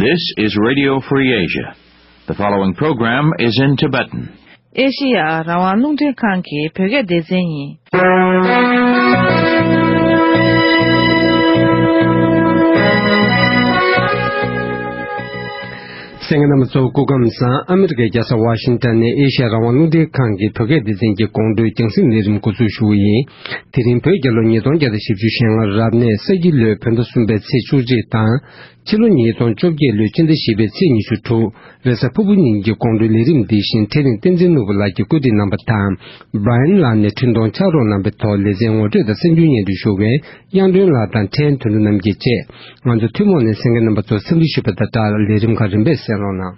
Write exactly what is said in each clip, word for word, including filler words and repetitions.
This is Radio Free Asia. The following program is in Tibetan. ཨེ་ཤེ་ཡ་རང་དབང་རླུང་འཕྲིན་ཁང་གི་བོད་སྐད་སྡེ་ཚན་ཡིན། གསན་མཁན་རྣམ་པ་ཚོ་སྐུ་ཁམས་བཟང་། ཨ་མི་རི་ཀའི་རྒྱལ་ས་ཝ་ཤིང་ཏན་ནས་ཨེ་ཤེ་ཡ་རང་དབང་རླུང་འཕྲིན་ཁང་གི་བོད་སྐད་སྡེ་ཚན་གྱི་དགོང་དྲོའི་རྒྱང་སྲིང་ལས་རིམ་འགོ་འཛུགས་ཞུ་གི་ཡིན། དེ་རིང་བོད་རྒྱལ་ལོ་ཉིས་སྟོང་བརྒྱ་དང་བཞི་བཅུ་ཞེ་ལྔ་རབ་གནས་ས་ཁྱི་ལོའི་བོད་ཟླ་གསུམ་པའི་ཚེས་བཅུ་གཅིག་དང་། ཕྱི་ལོ་ཉིས་སྟོང་བཅོ་བརྒྱད་ལོའི་སྤྱི་ཟླ་བཞི་པའི་ཚེས་ཉི་ཤུ་དྲུག་རེས་གཟའ་ཕུར་བུ་ཉིན་གྱི་དགོང་དྲོའི་ལས་རིམ་འདི་བཞིན་འཕྲིན་ལས་བསྟན་འཛིན་ནོར་བུ་ལགས་ཀྱིས་བཀོད་སྒྲིག་གནང་བ་དང་། Brian་ལགས་ནས་འཕྲིན་གཏོང་ཕྱག་རོགས་གནང་བའི་ཐོག་ལེ་ཚན་ངོ་སྤྲོད་དང་གསར་འགྱུར་སྙན་སྒྲོན་ཞུ་མཁན་དབྱངས་སྒྲོན་ལགས་དང་ཕྲན་དོན་གྲུབ་རྣམ་རྒྱལ་བཅས་ང་ཚོ་ཐུན་མོང་ནས་གསན་མཁན་རྣམ་པ་ཚོ་འཚམས་འདྲི་ཞུས་པ་དང་སྦྲགས་ལས་རིམ་ཁག་རིམ་པས་གསན་རོགས་གནང་།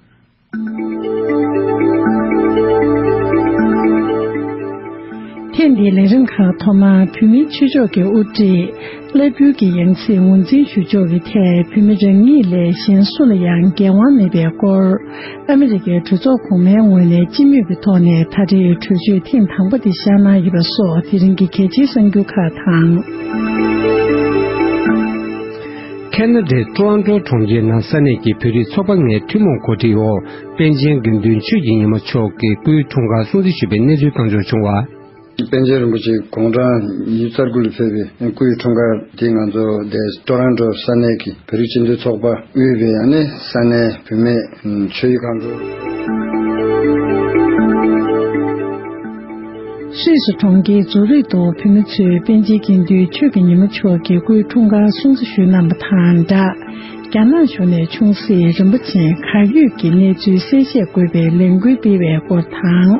ཐེངས་འདིའི་ལས་རིམ་ཁག་ཐོག་མར་བོད་མིའི་ཆོས་ཕྱོགས་ཀྱི་དབུ་ཁྲིད་བླ་སྤྲུལ་གྱི་ཡང་སྲིད་ངོས་འཛིན་ཞུ་ཕྱོགས་ཀྱི་ཐད་བོད་མི་རང་ཉིད་ལས་གཞན་སུ་ལ་ཡང་འགན་དབང་མེད་པའི་སྐོར། ཨ་མི་རི་ཀའི་གྲོས་ཚོགས་གོང་མའི་ངོས་ནས་སྤྱི་མོས་ཀྱི་ཐོག་ནས་ད་རེས་གྲོས་ཆོད་ཐེངས་དང་པོ་དེ་བཞག་གནང་ཡོད་པ་སོགས་དེ་རིང་གི་གལ་ཆེའི་གསར་འགྱུར་ཁག་དང་། ཁེ་ན་ཌའི་ཊོ་རོན་ཊོ་གྲོང་ཁྱེར་ནང་ས་གནས་ཀྱི་བོད་རིགས་ཚོགས་པ་ལྔའི་ཐུན་མོང་གོ་སྒྲིག་འོག་པཎ་ཆེན་དགེ་འདུན་ཆོས་ཀྱི་ཉི་མ་མཆོག་གི་སྐུའི་འཁྲུངས་སྐར་སྲུང་བརྩི་ཞུས་པའི་གནས་ཚུལ་བཏང་འབྱོར་བྱུང་བ། པཎ་ཆེན་རིན་པོ་ཆེ་དགུང་གྲངས་ཉི་ཤུ་རྩ་དགུ་ལ་ཕེབས་པའི་སྐུའི་འཁྲུངས་སྐར་དེ་ང་ཚོ་དེ་ཊོ་རོན་ཊོ་ས་གནས་ཀྱི་བོད་རིགས་སྤྱི་མཐུན་ཚོགས་པ་དབུས་པའི་ཨ་ནི་ས་གནས་བུད་མེད་ཆོས་ཡིག་ཁང་དུ། སུད་སི་གྲོང་ཁྱེར་ཛུ་རིག་ཏུ་བོད་མི་ཚོས་པཎ་ཆེན་དགེ་འདུན་ཆོས་ཀྱི་ཉི་མ་མཆོག་གི་སྐུའི་འཁྲུངས་སྐར་སྲུང་བརྩི་ཞུས་གནང་བ་དང་སྦྲགས། རྒྱ་ནག་གཞུང་ནས་ཆུང་སྲིད་རིན་པོ་ཆེ་གར་ཡོད་ཀྱི་གནས་ཚུལ་གསལ་བཤད་དགོས་པའི་ལས་འགུལ་སྤེལ་བའི་སྐོར་དང་།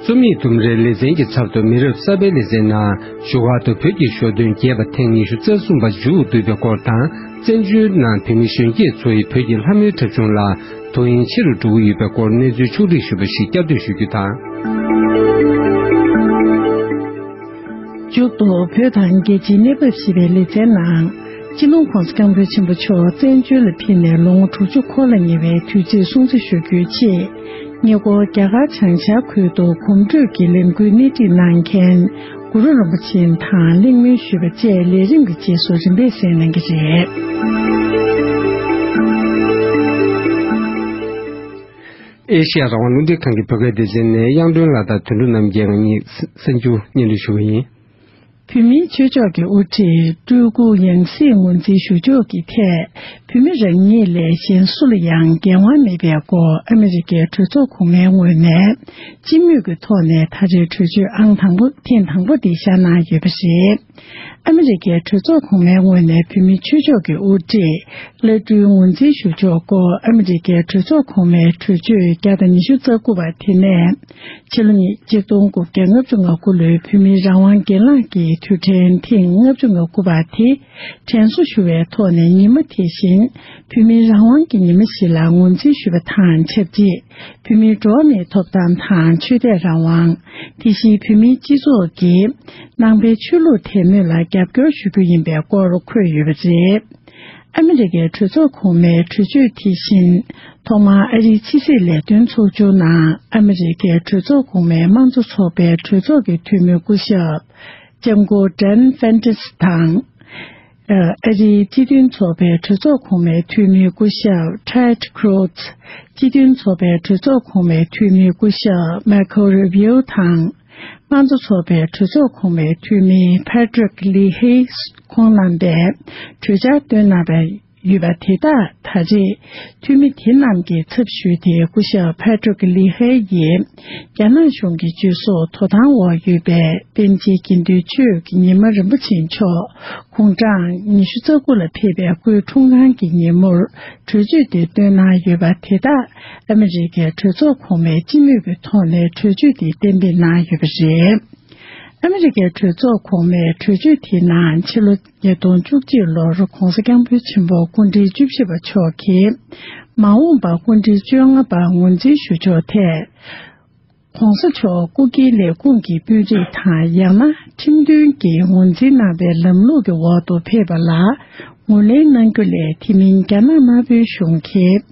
རྩོམ་ཡིག་དུམ་རེའི་ལེ་ཚན་གྱི་ཚབ་ཏུ་མི་རབས་གསར་པའི་ལེ་ཚན་ནང་བཞུགས་སྒར་དུ་བོད་ཀྱི་ཞོ་སྟོན་རྒྱས་པ་ཐེངས་ཉི་ཤུ་རྩ་གསུམ་པ་མཇུག་བསྡུས་པའི་སྐོར་དང་། བཙན་བྱོལ་ནང་བོད་མི་གཞོན་སྐྱེས་ཚོ་ཡིས་བོད་ཀྱི་ལྷ་མོའི་འཁྲབ་ཆུང་ལ་དོ་དབྱིངས་ཆེ་རུ་འགྲོ་གི་ཡོད་པའི་སྐོར་གནས་ཚུལ་ཕྱོགས་སྒྲིག་ཞུས་པ་ཞིག་བསྐྱར་ཟློས་ཞུ་རྒྱུ་དང་། མཇུག་ཏུ་བོད་དང་རྒྱལ་སྤྱིའི་གནས་བབ་ཞེས་པའི་ལེ་ཚན་ནང་། སྤྱི་ནོར་༧གོང་ས་༧སྐྱབས་མགོན་ཆེན་པོ་མཆོག་བཙན་བྱོལ་ལ་ཕེབས་ནས་ལོ་ངོ་དྲུག་ཅུ་འཁོར་ལ་ཉེ་བའི་དུས་ཚིགས་སྲུང་བརྩི་ཞུ་རྒྱུའི་ཆེད། ཉེ་འཁོར་རྒྱ་གར་བྱང་ཤར་ཁུལ་དུ་གོམ་བགྲོད་ཀྱི་ལས་འགུལ་སྣེ་ཁྲིད་གནང་མཁན་གུ་རུ་རིན་པོ་ཆེ་དང་གླེང་མོལ་ཞུས་པ་བཅས་ལས་རིམ་གྱི་རྗེས་སུ་རིམ་པས་གསན་གནང་གི་རེད། ཨེ་ཤེ་ཡ་རང་དབང་རླུང་འཕྲིན་ཁང་གི་བོད་སྐད་སྡེ་ཚན་ནས་དབྱངས་སྒྲོན་ལགས་དང་དོན་གྲུབ་རྣམ་རྒྱལ་ང་གཉིས་གསར་འགྱུར་སྙན་སྒྲོན་ཞུ་གི་ཡིན། བོད་མིའི་ཆོས་ཕྱོགས་ཀྱི་དབུ་ཁྲིད་སྤྲུལ་སྐུ་ཡང་སྲིད་ངོས་འཛིན་ཞུ་ཕྱོགས་ཀྱི་ཐད། བོད་མི་རང་ཉིད་ལས་གཞན་སུ་ལ་ཡང་འགན་དབང་མེད་པའི་སྐོར་ཨ་མི་རི་ཀའི་གྲོས་ཚོགས་གོང་མའི་ངོས་ནས་སྤྱི་མོས་ཀྱི་ཐོག་ནས་ད་རེས་གྲོས་ཆོད་ཨང་དང་པོ་ཐེངས་དང་པོ་དེ་བཞག་གནང་ཡོད་པ་རེད། ཨ་མི་རི་ཀའི་གྲོས་ཚོགས་གོང་མའི་ངོས་ནས་བོད་མིའི་ཆོས་ཕྱོགས་ཀྱི་དབུ་ཁྲིད་བླ་སྤྲུལ་ངོས་འཛིན་ཞུ་ཕྱོགས་སྐོར་ཨ་མི་རི་ཀའི་གྲོས་ཚོགས་གོང་མའི་གྲོས་ཆོད་བརྒྱ་དང་ཉི་ཤུ་རྩ་དགུ་པ་དེ་ནས། ཕྱི་ལོ་ཉིས་གཅིག་སྟོང་དགུ་བརྒྱ་ལྔ་བཅུ་ང་དགུ་ལོའི་བོད་མིའི་རང་དབང་སྒེར་ལངས་ཀྱི་དུས་དྲན་ཐེངས་ལྔ་བཅུ་ང་དགུ་པ་དེ་དྲན་གསོ་ཞུ་བའི་ཐོག་ནས་ཉི་མ་དེ་བཞིན་བོད་མིའི་རང་དབང་གི་ཉི་མ་ཞིག་ལ་ངོས་འཛིན་ཞུས་པ་དང་ཆབས་ཅིག་བོད་མིའི་འགྲོ་བ་མིའི་ཐོབ་ཐང་དང་ཆོས་དད་རང་དབང་། དེ་བཞིན་བོད་མིའི་སྤྱི་ཚོགས་ཀྱི་ནང་པའི་ཆོས་ལུགས་དད་མོས་ལ་རྒྱབ་སྐྱོར་ཞུ་རྒྱུ་ཡིན་པའི་སྐོར་འཁོད་ཡོད་པ་རེད། ཨ་མི་རི་ཀའི་གྲོས་ཚོགས་གོང་མའི་གྲོས་ཆོད་དེ་བཞིན། ཐོག་མར་ཨ་རིའི་ཕྱི་སྲིད་ལས་དོན་ཚོགས་ཆུང་ནང་ཨ་མི་རི་ཀའི་གྲོས་ཚོགས་གོང་མའི་དམངས་གཙོ་ཚོགས་པའི་གྲོས་ཚོགས་ཀྱི་འཐུས་མི་སྐུ་ཞབས་ལྕམ་སྐུ་ཌན་ཕན་ཏིས་དང་། ཨ་རིའི་སྤྱི་མཐུན་ཚོགས་པའི་གྲོས་ཚོགས་གོང་མའི་འཐུས་མི་སྐུ་ཞབས་ཊེཌ་ཁྲུ་ཛི། སྤྱི་མཐུན་ཚོགས་པའི་གྲོས་ཚོགས་གོང་མའི་འཐུས་མི་སྐུ་ཞབས་མར་ཁོ་རུ་བྷིའུ་དང་། དམངས་གཙོ་ཚོགས་པའི་གྲོས་ཚོགས་གོང་མའི་འཐུས་མི་ཕེ་ཏྲིག་ལི་ཧེ་ཁོང་རྣམ་པས་གྲོས་འཆར་བཏོན་གནང་བའི་ཡོད་པ་དེ་དག་ད་རེས་འཐུས་མི་དེ་རྣམས་ཀྱི་ཚབ་ཞུས་ཏེ་སྐུ་ཞབས་ཕེ་ཏྲིག་ལི་ཧེ་ཡིས་རྒྱ་ནག་གཞུང་གི་བརྗོད་གསོག་དོ་དམ་འོག་ཡོད་པའི་པཎ་ཆེན་དགེ་འདུན་ཆོས་ཀྱི་ཉི་མ་རིན་པོ་ཆེ་མཆོག་དགུང་གྲངས་ཉི་ཤུ་རྩ་དགུ་ལ་ཕེབས་པའི་སྐུའི་འཁྲུངས་སྐར་གྱི་ཉིན་མོར་གྲོས་ཆོད་དེ་བཏོན་གནང་ཡོད་པ་དེ་དག་ཨ་མི་རི་ཀའི་གྲོས་ཚོགས་གོང་མས་སྤྱི་མོས་ཀྱི་ཐོག་ནས་གྲོས་ཆོད་དེ་གཏན་འབེབས་གནང་ཡོད་པ་རེད། ཨ་མི་རི་ཀའི་གྲོས་ཚོགས་གོང་མའི་གྲོས་ཆོད་དེའི་ནང་ཕྱི་ལོ་ཉིས་སྟོང་བཅུ་གཅིག་ལོར་༧གོང་ས་༧སྐྱབས་མགོན་ཆེན་པོ་སྐུ་ཕྲེང་བཅུ་བཞི་པ་མཆོག་གིས་མ་འོངས་པར་སྐུ་ཕྲེང་བཅོ་ལྔ་པ་ངོས་འཛིན་ཞུ་ཕྱོགས་ཐད། ༸གོང་ས་མཆོག་སྐུ་སྒེར་ལས་ཁུངས་ཀྱི་དཔོན་རིགས་དང་ཡང་ན་ཁྲིམས་མཐུན་གྱི་ངོས་འཛིན་གནང་བའི་ལམ་ལུགས་ཀྱི་འོག་ཏུ་ཕེབས་པ་ལ། ངོས་ལེན་གནང་རྒྱུ་ལས། དེ་མིན་རྒྱ་ནག་དམར་པོའི་གཞུང་གིས་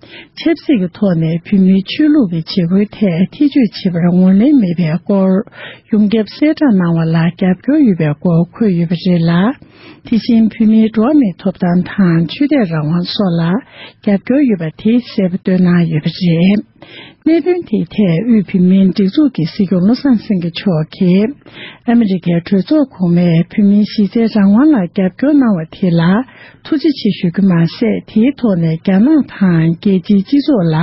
ཆབ་སྲིད་ཀྱི་ཐོག་ནས་བོད་མིའི་ཆོས་ལུགས་ཀྱི་བྱེད་སྒོའི་ཐད་ཐེ་བྱུས་བྱེད་པར་ངོས་ལེན་མེད་པའི་སྐོར་ཡོངས་ཁྱབ་གསལ་བསྒྲགས་གནང་བ་ལ་རྒྱབ་སྐྱོར་ཡོད་པའི་སྐོར་འཁོད་ཡོད་པ་རེད་ལ། དེ་བཞིན་བོད་མིའི་འགྲོ་བ་མིའི་ཐོབ་ཐང་དང་ཆོས་དད་རང་དབང་སོགས་ལ་རྒྱབ་སྐྱོར་ཡོད་པ་དེ་གསལ་པོ་བཏོན་གནང་ཡོད་པ་རེད། གནད་དོན་དེའི་ཐད་དབུས་བོད་མིའི་སྒྲིག་འཛུགས་ཀྱི་སྲིད་སྐྱོང་བློ་བཟང་སེང་གེ་མཆོག་གིས་ཨ་མི་རི་ཀའི་གྲོས་ཚོགས་གོང་མས་བོད་མིའི་གཞིས་རྩེའི་རང་དབང་ལ་རྒྱབ་སྐྱོར་གནང་བ་དེ་ལ་ཐུགས་རྗེ་ཆེ་ཞུ་རྒྱུ་མ་ཟད། དེའི་ཐོག་ནས་རྒྱ་ནག་དང་རྒྱལ་སྤྱིའི་སྤྱི་ཚོགས་ལ་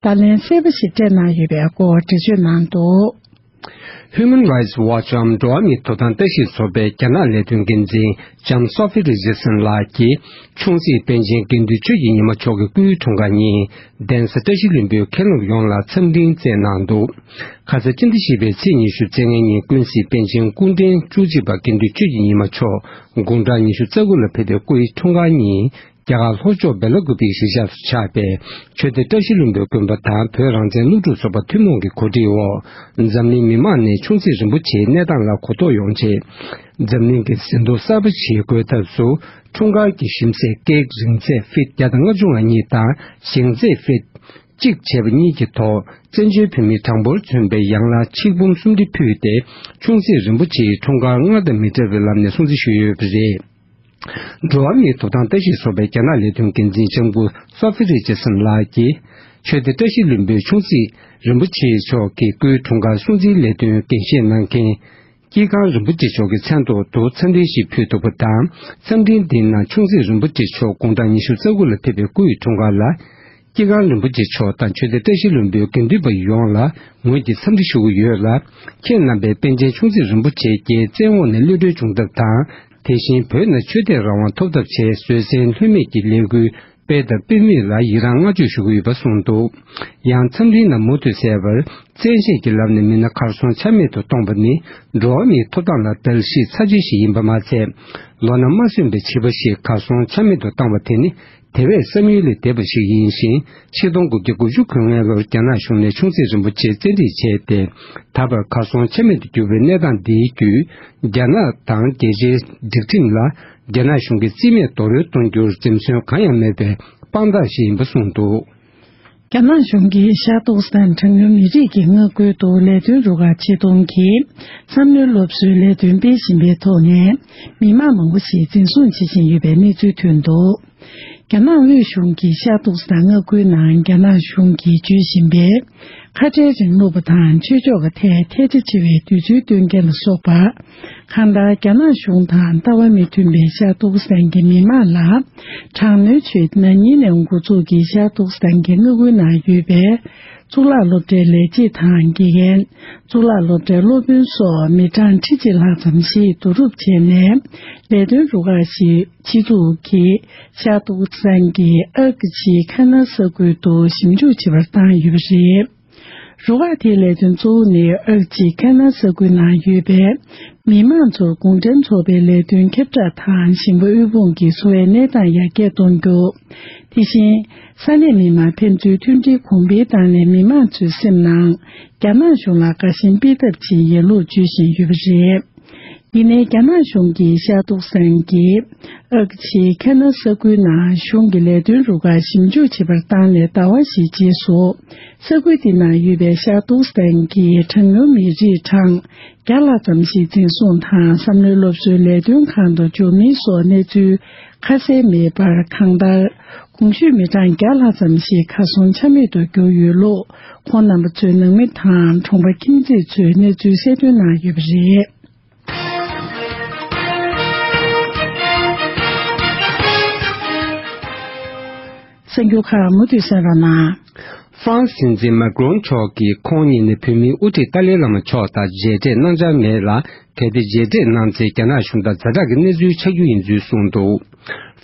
བརྡ་ལན་གསལ་པོ་ཞིག་སྤྲད་གནང་ཡོད་པའི་སྐོར་འགྲེལ་བརྗོད་གནང་འདུག། Human Rights Watch འམ་འགྲོ་བ་མིའི་ཐོབ་ཐང་ལྟ་ཞིབ་ཚོགས་པའི་རྒྱ་ནག་ལས་དོན་འགན་འཛིན་ལྕམ་སོ་ཧྥི་རི་ཇི་སན་ལགས་ཀྱིས་ཆུང་སྲིད་པཎ་ཆེན་དགེ་འདུན་ཆོས་ཀྱི་ཉི་མ་མཆོག་གི་སྐུའི་འཁྲུངས་སྐར་ཉིན་གདན་ས་བཀྲ་ཤིས་ལྷུན་པོའི་མཁན་སློབ་ཡོངས་ལ་འཚམས་འཕྲིན་བསྩལ་གནང་འདུག། ཁ་ས་སྤྱི་ཟླ་བཞི་པའི་ཚེས་ཉི་ཤུ་རྩ་ལྔའི་ཉིན་ཀུན་གཟིགས་པཎ་ཆེན་སྐུ་ཕྲེང་བཅུ་གཅིག་པ་དགེ་འདུན་ཆོས་ཀྱི་ཉི་མ་མཆོག་དགུང་གྲངས་ཉི་ཤུ་རྩ་དགུ་ལ་ཕེབས་པའི་སྐུའི་འཁྲུངས་སྐར་ཉིན། རྒྱ་གར་ལྷོ་ཕྱོགས་སྦེལ་ཀོབ་པའི་གཞིས་ཆགས་སུ་ཆགས་པའི་ཆོས་སྡེ་བཀྲ་ཤིས་ལྷུན་པོའི་དགོན་པ་དང་བོད་རང་བཙན་སློབ་ཕྲུག་ཚོགས་པ་ཐུན་མོང་གི་གོ་སྒྲིག་འོག་འཛམ་གླིང་མི་མང་ནས་ཆུང་སྲིད་རིན་པོ་ཆེའི་གནས་སྟངས་ལ་གོ་རྟོགས་ཡོང་ཆེད། འཛམ་གླིང་གི་ཟིན་ཐོ་གསར་པ་ཞིག་འགོད་ཐབས་སུ་འཁྲུངས་སྐར་གྱི་ཞིམ་ཟས་ཀེག་རིང་ཚད་ཕིཊ་བརྒྱ་དང་ལྔ་བཅུ་ང་གཉིས་དང་ཞེང་ཚད་ཕིཊ་གཅིག་བྱས་པ་གཉིས་ཀྱི་ཐོག་བཙན་བྱོལ་བོད་མིའི་གྲངས་འབོར་མཚོན་པའི་ཡང་ལ་ཆིག་འབུམ་སུམ་ཁྲི་ཕུལ་ཏེ་ཆུང་སྲིད་རིན་པོ་ཆེའི་འཁྲུངས་སྐར་སྔར་དང་མི་འདྲ་བའི་ལམ་ནས་སྲུང་བརྩི་ཞུས་ཡོད་པ་རེད། འགྲོ་བ་མིའི་ཐོབ་ཐང་ལྟ་ཞིབ་ཚོགས་པའི་རྒྱ་ནག་ལས་དོན་འགན་འཛིན་ལྕམ་སྐུ་སོ་ཧྥི་རི་ཅར་སན་ལགས་ཀྱིས་ཆོས་སྡེ་བཀྲ་ཤིས་ལྷུན་པོའི་ཆུང་སྲིད་རིན་པོ་ཆེ་མཆོག་གི་སྐུའི་འཁྲུངས་སྐར་སྲུང་བརྩིའི་ལས་དོན་འགན་བཞེས་གནང་མཁན་དཀྱིལ་ཁང་རིན་པོ་ཆེ་མཆོག་གི་མཚན་ཐོག་ཏུ་འཚམས་འཕྲིན་ཞིག་ཕུལ་འདུག་པ་དང་། འཚམས་འཕྲིན་འདིའི་ནང་ཆུང་སྲིད་རིན་པོ་ཆེ་མཆོག་དགུང་གྲངས་ཉི་ཤུ་རྩ་དགུ་ལ་ཕེབས་པའི་སྐུའི་འཁྲུངས་སྐར་ལ། དཀྱིལ་ཁང་རིན་པོ་ཆེ་མཆོག་དང་ཆོས་སྡེ་བཀྲ་ཤིས་ལྷུན་པོའི་དགེ་འདུན་པ་ཡོངས་ལ་ངོས་ཀྱིས་འཚམས་འདྲི་ཞུ་གི་ཡོད་ལ། ཁྱེད་རྣམ་པས་པཎ་ཆེན་ཆུང་སྲིད་རིན་པོ་ཆེ་རྒྱལ་བཙན་འོག་ནས་གློད་གྲོལ་བྱུང་ཐབས་དང་། དེ་བཞིན་བོད་ནང་ཆོས་དད་རང་དབང་ཐོབ་ཐབས་ཆེད་བཟོད་བསྲན་ལྷོད་མེད་ཀྱི་ལས་འགུལ་སྤེལ་དང་སྤེལ་མུས་ལ་ཡི་རངས་བསྔགས་བརྗོད་ཞུ་གི་ཡོད་པ་གསུངས་འདུག། ཡང་འཚམས་འཕྲིན་ནང་མུ་མཐུད་གསལ་བར། བཙན་ཤེད་ཀྱི་ལམ་ནས་མི་སྣ་གར་སོང་ཆ་མེད་དུ་གཏོང་བ་ནི་འགྲོ་བ་མིའི་ཐོབ་ཐང་ལ་གདལ་གཤིས་ཚ་ཆེན་ཞིག་ཡིན་པ་མ་ཚད། ལོ་ན་མ་སོན་པའི་བྱིས་པ་ཞིག་གར་སོང་ཆ་མེད་དུ་བཏང་བ་དེ་ནི་དེ་བས་བསམ་ཡུལ་ལས་འདས་པ་ཞིག་ཡིན་ཞིང་། ཆིག་སྟོང་དགུ་བརྒྱ་དགུ་བཅུ་གོ་ལྔའི་ལོར་རྒྱ་ནག་གཞུང་ནས་ཆུང་སྲིད་རིན་པོ་ཆེ་བཙན་ཁྲིད་བྱས་ཏེ། ད་བར་གར་སོང་ཆ་མེད་དུ་གྱུར་བའི་གནས་སྟངས་འདིའི་བརྒྱུད། རྒྱ་ནག་དང་རྒྱལ་སྤྱིའི་སྒྲིག་ཁྲིམས་ལ་རྒྱ་ནག་གཞུང་གིས་རྩིས་མེད་རྡོག་རོལ་གཏོང་རྒྱུར་འཛེམ་ཟོན་གང་ཡང་མེད་པའི་དཔང་རྟགས་ཤིག་ཡིན་པ་གསུངས་འདུག། རྒྱ་ནག་གཞུང་གིས་ཤར་ཏོག་སི་ཐན་གྲངས་ཉུང་མི་རིགས་ཀྱི་མངའ་ཁུལ་དུ་ལས་དོན་རུ་ཁག་ཆེད་གཏོང་གིས་བསམ་བློའི་སློབ་གསོའི་ལས་དོན་སྤེལ་བཞིན་པའི་ཐོག་ནས་མི་མང་མང་པོ་ཞིག་འཛིན་བཟུང་བྱེད་བཞིན་ཡོད་པའི་གནས་ཚུལ་ཐོན་འདུག། རྒྱ་ནག་དབུས་གཞུང་གིས་ཤར་ཏོག་སི་ཐན་མངའ་ཁུལ་ནང་རྒྱ་ནག་གཞུང་གིས་སྤྱོད་བཞིན་པའི་ཁ་བྲལ་རིང་ལུགས་པ་དང་ཆོས་ཕྱོགས་ཀྱི་ཐད་ཐལ་ཆ་ཆེ་བའི་འདོད་ཚུལ་སྟོན་མཁན་ལ་སོགས་པ། གང་ལྟར་རྒྱ་ནག་གཞུང་དང་ལྟ་བ་མི་མཐུན་པའི་ཤར་ཏོག་སི་ཐན་གྱི་མི་མང་ལ་དྲག་གནོན་ཆེད་ན་ནིང་ནས་འགོ་འཛུགས་ཀྱིས་ཤར་ཏོག་སི་ཐན་གྱི་མངའ་ཁུལ་ནང་ཡོད་པའི་གཙུག་ལག་སློབ་གྲྭའི་ལས་བྱེད་དང་དགེ་རྒན། གཙུག་ལག་སློབ་གྲྭའི་སློབ་དཔོན་སོགས་མི་གྲངས་ཁྲི་གཅིག་ལྷག་ཙམ་ཞིག་བསྡུ་རུབ་བྱས་ནས་ལས་དོན་རུ་ཁག་ཞིག་སྤྱི་གཙུག་གི་ཤར་ཏོག་སན་གྱི་ཨག་ཆི་ཁ་ན་ས་ཁུལ་དུ་ཞིབ་འཇུག་བྱེད་པར་བཏང་ཡོད་པ་རེད། རུ་ཁག་དེའི་ལས་དོན་གཙོ་བོ་ནི་ཨག་ཆི་ཁ་ན་ས་ཁུལ་ནང་ཡོད་པའི་མི་མང་ཚོར་གུང་ཁྲན་ཚོགས་པའི་ལས་དོན་ཁྱབ་བསྒྲགས་དང་ཞིང་པ་དབུལ་ཕོངས་ཀྱི་འཚོ་བའི་གནས་སྟངས་ཡར་རྒྱས་གཏོང་རྒྱུ། དེ་བཞིན་ས་གནས་མི་མང་ཕན་ཚུན་མཐུན་སྒྲིལ་གོང་འཕེལ་བཏང་ནས་མི་མང་ཚོའི་སེམས་ནང་རྒྱ་ནག་གཞུང་ལ་དགའ་ཞེན་སྤེལ་ཐབས་ཆེད་ཡན་ལུགས་བརྗོད་བཞིན་ཡོད་པ་རེད། ཡིན་ནའི་རྒྱ་ནག་གཞུང་གིས་ཤར་ཏོག་སན་གྱི་ཨག་ཆི་ཁ་ན་ས་ཁུལ་ནང་གཞུང་གི་ལས་དོན་རུ་ཁག་ཞིབ་འཇུག་བྱེད་པར་བཏང་ནས་ཟླ་བ་ཞིག་རྗེས་སུ། ས་ཁུལ་དེ་ནང་ཡོད་པའི་ཤར་ཏོག་སན་གྱི་གྲངས་ཉུང་མི་རིགས་གྲངས་བརྒྱ་ལྷག་ཙམ་ཞིག་འཛིན་བཟུང་དང་བསམ་བློའི་སློབ་གསོའི་ལས་དོན་ཁང་དུ་འཇུག་མིན་སོགས་གནས་ཚུལ་ཁ་གསལ་མེད་པར། གང་ལྟར། གོང་ཞུས་མི་གྲངས་བརྒྱ་ལྷག་ཙམ་ཞིག་གར་སོང་ཆ་མེད་དུ་གྱུར་ཡོད་ལུགས་ཁོང་རྣམ་པ་ཚོའི་ནང་མི་དང་གྲོང་པ་ཁྱིམ་མཚེས་ཚོས་གནས་ཚུལ་གསལ་སྟོན་གནང་ཡོད་པ་རེད། གསར་འགྱུར་ཁག་མུ་མཐུད་གསན་རོགས་གནང་། ཧྥ་རན་སི་སྲིད་འཛིན་མཱ་ཀྲོན་མཆོག་གིས་ཁོང་ཉིད་ནས་བོད་མིའི་དབུ་ཁྲིད་ཏཱ་ལའི་བླ་མ་མཆོག་དང་མཇལ་འཕྲད་གནང་འཆར་མེད་ལ། གལ་ཏེ་མཇལ་འཕྲད་གནང་ཚེ་རྒྱ་ནག་གཞུང་དང་ཛ་དྲག་གི་གནས་ཚུལ་ཆགས་རྒྱུ་ཡིན་ཚུལ་གསུངས་འདུག།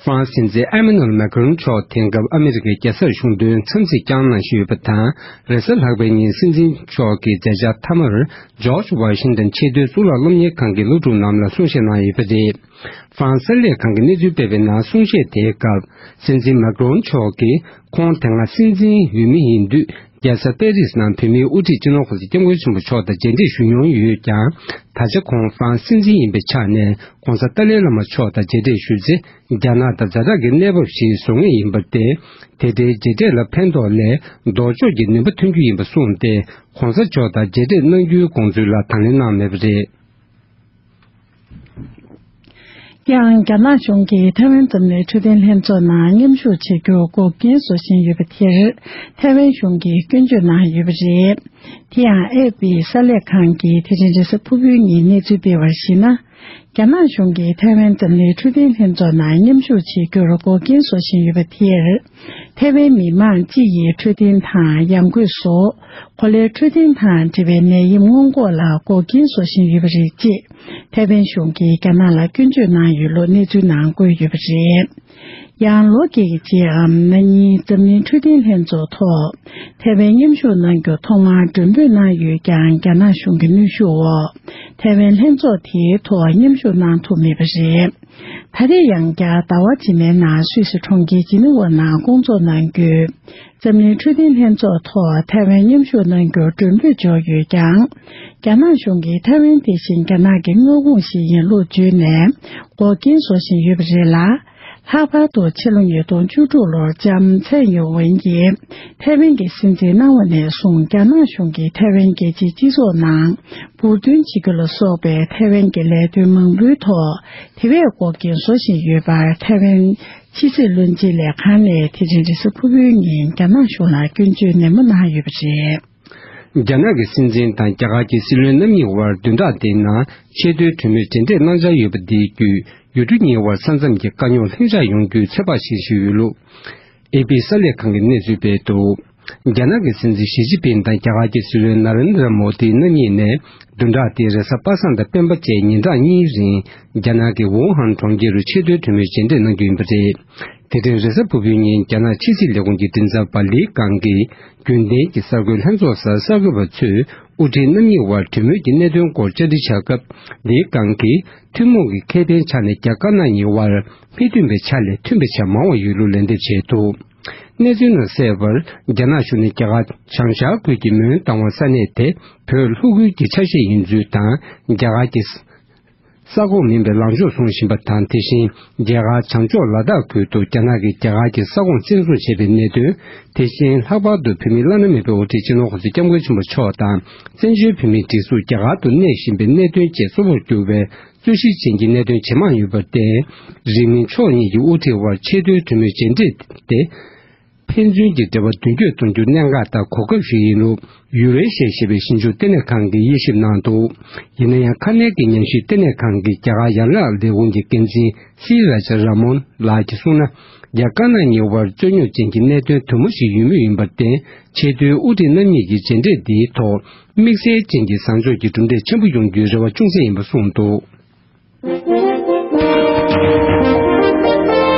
ཧྥ་རན་སི་སྲིད་འཛིན་ཨེ་མ་ནུ་ཨེལ་མཱ་ཀྲོན་མཆོག་དེང་སྐབས་ཨ་མི་རི་ཀའི་རྒྱལ་སར་གཞུང་དོན་འཚམས་གཟིགས་བསྐྱངས་གནང་བཞིན་ཡོད་པ་དང་། རེས་གཟའ་ལྷག་པའི་ཉིན་སྲིད་འཛིན་མཆོག་གི་མཛད་འཆར་མཐའ་མར་ཇོརྗ་ཝ་ཤིང་ཏན་ཆེས་མཐོའི་གཙུག་ལག་སློབ་གཉེར་ཁང་གི་སློབ་ཕྲུག་རྣམས་ལ་གསུང་བཤད་གནང་ཡོད་པ་རེད། ཧྥ་རན་སི་གསར་ལས་ཁང་གིས་གནས་ཚུལ་སྤེལ་བའི་ནང་། གསུང་བཤད་དེའི་སྐབས་སྲིད་འཛིན་མཱ་ཀྲོན་མཆོག་གིས་ཁོང་དེ་སྔ་སྲིད་འཛིན་འོས་མི་ཡིན་དུས། རྒྱལ་ས་པེ་རིས་ནང་བོད་མིའི་དབུ་ཁྲིད་སྤྱི་ནོར་༸གོང་ས་༸སྐྱབས་མགོན་ཆེན་པོ་མཆོག་དང་མཇལ་འཕྲད་ཞུ་མྱོང་ཡོད་ཀྱང་། ད་ཆ་ཁོང་ཧྥ་རན་སི་སྲིད་འཛིན་ཡིན་པའི་ཆ་ནས་༸གོང་ས་ཏཱ་ལའི་བླ་མ་མཆོག་དང་མཇལ་འཕྲད་ཞུ་ཚེ། རྒྱ་ནག་དང་ཛ་དྲག་གི་གནས་བབ་ཞིག་བཟོ་ངེས་ཡིན་པར་བརྟེན། དེ་འདྲའི་མཇལ་འཕྲད་ལ་ཕན་ཐོགས་ལས་ལྡོག་ཕྱོགས་ཀྱི་ནུས་པ་ཐོན་རྒྱུ་ཡིན་པ་གསུངས་ཏེ། ༸གོང་ས་མཆོག་དང་མཇལ་འཕྲད་གནང་རྒྱུའི་དགོངས་ཚུལ་ལ་དང་ལེན་གནང་མེད་པ་རེད། ཡང་རྒྱ་ནག་གཞུང་གིས་ཐའེ་ཝན་འཛམ་གླིང་འཕྲོད་བསྟེན་ལྷན་ཚོགས་ནང་མཉམ་ཞུགས་བྱེད་རྒྱུར་འགོག་རྐྱེན་བཟོ་བཞིན་ཡོད་པ་དེར། ཐའེ་ཝན་གཞུང་གིས་སྐྱོན་བརྗོད་གནང་ཡོད་པ་རེད། དེ་ཡང་ཨེ་ཕི་གསར་ལས་ཁང་གིས་དེ་རིང་རེས་གཟའ་ཕུར་བུའི་ཉིན་གནས་ཚུལ་སྤེལ་བར་གཞིགས་ན། རྒྱ་ནག་གཞུང་གིས་ཐའེ་ཝན་འཛམ་གླིང་འཕྲོད་བསྟེན་ལྷན་ཚོགས་ནང་མཉམ་ཞུགས་བྱེད་རྒྱུར་འགོག་རྐྱེན་བཟོ་བཞིན་ཡོད་པ་དེར། ཐའེ་ཝན་མི་མང་སྤྱི་ཡི་འཕྲོད་བསྟེན་དང་ཡང་སྒོས་སུ། གོ་ལའི་འཕྲོད་བསྟེན་དང་འབྲེལ་བའི་ནད་ཡམས་སྔོན་འགོག་ལ་འགོག་རྐྱེན་བཟོ་བཞིན་ཡོད་པ་རེད་ཅེས། ཐའེ་ཝན་གཞུང་གིས་རྒྱ་ནག་ལ་སྐྱོན་བརྗོད་གནང་ཡོད་ལུགས་གནས་ཚུལ་ནང་བཀོད་ཡོད་པ་རེད། ཡང་ལོ་འགའི་རྗེས་ཨམ་ན་ནིང་འཛམ་གླིང་འཕྲོད་བསྟེན་ལྷན་ཚོགས་ཐོག་ཐའེ་ཝན་མཉམ་ཞུགས་གནང་རྒྱུ་ཐོག་མར་མགྲོན་འབོད་གནང་ཡོད་ཀྱང་། རྒྱ་ནག་གཞུང་གི་གནོན་ཤུགས་འོག་ཐའེ་ཝན་ལྷན་ཚོགས་དེའི་ཐོག་མཉམ་ཞུགས་གནང་ཐུབ་མེད་པ་རེད། ད་རེས་ཡང་བསྐྱར་ཟླ་བ་རྗེས་མའི་ནང་སུད་སི་གྲོང་ཁྱེར་ཇི་ནི་ཝ་ནང་སྐོང་ཚོགས་གནང་རྒྱུའི་འཛམ་གླིང་འཕྲོད་བསྟེན་ལྷན་ཚོགས་ཐོག་ཐའེ་ཝན་མཉམ་ཞུགས་གནང་རྒྱུར་མགྲོན་འབོད་འབྱོར་ཡོད་ཀྱང་། རྒྱ་ནག་གཞུང་གིས་ཐའེ་ཝན་དེ་བཞིན་རྒྱ་ནག་གི་མངའ་ཁོངས་ཤིག་ཡིན་ལུགས་བརྗོད་ནས་འགོག་རྐྱེན་བཟོ་བཞིན་ཡོད་པ་རེད་ལ། ལྷག་པར་དུ་ཕྱི་ལོ་ཉིས་སྟོང་བཅུ་དྲུག་ལོར་ལྕམ་ཚའེ་ཡིན་ཝེན་གྱིས་ཐའེ་ཝན་གྱི་སྲིད་འཛིན་གནང་བ་ནས་བཟུང་རྒྱ་ནག་གཞུང་གིས་ཐའེ་ཝན་རྒྱལ་སྤྱིའི་སྤྱི་ཚོགས་ནང་འབུར་འདོན་བྱེད་རྒྱུ་ལ་སོགས་པའི་ཐའེ་ཝན་གྱི་ལས་དོན་མང་པོའི་ཐོག་དེ་བས་འགོག་རྐྱེན་བཟོ་བཞིན་ཡོད་པར་ཐའེ་ཝན་ཕྱི་སྲིད་བློན་ཆེན་ལས་ཁང་ནས་དེ་རིང་རེས་གཟའ་ཕུར་བུའི་ཉིན་རྒྱ་ནག་གཞུང་ལ་སྐྱོན་བརྗོད་ནན་མོ་གནང་ཡོད་པ་རེད། རྒྱ་ནག་གི་སྲིད་འཛིན་དང་རྒྱ་གར་གྱི་སྲིད་བློན་རྣམ་གཉིས་དབར་བདུན་ཕྲག་འདིའི་ནང་ཆེས་མཐོའི་གྲོས་མོལ་མཇལ་འཕྲད་གནང་འཆར་ཡོད་པ་འདིའི་བརྒྱུད། ཡུལ་གྲུ་གཉིས་དབར་ས་མཚམས་ཀྱི་དཀའ་རྙོག་ལྷིང་འཇགས་ཡོང་རྒྱུའི་ཚོད་དཔག་བྱེད་བཞིན་ཡོད་ལུགས། ཨེ་པི་གསར་ལས་ཁང་གིས་གནས་ཚུལ་སྤེལ་འདུག། རྒྱ་ནག་གི་སྲིད་འཛིན་ཞི་ཅིན་ཕིན་དང་རྒྱ་གར་གྱི་སྲིད་བློན་ན་རེན་དྲ་མོ་དི་རྣམ་གཉིས་ནས། བདུན་ཕྲག་འདིའི་རེས་གཟའ་པ་སངས་དང་སྤེན་པ་བཅས་ཉིན་གྲངས་གཉིས་རིང་རྒྱ་ནག་གི་ཝུ་ཧན་གྲོང་ཁྱེར་རུ་ཆེས་མཐོའི་གྲོས་མོལ་མཇལ་འཕྲད་གནང་རྒྱུ་ཡིན་པ་རེད། དེ་རིང་རེས་གཟའ་ཕུར་བུའི་ཉིན་རྒྱ་ནག་ཕྱི་སྲིད་ལས་ཁུངས་ཀྱི་མགྲིན་ཚབ་པ་ལི་ཀང་གིས་རྒྱུན་ལྡན་གྱི་གསར་འགོད་ལྷན་ཚོགས་སར་གསར་འགོད་པ་ཚོས་དབུ་ཁྲིད་རྣམ་གཉིས་དབར་གྲོས་མོལ་གྱི་གནད་དོན་སྐོར་བཅར་འདྲི་བྱ་སྐབས། ལི་ཀང་གིས་ཐུན་མོང་གི་ཁེ་ཕན་ཆ་ནས་རྒྱ་དཀར་ནག་གཉིས་དབར་མི་མཐུན་པའི་ཆ་ལས་མཐུན་པའི་ཆ་མང་བ་ཡོད་ལུགས་ལན་འདེབས་བྱས་འདུག། གནས་ཚུལ་ནང་གསལ་བར། རྒྱ་ནག་གཞུང་ནས་རྒྱ་གར་བྱང་ཤར་ཁུལ་གྱི་མོན་རྟ་དབང་ས་གནས་དེ་བོད་ལྷོ་ཁུལ་གྱི་ཆ་ཤས་ཡིན་ཚུལ་དང་། རྒྱ་གར་གྱི་ས་ཁོངས་མིན་པའི་ལངས་ཕྱོགས་བཟུང་བཞིན་པ་དང་། དེ་བཞིན་རྒྱ་གར་བྱང་ཕྱོགས་ལ་དྭགས་ཁུལ་དུ་རྒྱ་ནག་གིས་རྒྱ་གར་གྱི་ས་ཁོངས་བཙན་བཟུང་བྱས་པའི་གནད་དོན། དེ་བཞིན་ལྷག་པར་དུ་བོད་མིའི་བླ་ན་མེད་པའི་དབུ་ཁྲིད་སྤྱི་ནོར་༸གོང་ས་༸སྐྱབས་མགོན་ཆེན་པོ་མཆོག་དང་བཙན་བྱོལ་བོད་མིའི་སྒྲིག་འཛུགས་རྒྱ་གར་དུ་གནས་བཞིན་པའི་གནད་དོན་བཅས་གཙོ་བོར་གྱུར་བའི་རྩོད་གཞི་ཅན་གྱི་གནད་དོན་ཇེ་མང་ཡོད་པར་བརྟེན། རིང་མིན་ཕྱོགས་གཉིས་ཀྱི་དབུ་ཁྲིད་དབར་ཆེས་མཐོའི་གྲོས་མོལ་མཇལ་འཕྲད་དེ། ཕན་ཚུན་གྱི་འབྲེལ་བ་མདུན་སྐྱོད་གཏོང་རྒྱུར་གནད་འགག་དང་གོ་སྐབས་ཤིག་ཡིན་ལུགས། ཡུ་རེ་ཤི་ཡ་ཞེས་པའི་ཞིབ་འཇུག་ལྟེ་གནས་ཁང་གིས་དབྱེ་ཞིབ་གནང་འདུག། ཡིན་ན་ཡང་། ཁ་སྣོན་གྱི་ཉམས་ཞིབ་ལྟེ་གནས་ཁང་གི་རྒྱ་གར་ཡན་ལག་ལས་ཁུངས་ཀྱི་འགན་འཛིན་སི་རཱ་ཇ་ར་མོན་ལགས་ཀྱིས་གསུངས་ན། རྒྱ་དཀར་ནག་གཉིས་དབར་རྩོད་རྙོག་ཅན་གྱི་གནད་དོན་དུམ་བུ་ཞིག་ཡོད་མུས་ཡིན་པར་བརྟེན། ཆེས་མཐོའི་དབུ་ཁྲིད་རྣམ་གཉིས་ཀྱི་མཇལ་འཕྲད་འདིའི་ཐོག་དམིགས་བསལ་ཅན་གྱི་བཟང་ཕྱོགས་ཀྱི་གྲུབ་འབྲས་ཆེན་པོ་ཡོང་རྒྱུའི་རེ་བ་ཅུང་ཟད་ཡིན་པ་གསུངས་འདུག།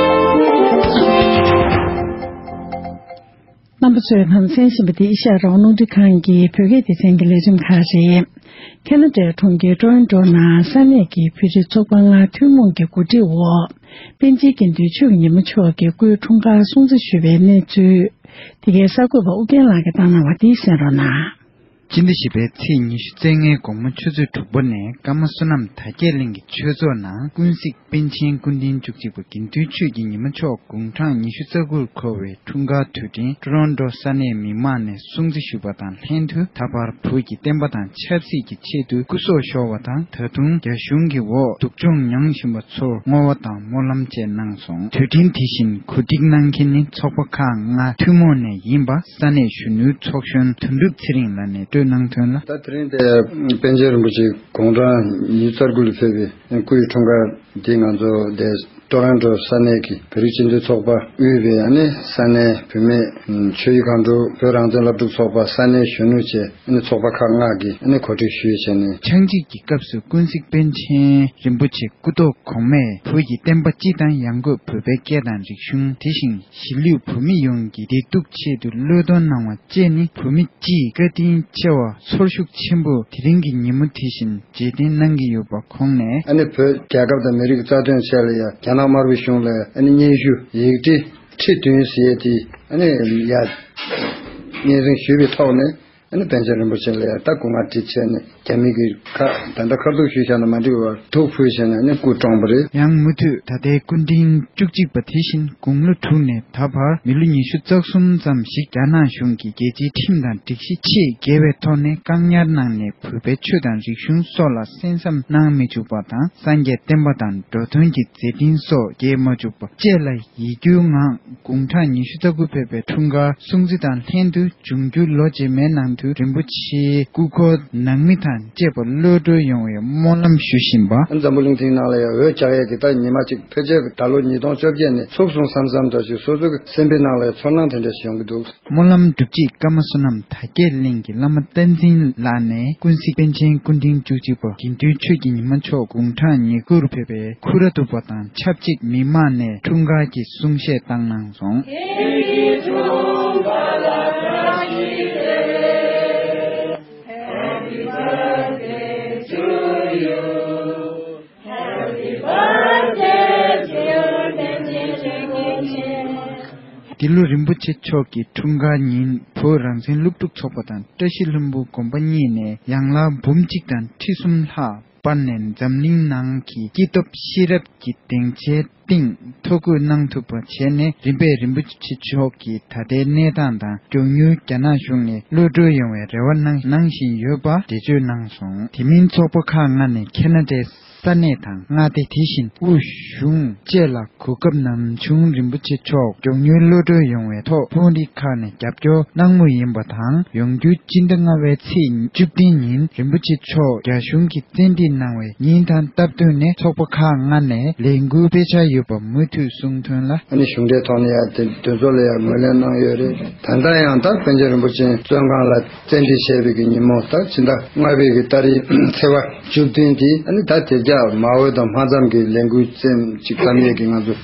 རྣམ་པ་ཚོས་ལྷན་གསན་བཞིན་པ་འདི་ཨེ་ཤ་ཡ་རང་དབང་རླུང་འཕྲིན་ཁང་གི་བོད་སྐད་སྡེ་ཚན་གྱི་ལས་རིམ་ཁག་རེད། ཁེ་ན་ཌའི་གྲོང་ཁྱེར་ཊོ་རོན་ཊོ་ནང་ས་གནས་ཀྱི་བོད་རིགས་ཚོགས་པ་ལྔ་ཐུན་མོང་གི་གོ་སྒྲིག་འོག་པཎ་ཆེན་དགེ་འདུན་ཆོས་ཀྱི་ཉི་མ་མཆོག་གི་སྐུའི་འཁྲུངས་སྐར་སྲུང་བརྩི་ཞུས་པའི་གནས་ཚུལ། དེ་གའི་གསར་འགོད་པ་ཨུ་རྒྱན་ལགས་ཀྱིས་བཏང་གནང་བ་འདི་གསན་རོགས་གནང་། སྤྱི་ཟླ་བཞི་པའི་ཚེས་ཉི་ཤུ་རྩ་ལྔའི་དགོང་མོ་ཆུ་ཚོད་དྲུག་པ་ནས་ཀརྨ་བསོད་ནམས་དར་རྒྱས་གླིང་གི་ཆོས་ཚོགས་ནང་ཀུན་གཟིགས་པཎ་ཆེན་སྐུ་ཕྲེང་བཅུ་གཅིག་པ་དགེ་འདུན་ཆོས་ཀྱི་ཉི་མ་མཆོག་དགུང་གྲངས་ཉི་ཤུ་རྩ་དགུར་འཁོར་བའི་འཁྲུངས་སྐར་དུས་དྲན་ཊོ་རོན་ཊོ་ས་གནས་མི་མང་ནས་སྲུང་བརྩི་ཞུས་པ་དང་ལྷན་དུ། ད་བར་བོད་ཀྱི་བསྟན་པ་དང་ཆབ་སྲིད་ཀྱི་ཆེད་དུ་སྐུ་སྲོག་ཤོར་བ་དང་། ད་དུང་རྒྱ་གཞུང་གི་འོག་སྡུག་སྦྱོང་མྱངས་བཞིན་པ་ཚོར་བསྔོ་བ་དང་སྨོན་ལམ་བཅས་གནང་སོང་། དུས་དྲན་དེ་བཞིན་གོ་སྒྲིག་གནང་མཁན་ནི་ཚོགས་པ་ཁག་ལྔ་ཐུན་མོང་ནས་ཡིན་པ་ས་གནས་གཞོན་ནུའི་ཚོགས་གཞོན་དོན་གྲུབ་ཚེ་རིང་ལགས་ནས་སྤྲོད་གནང་དོན་ལ། ད་དེ་རིང་དེ་པཎ་ཆེན་རིན་པོ་ཆེ་དགུང་གྲངས་ཉི་ཤུ་རྩ་དགུ་ལ་ཕེབས་པའི་སྐུའི་འཁྲུངས་སྐར་འདི་ང་ཚོ་དེ་ཊོ་རོན་ཊོ་ས་གནས་ཀྱི་བོད་རིགས་སྤྱི་མཐུན་ཚོགས་པ་དབུས་པའི་ཨ་ནི་ས་གནས་བུད་མེད་ཆོས་ཡིག་སྒང་དྲུག་བོད་རང་བཙན་སློབ་ཕྲུག་ཚོགས་པ་ས་གནས་གཞོན་ནུ་བཅས་ཨ་ནི་ཚོགས་པ་ཁག་ལྔ་གིས་ཨ་ནི་གོ་སྒྲིག་ཞུས་བྱས་ནས། ཆགས་འཇིག་གི་སྐབས་སུ་ཀུན་གཟིགས་པཎ་ཆེན་རིན་པོ་ཆེ་སྐུ་ཐོག་གོང་མས་བོད་ཀྱི་བསྟན་པ་སྤྱི་དང་ཡང་སྒོས་བོད་པའི་སྐད་དང་རིག་གཞུང་། དེ་བཞིན་གཞིས་ལུས་བོད་མི་ཡོངས་ཀྱི་བདེ་སྡུག་ཆེད་དུ་བློས་གཏོང་གནང་བ་བཅས་ནི་བོད་མི་སྤྱིའི་བཀའ་དྲིན་ཆེ་བ་ཚོར་ཤུགས་ཆེན་པོས་དེ་རིང་གི་ཉིན་མོ་དེ་བཞིན་རྗེས་དྲན་གནང་གི་ཡོད་པ་ཁོང་ནས། ཨ་ནི་བོད་རྒྱལ་ཁབ་དང་མི་རིགས་རྩ་དོན་ཆེད་ལ་ཡང་རྒྱ་ནག་དམར་པོའི་གཞུང་ལ་ཨ་ནི་སྙན་ཞུ་ཡིག་འབྲི་ཁྲི་བདུན་ཟེར་ཡས་དེ་ཨ་ནི་ཡ། སྙན་སེང་ཞུས་པའི་ཐོག་ནས། ཨ་ནི་པཎ་ཆེན་རིན་པོ་ཆེ་ལ་ཡང་ད་སྐུ་ངལ་དྲི་བྱས་ནས། རྒྱ་མི་གི་ཁ་ད་ལྟ་ཁ་ཐུག་ཞུས་བཞག་ན་མ་འགྲིག་པར་ཐུགས་ཕུལ་བྱས་ནས་ཨ་ནི་སྐུ་བཀྲོངས་པ་རེད། ཡང་མུ་མཐུད་ད་ལྟའི་སྐུ་ཕྲེང་བཅུ་གཅིག་པ་དེ་བཞིན་དགུང་ལོ་དྲུག་ནས་ད་བར་མི་ལོ་ཉི་ཤུ་རྩ་གསུམ་ཙམ་ཞིག་རྒྱ་ནག་གཞུང་གིས་རྒྱལ་སྤྱིའི་ཁྲིམས་དང་སྒྲིག་གཞི་ཆེས་འགལ་བའི་ཐོག་ནས་བཀག་ཉར་གནང་ནས། བོད་པའི་ཆོས་དང་རིག་གཞུང་སོགས་ལ་གསན་བསམ་གནང་མི་བཅུག་པ་དང་། སངས་རྒྱས་བསྟན་པ་དང་འགྲོ་དོན་གྱི་མཛད་འཕྲིན་སོགས་རྒྱས་མ་བཅུག་པ་བཅས་ལ་ཡིད་སྐྱོའི་ངང་། དགུང་གྲངས་ཉི་ཤུ་རྩ་དགུ་ཕེབས་པའི་འཁྲུངས་སྐར་སྲུང་བརྩི་དང་ལྷན་དུ། འབྱུང་འགྱུར་ལོ་རྗེས་མའི་ནང་དུ་རིན་པོ་ཆེའི་སྐུ་འཁོར་ནང་མི་དང་བཅས་པ་གློད་གྲོལ་ཡོང་བའི་སྨོན་ལམ་ཞུ་བཞིན་པ། འཛམ་བུ་གླིང་སྟེང་ནང་ལ་ཡང་འོད་རྒྱག་ཡས་ཀྱི་ད་ཉི་མ་གཅིག་ཕལ་ཆེར་ད་ལོ་ཉིས་སྟོང་བཅོ་བརྒྱད་ནས་ཚུགས་སོང་བསམ་བསམ་འདྲ་ཞིག་སོ་སོ་གི་སེམས་པའི་ནང་ལ་ཡང་ཚོར་སྣང་དེ་འདྲ་ཞིག་ཡོང་གི་འདུག། སྨོན་ལམ་སྒྲུབ་བྱེད་ཀརྨ་བསོད་ནམས་དར་རྒྱས་གླིང་གི་བླ་མ་བསྟན་འཛིན་ལགས་ནས། ཀུན་གཟིགས་པཎ་ཆེན་སྐུ་ཕྲེང་བཅུ་གཅིག་པ་དགེ་འདུན་ཆོས་ཀྱི་ཉི་མ་མཆོག་དགུང་གྲངས་ཉེར་དགུར་ཕེབས་པའི་འཁུར་ར་ཐུབ་པ་དང་ཆབས་ཅིག་མི་མང་ནས་འཁྲུངས་སྐར་གྱི་གསུང་བཤད་བཏང་གནང་སོང་། འདི་ལོ་རིན་པོ་ཆེ་མཆོག་གི་འཁྲུངས་སྐར་ཉིན། བོད་རང་བཙན་སློབ་ཕྲུག་ཚོགས་པ་དང་བཀྲ་ཤིས་ལྷུན་པོ་དགོན་པ་གཉིས་ནས་ཡང་ལག་འབུམ་གཅིག་དང་ཁྲི་གསུམ་ལྷག་སྤར་ནས། འཛམ་གླིང་ནང་གི་སྐྱེ་སྟོབས་ཤེས་རབ་ཀྱི་སྡིངས་ཆའི་སྟེང་ཐོ་འགོད་གནང་ཐུབ་པ་བྱས་ནས། རིམ་པས་རིན་པོ་ཆེ་མཆོག་གི་ད་ལྟའི་གནས་སྟངས་དང་། མགྱོགས་མྱུར་རྒྱ་ནག་གཞུང་ནས་གློད་གྲོལ་ཡོང་བའི་རེ་བ་གནང་གནང་བཞིན་ཡོད་པ་འགྲེལ་བརྗོད་གནང་སོང་། དེ་མིན་ཚོགས་པ་ཁག་ལྔ་ནས་ཁེ་ན་ཌའི་ས་གནས་དང་མངའ་སྡེ། དེ་བཞིན་དབུས་གཞུང་བཅས་ལ་གོ་སྐབས་ནམ་བྱུང་རིན་པོ་ཆེ་མཆོག་མགྱོགས་མྱུར་གློད་གྲོལ་ཡོང་བའི་ཐོག་དཔོན་རིགས་ཁག་ནས་རྒྱབ་སྐྱོར་གནང་མུས་ཡིན་པ་དང་། ཡོང་རྒྱུའི་སྤྱི་ཟླ་ལྔ་པའི་ཚེས་བཅུ་བདུན་ཉིན་རིན་པོ་ཆེ་མཆོག་རྒྱ་གཞུང་གིས་བཙན་ཁྲིད་གནང་བའི་ཉིན་དང་སྟབས་བསྟུན་ནས་ཚོགས་པ་ཁག་ལྔ་ནས་ལས་འགུལ་སྤེལ་འཆར་ཡོད་པ་མུ་མཐུད་གསུངས་དོན་ལ། ཨ་ནི་གཞུང་འབྲེལ་ཐོག་ནས་ཡང་དེ་དེ་ཚོ་ལ་ཡང་ངོས་ལེན་གནང་ཡོད་རེད། ད་ལྟ་ཡང་ད་པཎ་ཆེན་རིན་པོ་ཆེ་བཙོན་ཁང་ལ་བཙན་ཁྲིད་བྱས་པའི་གི་ཉིན་མོ། ད་ཕྱི་ཟླ་ལྔ་པའི་གི་ཏ་རིག་ཚེས་པ་བཅུ་བདུན་དེ། ཨ་ནི་ད་དེ་རྒྱ་མ་འོས་དང་མ་ཙམ་གྱི་ལས་འགུལ་ཙམ་ཅིག་བརྩམས་ཡས་ཀྱི་ང་ཚོ་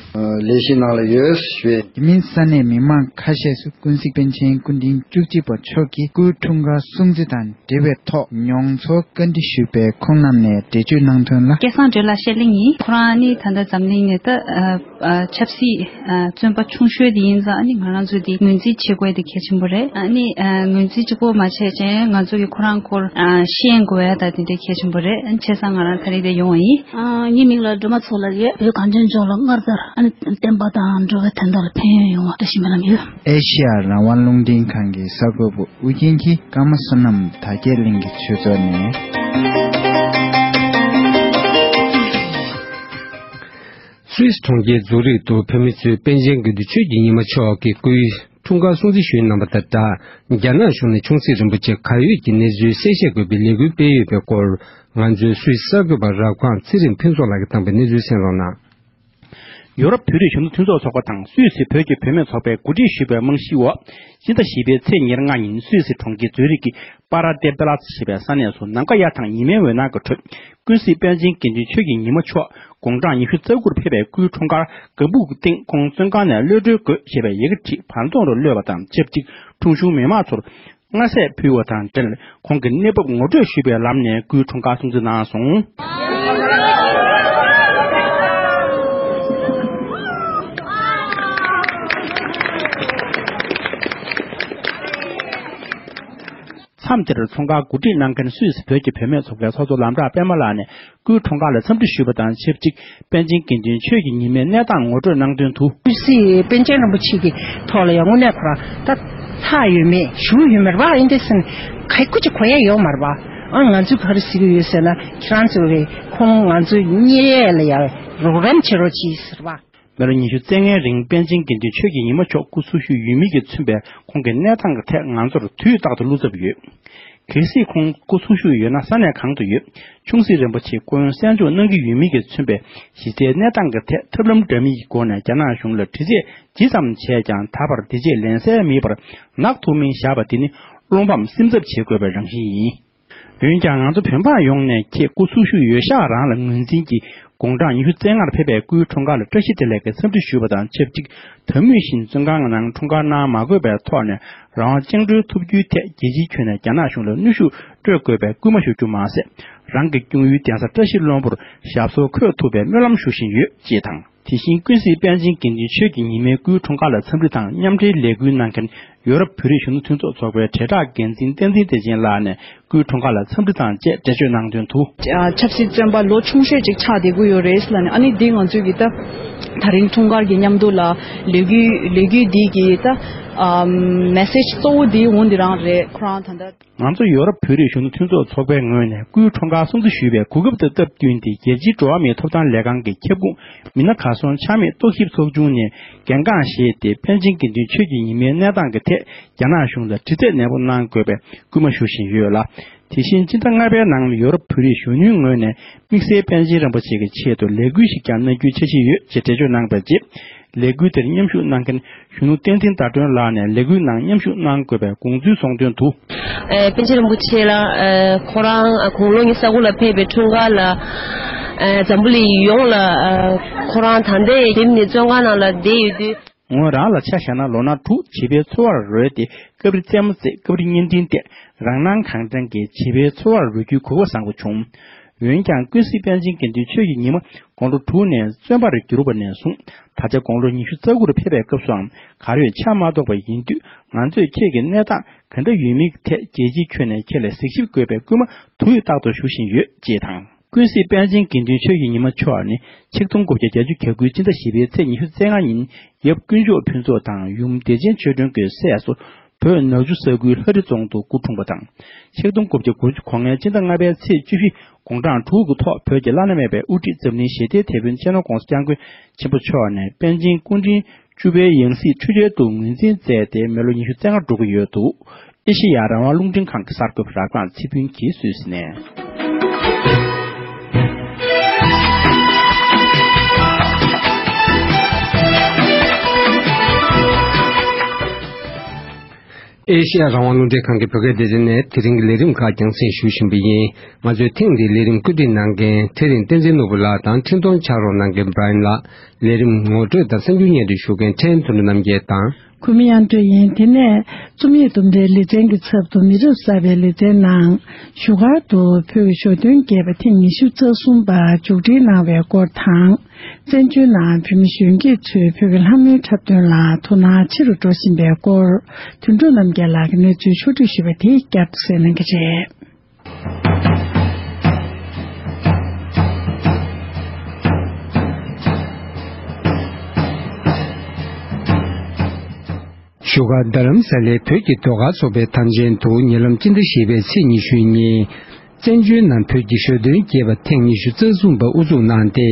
ལས་གཞི་ནང་ལ་ཡོད་ཞུ་བས། དེ་མིན་ས་གནས་མི་མང་ཁ་ཤས་སུ་ཀུན་གཟིགས་པཎ་ཆེན་སྐུ་ཕྲེང་བཅུ་གཅིག་པ་མཆོག་གི་སྐུའི་འཁྲུངས་སྐར་སྲུང་བརྩི་དང་འབྲེལ་བའི་ཐོག་མྱོང་ཚོར་བཀའ་འདྲི་ཞུས་པའི་ཁོང་རྣམས་ནས་འགྲེལ་བརྗོད་གནང་དོན་ལ། སྐལ་བཟང་སྒྲོལ་ལགས་བཤད་གླིང་ཡིན། ཁོ་རང་ནི་ད་ལྟ་འཛམ་གླིང་ནས་ད་ཨ་ཨ་ཆབ་སྲིད་ཨ་བཙོན་པ་ཆུང་ཤོས་དེ་ཡིན་ཙང་། ཨ་ནི་ང་རང་ཚོས་དེ་ངོས་འཛིན་བྱེད་དགོས་དེ་གལ་ཆེན་པོ་རེད། ཨ་ནི་ཨ་ངོས་འཛིན་གཅིག་པོ་མ་བྱས་ཅན་ང་ཚོ་གི་ཁོ་རང་སྐོར་ཨ་ཤེས་དགོས་ཡ་ད་དེ་འདྲ་གལ་ཆེན་པོ་རེད། ཨ་ནི་བྱས་ཙང་ང་རང་ད་རེས་དེ་ཡོང་བ་ཡིན། ཨ་ངའི་མིང་ལ་སྒྲོལ་མ་མཚོ་ལགས་རེད། བོད་གངས་ཅན་ལྗོངས་ལ་སྔར་ལྟར་ཨ་ནི་བསྟན་པ་དང་འགྲོ་བའི་དོན་དག་ལ་ཕན་ཡོན་ཡོང་བ་བཀྲ་ཤིས་སྨོན་ལམ་ཡོད། ཨེ་ཤེ་ཡ་རང་དབང་རླུང་འཕྲིན་ཁང་གི་གསར་འགོད་པ་ཨུ་རྒྱན་གྱིས་ཀརྨ་བསོད་ནམས་དར་རྒྱས་གླིང་གི་ཆོས་ཚོགས་ནས། སུད་སི་གྲོང་ཁྱེར་ཛུ་རིག་ཏུ་བོད་མི་ཚོས་པཎ་ཆེན་དགེ་འདུན་ཆོས་ཀྱི་ཉི་མ་མཆོག་གི་སྐུའི་འཁྲུངས་སྐར་སྲུང་བརྩི་ཞུས་གནང་བ་དང་སྦྲགས། རྒྱ་ནག་གཞུང་ནས་ཆུང་སྲིད་རིན་པོ་ཆེ་གར་ཡོད་ཀྱི་གནས་ཚུལ་གསལ་བཤད་དགོས་པའི་ལས་འགུལ་སྤེལ་ཡོད་པའི་སྐོར། ང་ཚོའི་སུད་སི་གསར་འགོད་པ་རབ་སྒང་ཚེ་རིང་ཕུན་ཚོགས་ལགས་ཀྱིས་བཏང་པའི་གནས་ཚུལ་གསན་རོགས་གནང་། ཡོ་རོབ་བོད་རིགས་གཞོན་ནུ་མཐུན་ཚོགས་ཚོགས་པ་དང་སུད་སི་བོད་ཀྱི་བུད་མེད་ཚོགས་པས་གོ་སྒྲིག་ཞུས་པའི་རྨང་གཞིའི་འོག་སྤྱི་ཟླ་བཞི་པའི་ཚེས་ཉེར་ལྔ་ཉིན་སུད་སི་གྲོང་ཁྱེར་ཛུ་རིག་གི་པ་ར་ཏེ་པེ་ལ་ཙི་ཞེས་པའི་ས་གནས་སུ་ནམ་མཁའ་གཡའ་དང་ཉི་མའི་འོད་སྣང་གི་ཁྲོད། ཀུན་གཟིགས་པཎ་ཆེན་དགེ་འདུན་ཆོས་ཀྱི་ཉི་མ་མཆོག་དགུང་གྲངས་ཉི་ཤུ་རྩ་དགུར་ཕེབས་པའི་སྐུའི་འཁྲུངས་སྐར་ལྒང་བུའི་སྟེང་ཁོང་བཙོན་ཁང་ནས་གློད་གྲོལ་དགོས་ཞེས་པའི་ཡི་གེ་བྲིས་བར་འདུམ་དུ་གློད་པ་དང་ཆབས་ཅིག་ཁྲུང་གཞུང་མི་མང་ཚོར་མངའ་ཟས་ཕུལ་བ་དང་འབྲེལ། ཁོང་གི་གནས་བབ་ངོ་སྤྲོད་ཞུས་པའི་ལམ་ནས་སྐུའི་འཁྲུངས་སྐར་སྲུང་བརྩི་གནང་སོང་། མཚམས་དེར་འཁྲུངས་སྐར་གོ་སྒྲིག་གནང་མཁན་སུད་སི་བོད་ཀྱི་བུད་མེད་ཚོགས་པའི་ཚོགས་གཙོ་ལམ་གྲགས་པད་མ་ལགས་ནས། སྐུའི་འཁྲུངས་སྐར་ལ་འཚམས་འདྲི་ཞུས་པ་དང་ཆབས་ཅིག་པཎ་ཆེན་དགེ་འདུན་ཆོས་ཀྱི་ཉི་མའི་གནས་སྟངས་ངོ་སྤྲོད་གནང་དོན་དུ། སུད་སི་པཎ་ཆེན་རིན་པོ་ཆེ་གི་ཐོག་ལ་ཡང་དངོས་གནས་ཁོ་རང་ད་ལྷག་ཡོད་མེད་ཞུ་ཡོད་མེད་རེད་པ། ཨིན་དེ་སེམས་ཁ་ཁུ་ཅིག་གོ་ཡ་ཡོད་མ་རེད་པ། ཨ་ང་ཚོས་ག་རེ་ཟེར་གི་ཡོད་ཟེར་ན། ཁྱེད་རང་ཚོ་གི་ཁོང་ང་ཚོ་གཉེར་ཡས་ལ་ཡང་རོགས་རམ་བྱེད་རོགས་གྱིས་ཟེར་བ། མི་ལོ་ཉི་ཤུ་རྩ་ལྔའི་རིང་པཎ་ཆེན་དགེ་འདུན་ཆོས་ཀྱི་ཉི་མ་མཆོག་སྐུ་འཚོ་བཞུགས་ཡོད་མེད་ཀྱིས་མཚོན་པའི་ཁོང་གི་གནས་སྟངས་ཀྱི་ཐད་ང་ཚོར་དུས་རྟག་ཏུ་བློ་འཚབ་ཡོད། གལ་སྲིད་ཁོང་སྐུ་འཚོ་བཞུགས་ཡོད་ན་ས་གནས་གང་དུ་ཡོད། ཆུང་སྲིད་རིན་པོ་ཆེ་སྐུ་ཡོན་གསན་འཇོག་གནང་གི་ཡོད་མེད་ཀྱིས་མཚོན་པའི་གཞི་རྩའི་གནས་སྟངས་ཀྱི་ཐད་ཐབས་ལམ་འདྲ་མིན་གྱི་སྒོ་ནས་རྒྱ་ནག་གཞུང་ལ་དྲི་རྩད་ཇི་ཙམ་བྱས་ཀྱང་ད་བར་དེ་རྗེས་ལན་གསལ་མེད་པར་ནག་ཐུག་མིན་བཞག་པ་དེ་ནི་བློ་ཕམ་སེམས་འཚབ་བྱེད་དགོས་པའི་རང་བཞིན་ཡིན། འོན་ཀྱང་ང་ཚོ་བོད་འབངས་ཡོངས་ནས་ཁྱེད་སྐུ་འཚོ་བཞུགས་ཡོད་ཤག་རང་ལ་ངོས་འཛིན་གྱིས་དགུང་གྲངས་ཉི་ཤུ་རྩ་ལྔར་ཕེབས་པའི་སྐུའི་འཁྲུངས་སྐར་ལ་བཀྲ་ཤིས་བདེ་ལེགས་ཀྱི་འཚམས་འདྲི་ཞུས་པ་དང་ཆབས་ཅིག་ད་མུས་བཞིན་བཙོན་ཁང་ནང་འཁྲུངས་སྐར་གནང་མ་དགོས་པའི་ཐོག་ནས་རང་དབང་བཅིངས་འགྲོལ་ཐོབ་རྒྱུའི་ཐད་རྒྱལ་སྤྱིའི་ཁྱོན་ནས་རྒྱ་ནག་གཞུང་ལ་གནོན་ཤུགས་སྤྲོད་དགོས་པའི་སྐུལ་མ་ཞུ་རྒྱུ་མ་ཟད། རང་གི་སྐྱོང་ཡུལ་གདན་ས་བཀྲ་ཤིས་ལྷུན་པོར་ཞབས་སོར་འཁོད་ཐུབ་པའི་སྨོན་ལམ་ཞུ་བཞིན་ཡོད་ཅེས་དང་། དེ་བཞིན་ཀུན་གཟིགས་པཎ་ཆེན་དགེ་འདུན་ཆོས་ཀྱི་ཉི་མའི་སྐུའི་འཁྲུངས་སྐར་ལ་འཚམས་འདྲི་དང་མཉམ་འབྲེལ་ལས་འགུལ་གནང་མཁན་ ཡོ་རོབ་བོད་རིགས་གཞོན་ནུ་མཐུན་ཚོགས་ཚོགས་པའི་དྲིལ་བསྒྲགས་འགན་འཛིན་བསྟན་འཛིན་བདེ་ཆེན་ལགས་ནས་སྐུའི་འཁྲུངས་སྐར་ལ་འཚམས་འདྲི་དང་བཅས་འགྲེལ་བརྗོད་གནང་དོན་དུ། ཆབ་སྲིད་བཙོན་པ་ལོ་ཆུང་ཤོས་ཅིག་ཆགས་བསྡད་ཀྱི་ཡོད་རེད་ལབ་ནས། ཨ་ནི་འདི་ང་ཚོས་ཀྱི་ད་ད་རིང་འཁྲུངས་སྐར་གྱི་མཉམ་དུ་ལ་ལས་འགུལ་ལས་འགུལ་འདི་གི་ད་ཨམ་མེ་སེ་ཇི་གཙོ་བོ་འདི་འོ་འདི་རང་རེད། ཁོ་རང་ད་ལྟ། ང་ཚོ་ཡོ་རོབ་བོད་རིགས་གཞོན་ནུ་མཐུན་ཚོགས་ཚོགས་པའི་ངོས་ནས་སྐུའི་འཁྲུངས་སྐར་སྲུང་བརྩི་ཞུས་པའི་གོ་སྐབས་དེ་སྟབས་བསྟུན་ཏེ། རྒྱལ་སྤྱིའི་འགྲོ་བ་མིའི་ཐོབ་ཐང་ལས་ཁང་གི་ཁྱབ་ཁོངས་མི་སྣ་གར་སོང་ཆགས་མེད་རྟོག་ཞིབ་ཚོགས་ཆུང་ནས་འགན་འཁུར་བཞེས་ཏེ། པཎ་ཆེན་དགེ་འདུན་ཆོས་ཀྱི་ཉི་མའི་གནས་སྟངས་ཀྱི་ཐད་རྒྱ་ནག་གཞུང་ལ་དྲི་རྩད་ནན་པོ་གནང་དགོས་པའི་སྐུལ་མ་ཞུ་བཞིན་ཡོད་ལ། དེ་བཞིན་སྤྱི་ཟླ་ལྔ་པའི་ནང་ཡོ་རོབ་བོད་རིགས་གཞོན་ནུའི་ངོས་ནས་དམིགས་བསལ་པཎ་ཆེན་རིན་པོ་ཆེ་གི་ཆེད་དུ་ལས་འགུལ་ཞིག་ཀྱང་གནང་རྒྱུའི་འཆར་གཞི་ཡོད་ཅེས་འགྲེལ་བརྗོད་གནང་བའི་རྗེས། ལས་འགུལ་དེར་མཉམ་ཞུགས་གནང་མཁན་གཞོན་ནུ་བསྟན་འཛིན་ཟླ་སྒྲོན་ལགས་ནས་ལས་འགུལ་ནང་མཉམ་ཞུགས་གནང་དགོས་པའི་དགོངས་ཚུལ་གསུངས་དོན་དུ། ཨེ་པཎ་ཆེན་རིན་པོ་ཆེ་ལགས། ཨེ་ཁོ་རང་ཨ་དགུང་ལོ་ཉི་ཤུ་རྩ་དགུ་ལ་ཕེབས་པའི་འཁྲུངས་སྐར་ལ། ཨེ་འཛམ་བུ་གླིང་ཡོངས་ལ་ཨ་ཁོ་རང་ད་ལྟའི་རིམ་ནས་བཙོན་ཁང་ནང་ལ་བསྡད་ཡོད་དུས། ངོས་རང་ལ་ཆ་བཞག་ན་ལོ་ན་དྲུག་བྱིས་པའི་འཚོ་བར་རོལ་ཏེ། སྐབས་རེ་རྩེད་མོ་རྩེ། སྐབས་རེ་བརྙན་འཕྲིན་བལྟས། རང་སྣང་གང་དྲན་གྱིས་བྱིས་པའི་འཚོ་བར་རོལ་རྒྱུའི་གོ་སྐབས་བཟང་པོ་བྱུང་། འོན་ཀྱང་ཀུན་གཟིགས་པཎ་ཆེན་དགེ་འདུན་ཆོས་ཀྱི་ཉི་མ་དགུང་ལོ་དྲུག་ནས་བཙོན་པར་གྱུར་པ་ནས་བཟུང་ད་ཆ་དགུང་ལོ་ཉི་ཤུ་རྩ་དགུ་རུ་ཕེབས་པའི་སྐབས་སུའང་གར་ཡོད་ཆ་མ་རྟོགས་པ་ཡིན་དུས། ང་ཚོས་ཁྱེད་ཀྱི་གནས་སྟངས་ག་འདྲ་ཡོད་མེད་ཐད་རྒྱལ་སྤྱིའི་ཁྱོན་ནས་ཁྱེད་ལ་གཟིགས་ཞིབ་དགོས་པའི་སྐུལ་མ་དུས་རྟག་ཏུ་ཞུ་བཞིན་ཡོད་ཅེས་དང་། ཀུན་གཟིགས་པཎ་ཆེན་དགེ་འདུན་ཆོས་ཀྱི་ཉི་མ་མཆོག་ནི་ཆིག་སྟོང་དགུ་བརྒྱ་བརྒྱད་ཅུ་གྱ་དགུའི་སྤྱི་ཟླ་བཞི་པའི་ཚེས་ཉི་ཤུ་རྩ་ལྔ་ཉིན་ཡབ་དཀོན་མཆོག་ཕུན་ཚོགས་དང་ཡུམ་བདེ་ཆེན་ཆོས་སྒྲོན་གྱི་སྲས་སུ་བོད་ནག་ཆུ་ས་ཁུལ་ལྷ་རི་རྫོང་དུ་སྐུ་འཁྲུངས་པ་དང་། ཆིག་སྟོང་དགུ་བརྒྱ་དགུ་བཅུ་གོ་ལྔའི་སྤྱི་ཟླ་ལྔ་པའི་ཚེས་བཅུ་བཞི་དགུང་གྲངས་དྲུག་གི་ཐོག་བོད་ཀྱི་བླ་ན་མེད་པའི་དབུ་ཁྲིད་འཛམ་གླིང་ཞི་བདེའི་དེད་དཔོན་སྤྱི་ནོར་༸གོང་ས་༸སྐྱབས་མགོན་ཆེན་པོ་མཆོག་ནས་པཎ་ཆེན་སྐུ་ཕྲེང་བཅུ་པའི་ཡང་སྲིད་འཕྲུལ་རྒྱལ་དུ་ངོས་འཛིན་མཛད་དེ་མི་ལོ་ཉི་ཤུ་རྩ་ལྔ་འགྲོ་གི་ཡོད་འདུག་ཨེ་ཤེ་ཡ་རང་དབང་རླུང་འཕྲིན་ཁང་གི་གསར་འགོད་པ་ར་སྒང་ཚེ་ཕུན་གྱིས་སུད་སི་ནས། ཨེ་ཤེ་ཡ་རང་དབང་རླུང་འཕྲིན་ཁང་གི་བོད་སྐད་སྡེ་ཚན་ནས་དེ་རིང་གི་ལས་རིམ་ཁག་རྒྱང་སྲིང་ཞུ་བཞིན་པ་ཡིན། ང་ཚོས་ཐེངས་འདིའི་ལས་རིམ་བཀོད་སྒྲིག་གནང་མཁན་ཚེ་རིང་བསྟན་འཛིན་ནོར་བུ་ལགས་དང་འཕྲིན་གཏོང་ཕྱག་རོགས་གནང་མཁན་བྷ་རན་ལགས། ལས་རིམ་ངོ་སྤྲོད་དང་གསར་འགྱུར་སྙན་སྒྲོན་ཞུ་མཁན་ཕྲན་དོན་གྲུབ་རྣམ་རྒྱལ་དང་། གུས་མོ་དབྱངས་སྒྲོན་ཡིན། དེ་ནས་རྩོམ་ཡིག་དུམ་གྲའི་ལེ་ཚན་གྱི་ཚབ་ཏུ་མི་རབས་གསར་པའི་ལེ་ཚན་ནང་བཞུགས་སྒར་དུ་བོད་ཀྱི་ཞོ་སྟོན་རྒྱས་པ་ཐེངས་ཉི་ཤུ་རྩ་གསུམ་པ་མཇུག་སྒྲིལ་གནང་བའི་སྐོར་དང་། བཙན་བྱོལ་ནང་བོད་མི་གཞོན་སྐྱེས་ཚོས་བོད་ཀྱི་ལྷ་མོའི་འཁྲབ་སྟོན་ལ་དོ་སྣང་ཆེ་རུ་འགྲོ་བཞིན་པའི་སྐོར། དོན་གྲུབ་རྣམ་རྒྱལ་ལགས་ཀྱིས་གནས་ཚུལ་ཕྱོགས་བསྒྲིགས་ཞུས་པ་དེ་བསྐྱར་དུ་གསན་གནང་གི་རེད། བཞུགས་སྒར་རྡ་རམ་ས་ལའི་བོད་ཀྱི་ཟློས་གར་ཚོགས་པའི་དམ་ཅན་དུ་ཉེ་ལམ་སྤྱི་ཟླ་བཞི་པའི་ཚེས་ཉི་ཤུ་ཉིན། བཙན་བྱོལ་ནང་བོད་ཀྱི་ཞོ་སྟོན་རྒྱས་པ་ཐེངས་ཉི་ཤུ་རྩ་གསུམ་པ་དབུ་འཛུགས་གནང་སྟེ།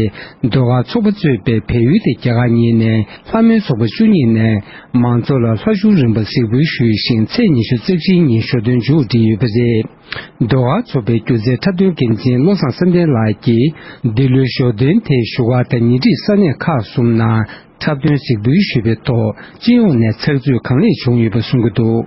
ཟློས་གར་ཚོགས་པ་གཙོས་པའི་བལ་ཡུལ་དང་རྒྱ་གར་གཉིས་ནས་ལྷ་མོའི་ཚོགས་པ་བཅུ་གཉིས་ནས་མང་ཚོགས་ལ་ལྷ་གཞུང་རིམ་པ་གཟིགས་འབུལ་ཞུས་ཤིང་། ཚེས་ཉི་ཤུ་རྩ་བཞིའི་ཉིན་ཞོ་སྟོན་མཇུག་བསྒྲིལ་ཡོད་པ་རེད། ཟློས་གར་ཚོགས་པའི་སྒྱུ་རྩལ་འཁྲབ་སྟོན་འགན་འཛིན་བློ་བཟང་བསམ་གཏན་ལགས་ཀྱིས། འདི་ལོའི་ཞོ་སྟོན་དེ་བཞུགས་སྒར་དང་ཉེ་འཁྲིས་ས་གནས་ཁག་གསུམ་ནང་འཁྲབ་སྟོན་གཟིགས་འབུལ་ཞུས་པའི་ཐོག་སྤྱི་ཡོངས་ནས་ཚགས་ཚུད་གང་ལེགས་བྱུང་ཡོད་པ་གསུང་གི་འདུག་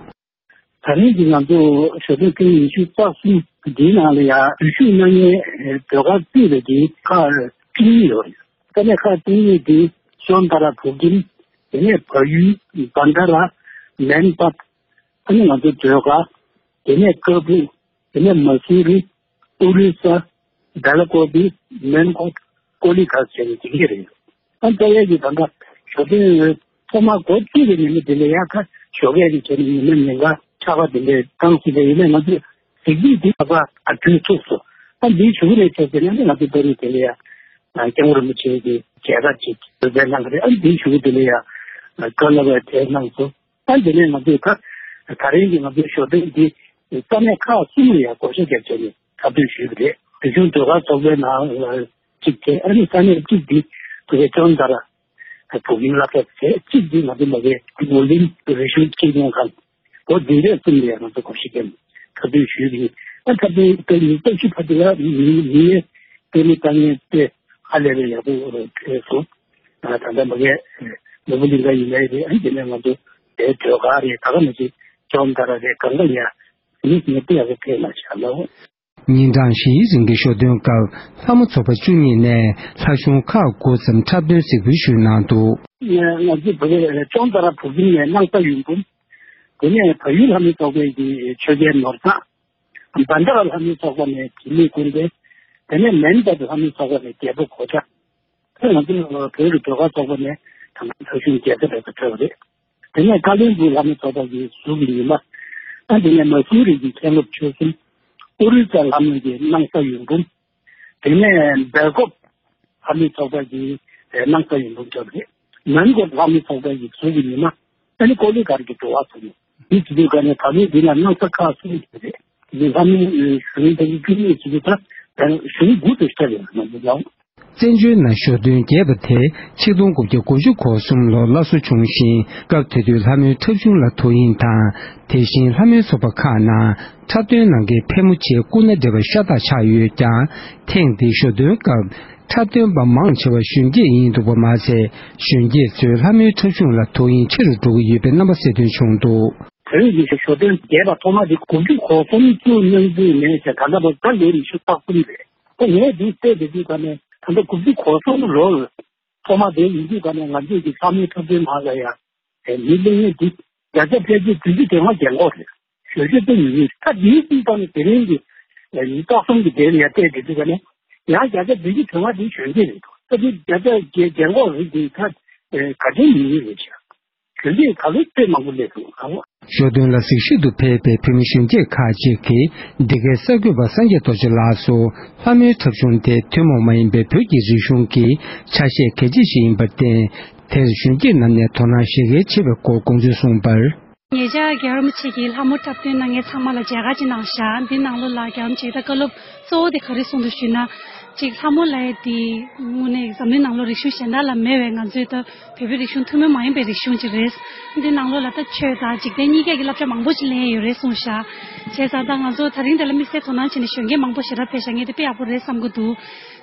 ད་རིང་གི་ང་ཚོ་ཞོ་སྟོན་ཐེངས་ཉི་ཤུ་རྩ་གསུམ་འདིའི་ནང་ལ་ཡང་འཛུལ་ཞུགས་གནང་མཁན་ཟློས་གར་རྩེད་པ་དེ་ཁག་བཅུ་གཉིས་ཡོད་རེད། ས་གནས་ཁག་བཅུ་གཉིས་དེ་ཅོན་ཏ་ར། བུ་གིམ། དེ་ནས་བལ་ཡུལ། བྷན་ཌ་ར། མན་པད། ཨ་ནི་ང་ཚོ་ཟློས་གར། དེ་ནས་ཀ་སྦུག། དེ་ནས་མ་སུ་རི། ཨོ་རི་ས། བེ་ལ་ཀོ་བི། མན་ཀོཊ། ཀོ་ལི་གྷལ་བྱས་ནས་འཛིན་གྱི་རེད། ཨ་རྩ་བའི་གི་ད་ལྟ་ཞོ་སྟོན་ཐོག་མར་འགོ་བཙུགས་པའི་ཉིན་མོ་དེ་ལ་ཡ་ཁ་ཞོགས་ཀས་ཀྱི་བྱས་ནས་ཉི་མ་ཉིན་གང་ཆར་པ་དེ་འདྲས་བཏང་སྲིད་པ་ཡིན་ནའི་ང་ཚོས་གཟིགས་འབུལ་འདི་ད་ལྟ་ཨ་གྲོལ་ཚུགས་སོང་། ཨ་འདིའི་གཞུག་ལ་བྱས་ཟེར་ན་ང་ཚོ་ད་རེས་དེ་ལ་ཡ་སྐྱབས་མགོན་རིན་པོ་ཆེ་གི་མཇལ་ཁ་ཅིག་འབུལ་བ་གནང་གི་རེད། ཨ་འདིའི་གཞུག་དེ་ལ་ཡ་བཀའ་སློབ་པ་དེ་གནང་སོང་། ཨ་དེ་ནས་ང་ཚོས་ད་ད་རིང་གི་ང་ཚོའི་ཞོ་སྟོན་འདི་ས་གནས་ཁག་གསུམ་ལ་ཡང་བགོ་བཤའ་བརྒྱབ་བྱས་ནས་འཁྲབ་སྟོན་ཞུས་པ་རེད། རིག་གཞུང་ཟློས་གར་ཚོགས་པའི་ནང་ལ་གཅིག་བྱས། ཨ་ནི་ས་གནས་གཅིག་འདི་ཕ་གིའི་ཅོན་ཏ་ར་བུ་གིམ་ལ་ཁག་བྱས། གཅིག་འདི་ང་ཚོ་མ་གའི་མུ་ལིན་རིག་གཞུང་སྤྱི་ཁྱོན་ཁང་། འོ་འདི་འདྲས་གསུམ་ལ་ཡང་ང་ཚོ་བགོ་བཤའ་བརྒྱབ་ནས་འཁྲབ་སྟོན་ཞུས་པ་ཡིན། ཨ་འཁྲབ་སྟོན་དེ་ཉིན་རྟག་ཞིག་ཕ་གི་ལ་མི་མི་ཡས་སྤྲོད་མོལ་བཏང་མཁན་དཔེ་ཧ་ལས་པའི་ཡག་པོ་རེད་སོང་། ད་ལྟ་མ་གའི་ནོར་བུ་གླིང་ག་ཡིན་ནའི་རེད། ཨ་དེ་ནས་ང་ཚོ་དེ་ཟློས་གར་རེད། ད་ག་ནང་བཞིན་ཅོན་ཏ་ར་རེད། གང་ག་ཡ་མི་ཉེ་དུ་ཡག་པོ་ཕེབས་མ་བྱ་ལོ། ཉིན་གྲངས་བཞིའི་རིང་གི་ཞོ་སྟོན་སྐབས་ལྷ་མོ་ཚོགས་པ་བཅུ་གཉིས་ནས་ལྷ་གཞུང་ཁག་དགུ་ཙམ་འཁྲབ་སྟོན་གཟིགས་འབུལ་ཞུས་གནང་འདུག་ང་ཚོ་བོད་པའི་ཅོན་ཏ་ར་བུ་གིམ་ནས་སྣང་ས་ཡོན་བུམ། དེ་ནས་བལ་ཡུལ་ལྷ་མོ་ཚོགས་པའི་གི་ཆོས་རྒྱལ་ནོར་བཟང་། བྷན་ཌ་ར་ལྷ་མོ་ཚོགས་པ་ནས་དྲི་མེད་ཀུན་ལྡན། དེ་ནས་མན་པད་ལྷ་མོ་ཚོགས་པ་ནས་རྒྱལ་པོ་གོ་ཆ། ང་ཚོ་བོད་ཀྱི་ཟློས་གར་ཚོགས་པ་ནས་ད་ལྟ་ལྷ་གཞུང་རྒྱལ་ས་རེད་པ་ཐོབ་པ་རེད། དེ་ནས་ཀ་ལོན་སྦུག་ལྷ་མོའི་ཚོགས་པ་གི་གཟུགས་ཀྱི་ཉི་མ། ཨ་དེ་ནས་མ་སུ་རི་གི་མཁན་སློབ་ཆོས་གསུམ། ཨོ་རི་ས་ལྷ་མོ་གི་སྣང་ས་ཡུམ་བུམ། དེ་ནས་སྦེལ་ཀོབ་ལྷ་མོའི་ཚོགས་པ་གི་སྣང་ས་ཡུམ་བུམ་ཚོགས་རེད། མོན་གྷོ་ལྷ་མོའི་ཚོགས་པ་གི་གཟུགས་ཀྱི་ཉི་མ། ཨ་ནི་ཀོ་ལི་གྷལ་གྱི་འགྲོ་བ་ཚོ་ནི། འདི་བྱེད་དུས་ཀ་ནས་ད་ལོའི་འདི་ན་སྣང་ས་ཁག་གསུམ་ཞིག་རེད། འདི་ལྷ་མོའི་གཞུང་དང་བཅུ་གཉིས་ཞིག་ད་གཞུང་དགུ་དུ་ཤར་ཡོད་ན་མི་ཡང་། བཙན་བྱོལ་ནང་ཞོ་སྟོན་རྒྱས་པ་དེ་ཆིག་སྟོང་དགུ་བརྒྱ་དགུ་བཅུ་གོ་གསུམ་ལོར་སླར་གསོ་བྱུང་ཞིང་། སྐབས་དེ་དུས་ལྷ་མོའི་འཁྲབ་གཞུང་ལ་དོ་དབྱིངས་དང་། དེ་བཞིན་ལྷ་མོའི་ཚོགས་པ་ཁག་ནང་འཁྲབ་སྟོན་གནང་མཁན་ཕལ་མོ་ཆེ་སྐུ་ན་བགྲེས་པ་ཤ་སྟག་ཆགས་ཡོད་ཀྱང་། ཐེངས་འདིའི་ཞོ་སྟོན་སྐབས་འཁྲབ་སྟོན་པ་མང་ཆེ་བ་གཞོན་སྐྱེས་ཡིན་འདུག་པ་མ་ཟད། གཞོན་སྐྱེས་ཚོས་ལྷ་མོའི་འཁྲབ་གཞུང་ལ་དོ་དབྱིངས་ཆེ་རུ་འགྲོ་གི་ཡོད་པའི་རྣམ་པ་གསལ་སྟོན་བྱུང་འདུག། བོད་ཀྱི་ཞོ་སྟོན་རྒྱས་པ་ཐོག་མ་དེ་དགུ་བཅུ་གོ་གསུམ་བཅུ་གནང་དུས་ནས་བྱས་ད་ལྟ་བར་ད་ལོ་ཉི་ཤུ་རྩ་གསུམ་རེད། ད་ངས་འདི་བལྟས་བསྡད་དུས་ཀ་ནས་ད་ལྟ་དགུ་བཅུ་གོ་གསུམ་ལོར་ཐོག་མ་དེ་ཡིན་དུས་ཀ་ནས་ང་ཚོས་ཀྱི་ལྷ་མོའི་འཁྲབ་སྟོན་ནང་ལ་ཡང་མི་གླེང་ཡས་འདི་བརྒྱ་ཆ་ཕལ་ཆེར་བདུན་ཅུ་དོན་ལྔ་རྒན་གོག་རེད། ཞོ་སྟོན་ཉུང་ཉུང་ད་འདིའི་སྟེང་ནས་དེ་རིང་གི་ཉི་ཤུ་རྩ་གསུམ་གྱི་དེ་ལ་ཡང་བལྟས་བསྡད་དུས་ཀ་ནས་ཡང་བརྒྱ་ཆ་བདུན་ཅུ་དོན་ལྔ་དེ་གཞོན་སྐྱེས་རེད་འདུག། ད་འདི་བརྒྱ་ཆ་བརྒྱད་རྒན་གོག་རེད་འདུག། ད་ག་ཚོད་ཉུང་ཉུང་རེད་ཤག། གཞོན་སྐྱེས་ད་ལོ་དཔེ་མང་པོ་སླེབས་འདུག་ཨ། ཞོ་སྟོན་ལ་གཟིགས་ཞིབ་ཏུ་ཕེབས་པའི་བོད་མི་གཞོན་སྐྱེས་ཁག་ཅིག་གིས། འདི་གའི་གསར་འགོད་པ་སངས་རྒྱས་རྡོ་རྗེ་ལགས་སུ་ལྷ་མོའི་འཁྲབ་གཞུང་དེ་ཐུན་མོང་མ་ཡིན་པའི་བོད་ཀྱི་རིག་གཞུང་གི་ཆ་ཤས་གལ་ཆེ་ཞིག་ཡིན་པར་བརྟེན། དེར་གཞོན་སྐྱེས་རྣམས་ནས་དོ་སྣང་བྱེད་གལ་ཆེ་བའི་སྐོར་དགོངས་ཚུལ་གསུངས་པར། ཉེ་ཆར་རྒྱལ་བ་རིན་པོ་ཆེ་གིས་ལྷ་མོ་འཁྲབ་སྟོན་གནང་མཁན་ཚང་མ་ལ་མཇལ་ཁ་ཅིག་གནང་ཤག། འདི་ནང་ལོགས་ལ་རྒྱལ་བ་རིན་པོ་ཆེ་ད་བཀའ་སློབ་གཙོ་བོ་དེ་ག་རེ་གསུངས་འདུག་ཞུས་ན། གཅིག་ལྷ་མོ་ལབ་ཡས་དེ་དངོས་གནས་འཛམ་གླིང་ནང་ལོགས་རིག་གཞུང་གཞན་དག་ལ་མེད་པའི་ང་ཚོའི་ད་བོད་པའི་རིག་གཞུང་ཐུན་མོང་མ་ཡིན་པའི་རིག་གཞུང་ཅིག་རེད། འདི་ནང་ལོགས་ལ་ད་ཆོས་དང་འཇིག་རྟེན་གཉིས་ཀའི་གི་བསླབ་བྱ་མང་པོ་ཅིག་ལེན་ཡོད་རེད་གསུངས་ཤག། བྱས་ཙང་ད་ང་ཚོ་ད་རིང་དེ་ལ་དམིགས་བསལ་དོ་སྣང་བྱས་ནས་གཞོན་སྐྱེས་མང་པོ་ཞེ་དྲག་ཕེབས་ཤག། ངས་དེ་དཔེ་ཡག་པོ་རེད་བསམ་གྱི་འདུག།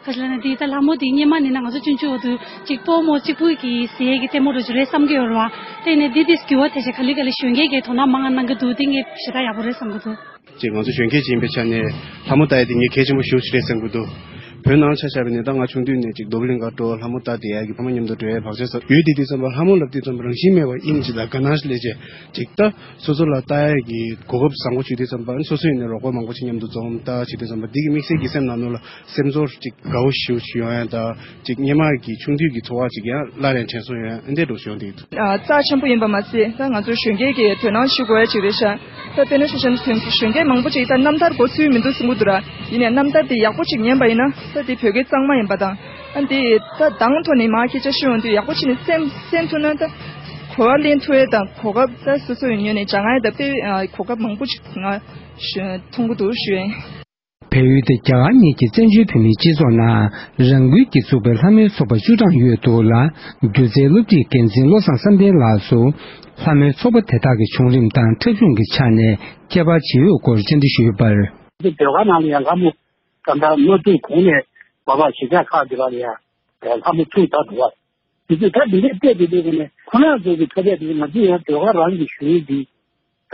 ག་ཅི་ལབ་ན་འདི་ད་ལྷ་མོ་འདི་སྔོན་མ་ནས་ན་ང་ཚོ་ཆུང་ཆུང་འོག་ཏུ་གཅིག་པོ་མོ་གཅིག་པུ་གི་ཟས་ཀྱི་ལྟད་མོ་འདྲ་ཅིག་རེད་བསམ་གྱི་ཡོད་རེད་བ། དེ་ནས་འདི་དེ་འགྱུར་བ་ཐེབས་བྱས་ག་ལེ་ག་ལེ་གཞོན་སྐྱེས་ཀྱིས་དོ་སྣང་མང་ང་གནང་གི་འདུག། འདི་ངས་ཞེ་དྲག་ཡག་པོ་རེད་བསམ་གྱི་འདུག། ཅིག་ང་ཚོ་གཞོན་སྐྱེས་ཅིག་ཡིན་པའི་ཆ་ནས་ལྷ་མོ་ལྟ་ཡ་དེ་ངས་གལ་ཆེན་པོ་ཞེ་པོ་ཅིག་རེད་བསམ་གྱི་འདུག། བོད་ནང་ཆ་བཞག་པ་ཡིན་ན་ད་ང་ཆུང་དུས་ནས་ཅིག་རྡོ་སྦིས་གླིང་གར་འགྲོ། ལྷ་མོ་ལྟ་བསྡད་ཡ་གི་ཕ་མ་མཉམ་དུ་འགྲོ་ཡ་བག་ཆགས་ཡོད་དེ། དུས་ཙམ་པ་ལྷ་མོ་ལབ་དུས་ཙམ་པ་རང་བཞིན་མེད་པ་དབྱིངས་ཅིག་དང་དགའ་སྣང་ཞིག་སླེབས་བྱས། ཅིག་ད་སོ་སོ་ལ་ལྟ་ཡ་གི་གོ་སྐབས་བཟང་པོ་བྱུང་དུས་ཙམ་པ་སོ་སོ་ཡིན་ན་རོགས་པ་མང་པོ་ཅིག་མཉམ་དུ་འཛོམས་ལྟ་བྱེད་དུས་ཙམ་པ་འདི་གི་དམིགས་བསལ་གྱི་སེམས་ནང་ལོགས་ལ་སེམས་ཚོར་ཅིག་དགའ་བོ་ཞེ་པོ་ཅིག་ཡོང་ཡ་དང་། ཅིག་སྔོན་མ་གི་ཆུང་དུས་ཀྱི་ཚོར་བ་ཅིག་ཡང་སླར་ཡང་དྲན་གསོ་ཡོང་ཡ་འདི་འདྲ་བྱུང་བསྡད་ཀྱི་འདུག། ཨ། རྩ་ཆེན་པོ་ཡིན་པ་མ་ཟད། ད་ང་ཚོ་གཞོན་སྐྱེས་ཀྱིས་དོ་སྣང་ཞུ་དགོས་ཡ་ཅིག་རེད་ཤག། ད་དཔེར་ན་ཆ་བཞག་ན་གཞོན་སྐྱེས་མང་པོ་ཅིག་ད་རྣམ་ཐར་གོ་ཚུལ་མི་འདུག་གསུང་གི་འདུག་ར། ཡིན་ནའི་རྣམ་ཐར་དེ་ཡག་པོ་ཅིག་ཉན་པ་ཡིན་ན་ད་དེ་བོད་སྐད་གཙང་མ་ཡིན་པ་དང་། ཨ། དེ་ད་གདངས་ཐོག་ནས་མར་སྐད་ཆ་ཤོད་ཡོང་དུས་ཡག་པོ་བྱས་ནས་སེམས་སེམས་ཐུབ་ན་ད་གོ་བ་ལེན་ཐུབ་ཡ་དང་གོ་སྐབས་ད་སོ་སོའི་ངོས་ནས་སྦྱང་ཡ་ད་དཔེ་གོ་སྐབས་མང་པོ་ཅིག་ང་མཐོང་གི་འདུག་ཞུ་ཡ་ཡིན། བལ་ཡུལ་དེ་རྒྱ་གར་གཉིས་ཀྱི་བཙན་བྱོལ་བོད་མིའི་སྤྱི་ཚོགས་ནང་རང་འགུལ་གྱིས་བཙུགས་པའི་ལྷ་མོའི་ཚོགས་པ་བཅུ་གྲངས་ཡོད་འདུག་ལ། སྒྱུ་རྩལ་སློབ་ཁྲིད་འགན་འཛིན་བློ་བཟང་བསམ་གཏན་ལགས་སུ་ལྷ་མོའི་ཚོགས་པ་དེ་དག་གི་བྱུང་རིམ་དང་འཁྲབ་གཞུང་གི་ཆ་ནས་ཁྱད་པར་ཇི་ཡོད་སྐོར་བཅར་འདྲི་ཞུས་པར། འདི་ཟློས་གར་ནང་ལ་ཡང་ལྷ་མོ་ད་ལྟ་སྔ་དུས་གོང་ནས་མ་པ་གཞིས་ཆགས་ཁག་འདི་པ་ལ་ཡང་ལྷ་མོ་ཚུགས་ད་འདུག་བ། དེ་ཚོས་ད་འདི་འདྲའི་བལྟས་བསྡད་དུས་ནས་ཁོ་རང་ཚོ་གི་ཐོབ་པའི་དེ་ང་ཚོ་ཡང་ཟློས་གར་རང་གི་གཞུང་འདི་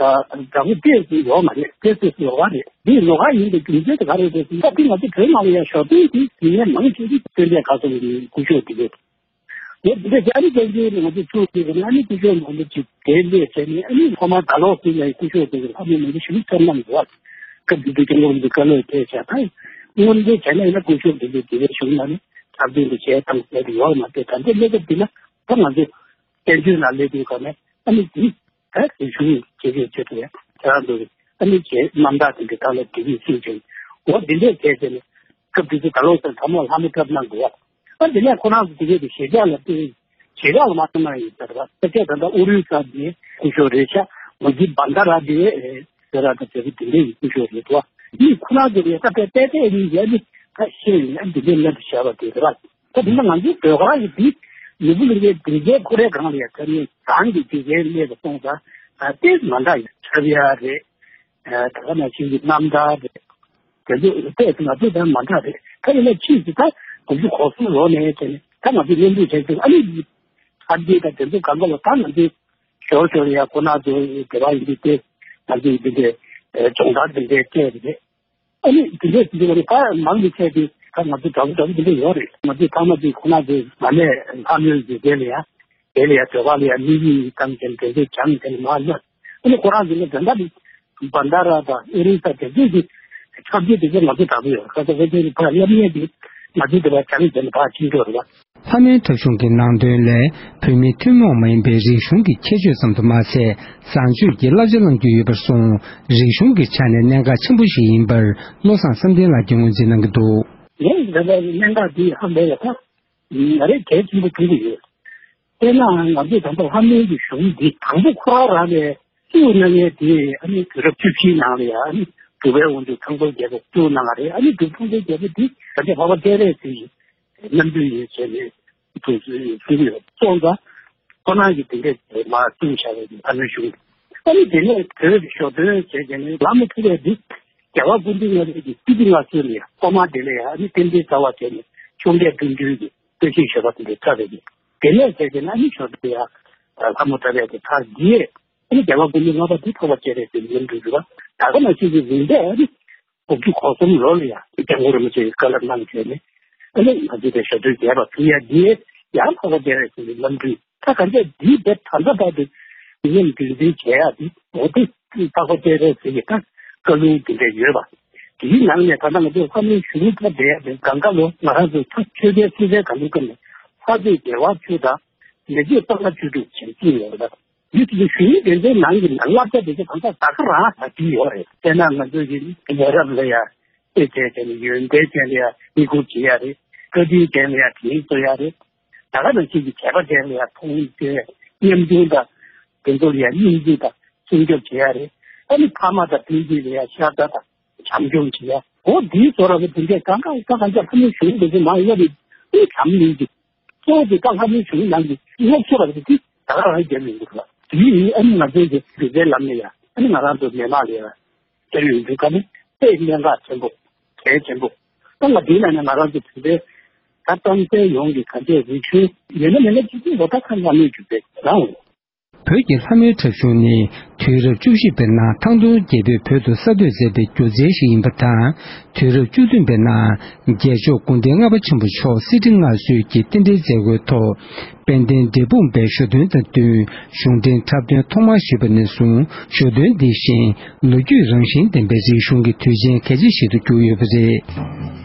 ད་འདྲ་པོ་བལྟས་སུ་ཡོད་མ་རེད། བལྟས་སུ་ཡོད་མ་རེད། འདི་ལོགས་ཀ་ཡིན་པའི་རྒྱུ་མཚན་དེ་ག་རེ་རེད་ཟེར་ན། ད་འདི་ང་ཚོ་བོད་ནང་ལ་ཡང་ཞོགས་ཏུང་གི་དུས་ངན་མང་ཆེ་ཤོས་སྟོན་པའི་ཁ་སང་གི་སྐུ་ཞབས་དེ་རེད། ངས་འདི་འདྲ་ཨ་ནི་བཙན་བྱོལ་ནང་ང་ཚོ་ཚུར་ཕེབས་ནས་ཨ་ནི་སྐུ་ཞབས་མང་པོ་ཅིག་དེ་སླེབས་བྱས་ནས་ཨ་ནི་ཐོག་མར་ད་ལོག་ཟིན་ནས་སྐུ་ཞབས་དེ་ལྷ་མོ་མང་པོ་ཞིག་ཚོར་སྣང་འདུག་བ། སྐབས་དེ་དུས་སྐྱབས་མགོན་རིན་པོ་ཆེ་བཀའ་སློབ་ཕེབས་བྱས་ད་སྔོན་འགྲོ་བྱས་ན་ཡིན་ན་སྐུ་ཞབས་དེ་ཚོ་དེ་བའི་གཞུང་ལ་ནི་འཁྲབ་སྟོན་དེ་བྱས་བཏང་ཟེར་གྱི་ཡོད་མ་རེད། ད་ལྟའི་གནས་སྐབས་འདི་ན་ད་ང་ཚོ་བཙན་བྱོལ་ནང་སླེབས་དུས་ག་ནས་ཨ་ནི་དེ་ད་རིག་གཞུང་བྱེད་ཀྱི་ཆེད་དུ་ཡང་དེ་རང་དུ་ཨ་ནི་བྱས་རྣམ་ཐར་དེ་འདྲ་ད་ལ་དེ་གཉིས་གསུངས་བྱས་འོ་དེ་འདྲས་བྱས་བྱས་ནས་སྐབས་དེ་ཚོ་ད་ལོ་ཚོ་ཐ་མ་ལྷ་མོ་འཁྲབ་གནང་དགོས་བ། ཨ་དེ་ནས་ཁོ་རང་ཚོ་དེ་གས་དེ་གཞིས་ཆགས་ལ་ལྟོས། གཞིས་ཆགས་ལ་མ་གཏོང་ན་ཡིན་ཟེར་བ། ད་ཆ་ད་ལྟ་ཨོ་རི་ས་དེ་སྐུ་ཞབས་རེད་ཤག། མ་གི་བན་ད་ར་དེ་ཟེར་ར་ད་ཟེར་གི་དེ་འདྲས་ཡིན་སྐུ་ཞབས་རེད་དོ། མི་ཁོ་རང་ཚོ་ལ་ད་པའི་པའི་པའི་རིང་ཡ་ནི་ད་ཤེས་ཡིན་ཨ་འདི་འདྲས་ལབ་བྱ་བ་དེ་རེད་བ། ད་དེ་ན་ང་ཚོའི་ཟློས་གར་གྱི་དེ་ནོར་བུ་གླིང་གའི་སྡེ་ཚན་ཁོ་རའི་སྒང་ལ་ཡ་ད་ནི་རང་གི་དེ་གའི་གནས་ལ་སོང་ཙང་ད་ལྟས་མ་འདྲ་ཡིན་འཁྲབ་ཡ་རེད། ད་ག་ནང་བཞིན་གྱི་རྣམ་ཐར་རེད། དེ་ཚོ་ལྟས་ང་ཚོ་དང་མ་འདྲ་རེད། ད་ཡིན་ན་ཕྱིས་སུ་ད་དགུ་བཅུ་གོ་གསུམ་ལོ་ནས་བྱས་ནས་ད་ང་ཚོ་སྙན་སྒྲོན་བྱས་ཏེ་ཨ་ནི་ཨ་རྒྱས་དང་དེ་ཚོ་གང་ག་ལ་ད་ང་ཚོས་ཞོར་ཞོར་ཡ་ཁོ་ན་ཚོ་དེ་བ་ཡིན་དུས་དེ་ང་ཚོས་འདི་འདྲའི་སྦྱོང་བརྡར་འདི་འདྲའི་སྤྲད་རེད། ཨ་ནི་འདི་འདྲའི་འདི་འདྲའི་ད་མང་གི་ཆེད་དུ་ད་ང་ཚོ་འདྲ་པོ་འདྲ་པོ་འདི་འདྲ་ཡོད་རེད། ང་ཚོས་ཐ་མ་དེ་ཁོ་ན་ཚོས་མ་ནས་ལྷ་མོའི་འཇིག་རྟེན་ལ་ཡ། དེ་ལ་ཡང་ཟློས་གར་ལ་ཡང་དམིགས་ཡུལ་བཏང་ཅན་དེ་ཚོས་སྦྱངས་དེ་ལ་མ་ལ། ཨ་ནི་ཁོ་རང་ཚོ་ནི་དོན་དག་ནི་བན་ད་ར་དང་ཨེ་རིང་ས་དེ་ཚོས་ཀྱི་འཁྲབ་རྒྱུ་དེ་ཚོ་ང་ཚོ་དྲག་པོ་ཡོད། ཁ་ཚ་ཁ་ཚ་ནི་ཕར་སླེབས་ནས་དེ་ང་ཚོའི་དེ་བ་བྱ་རིགས་དེ་ནི་ཕར་ཕྱིན་འགྲོ་རེད་བ། ལྷ་མོའི་འཁྲབ་གཞུང་གི་ནང་དོན་ལས། བོད་མིའི་ཐུན་མོང་མ་ཡིན་པའི་རིག་གཞུང་གི་ཁྱད་ཆོས་ཙམ་དུ་མ་ཟད། བཟང་སྤྱོད་ཀྱི་བསླབ་བྱ་བླང་རྒྱུ་ཡོད་པར་སོང་། རིག་གཞུང་གི་ཆ་ནས་གནད་འགག་ཆེན་པོ་ཞིག་ཡིན་པར། བློ་བཟང་བསམ་གཏན་ལགས་ཀྱིས་ངོས་འཛིན་གནང་གི་འདུག་ངས་འདི་ལྟར་གནད་འགག་འདི་ཧ་ལས་ཡོད་ད། ང་རེ་གལ་ཆེན་པོ་མཐོང་གི་ཡོད། དཔེར་ན་ང་ཚོས་ད་ལྟ་ལྷ་མོའི་གི་གཞུང་འདི་དང་པོ་ཁོ་རང་རང་ལས་བཙུགས་གནང་མཁན་དེ་ཨ་ནི་དུས་རབས་བཅུ་བཞིའི་ནང་ལ་ཡང་ཨ་ནི་འབྲུག་པའི་དབང་ཕྱུག་ཐང་སྟོང་རྒྱལ་པོ་བཙུགས་གནང་བ་རེད། ཨ་ནི་འབྲུག་ཐང་སྟོང་རྒྱལ་པོ་འདི་ད་ལྟ་འཕགས་པ་སྤྱན་རས་གཟིགས་ཀྱི་རྣམ་སྤྲུལ་ཡིན་ཟེར་ནས་འདུག་གསུང་གི་ཡོད། སོང་ཙང་ཁོ་རང་གིས་དེ་འདྲས་མར་བཙུགས་བཞག་པའི་ལྷ་མོའི་གཞུང་། ཨ་ནི་དེ་ནས་བོད་ཀྱི་ཞོ་སྟོན་བྱས་བྱས་ནས་ལྷ་མོ་ཐུབ་པས་འདི་རྒྱལ་བ་སྐུ་ཕྲེང་ལྔ་པའི་གི་སྲིད་རྩེ་ལྔ་བཅུ་ལ་ཡང་ཐོག་མར་དེ་ལ་ཡང་ཨ་ནི་རྟེན་འབྲེལ་རྩ་བ་བྱས་ནས་འཕྱོངས་རྒྱས་བསྐྲུན་རྒྱུའི་གི་བཀྲ་ཤིས་ཞོལ་པ་དེ་འདྲའི་འཁྲབ་པའི་གི། དེ་ནས་བྱས་བྱས་ན་ཨ་ནི་ཞོ་སྟོན་ཡང་ལྷ་མོ་འཁྲབ་པའི་གི་ཁག་འདི་ཨ་ནི་རྒྱལ་བ་སྐུ་ཕྲེང་ལྔ་པ་འདི་འཕགས་པ་སྤྱན་རས་གཟིགས་ལམ་འགྲོ་རྒྱུ་བ་ད་ག་ནང་བཞིན་གྱི་རིང་པས་ཨ་ནི་དགུ་བཅུ་གོ་གསུམ་ལོ་ལ་ཡང་སྐྱབས་མགོན་རིན་པོ་ཆེ་གིས་བཀའ་སློབ་གནང་བྱས་ནས་ཨ་ནི་ང་ཚོ་དེ་ཞོ་སྟོན་རྒྱས་པ་ཐུབ་ཡ་འདི་ཡང་འཕགས་པ་སྤྱན་རས་གཟིགས་ཀྱི་ལམ་འགྲོ། ད་ག་འདྲས་འདིའི་དེབ་ད་ལྟ་བར་དུ་མི་ཉམས་རྒྱུན་འཛིན་བྱེད་ཡག་འདི་འོ་དེ་འཕགས་པ་སྤྱན་རས་གཟིགས་ཀྱི་ད་བཀའ་ལུང་དེ་འདྲས་ཡོད་པ། དེའི་ནང་ནས་ད་ལྟ་ང་ཚོས་ལྷ་མོའི་གཞུང་ད་བསྡད་ཡག་དེ་གང་ག་ལོ་ང་རང་ཚོ་ད་ཆོས་རྒྱལ་སྲས་བཅས་གང་གི་སྐབས་ནས་ལྷ་རྫས་རྒྱལ་བ་བཅུ་དང་མེ་རྫས་སྤང་བླང་བཅུ་དྲུག་བྱེད་ཀྱི་ཡོད་པ། ཡུལ་དེ་གཞུང་དེ་ཚོའི་ནང་གི་བསླབ་བྱ་དེ་ཚོ་གང་ག་ད་ག་རང་ད་གི་ཡོད་རེད། དཔེར་ན་ང་ཚོ་གི་ལས་རབ་ལ་ཡ་དཔེ་བྱས་བྱས་ནས་ཡོན་ཏན་ཅན་ལ་ཡ་བསྙེན་བཀུར་བྱེད་ཡ་རེད། བཀའ་དྲིན་ཅན་ལ་ཡ་དྲིན་གཟོ་ཡ་རེད། ད་ག་ནང་བཞིན་གྱི་བྱས་པ་ཅན་ལ་ཡང་མཐོང་ཆེན་ཉམ་ཆུང་དང་དེ་ཚོ་ལ་ཡང་སྙིང་རྗེ་དང་སྲུང་སྐྱོབ་བྱེད་ཡ་རེད། ཨ་ནི་ཕ་མ་དང་སྤུན་མཆེད་ལ་ཡང་ཤ་ཚ་དང་བྱམས་སྐྱོང་བྱེད་ཡ། འོ་འདིའི་བཟོ་འདྲ་པོ་དེ་འདྲས་གང་གང་གང་གང་ཅག་ལྷ་མོའི་གཞུང་འདི་ཚོ་མང་ཡོད་རེད། ཨུ་བྱམས་སྙིང་རྗེ། གཙོ་བོ་དེ་ད་ལྷ་མོའི་གཞུང་ནང་གི་སློབ་གསོ་བ་རེད། དེ་ད་ག་རང་རྒྱབ་ཡོང་གི་འདུག་ལ། དེ་ཡིན་ཨ་ནི་ང་ཚོའི་གི་སྒྱུ་རྩལ་ལམ་ནས་ཡང་ཨ་ནི་ང་རང་ཚོ་མི་མང་ལ་ཡང་སྟེར་ཡོང་དུས་ཀ་ནི་དཔེ་གནད་འགག་ཆེན་པོ་གལ་ཆེན་པོ། ད་ང་འདིའི་ནང་ནས་ང་རང་ཚོ་བོད་པའི་ད་གཏམ་གསལ་ཡོངས་ཀྱི་ག་འདྲས་རིག་གཞུང་ཡོད་ན་མེད་ན་ཅི་ཅི་ལོ་ད་ཁ་ལྷ་མོའི་སྒྱུ་རྩལ་རང་། བོད་ཀྱི་ལྷ་མོའི་འཁྲབ་གཞུང་ནི་དུས་རབས་བཅུ་བཞི་པའི་ནང་ཐང་སྟོང་རྒྱལ་པོས་བོད་དུ་གསར་གཏོད་མཛད་པའི་སྒྱུ་རྩལ་ཞིག་ཡིན་པ་དང་། དུས་རབས་བཅུ་བདུན་པའི་ནང་རྒྱལ་མཆོག་སྐུ་ཕྲེང་ལྔ་པ་ཆེན་པོ་མཆོག་གསེར་ཁྲི་མངའ་གསོལ་གྱི་རྟེན་འབྲེལ་མཛད་སྒོའི་ཐོག་དཔལ་ལྡན་འབྲས་སྤུངས་པའི་ཞོ་སྟོན་དང་བསྟུན་གཞུང་འགྲན་འཁྲབ་སྟོན་ཐོག་མར་ཞུས་པ་ནས་བཟུང་ཞོ་སྟོན་འདི་བཞིན་ལོ་རྒྱུས་རང་བཞིན་ལྡན་པའི་རིག་གཞུང་གི་དུས་ཆེན་གལ་ཆེ་ཞིག་ཏུ་གྱུར་ཡོད་པ་རེད།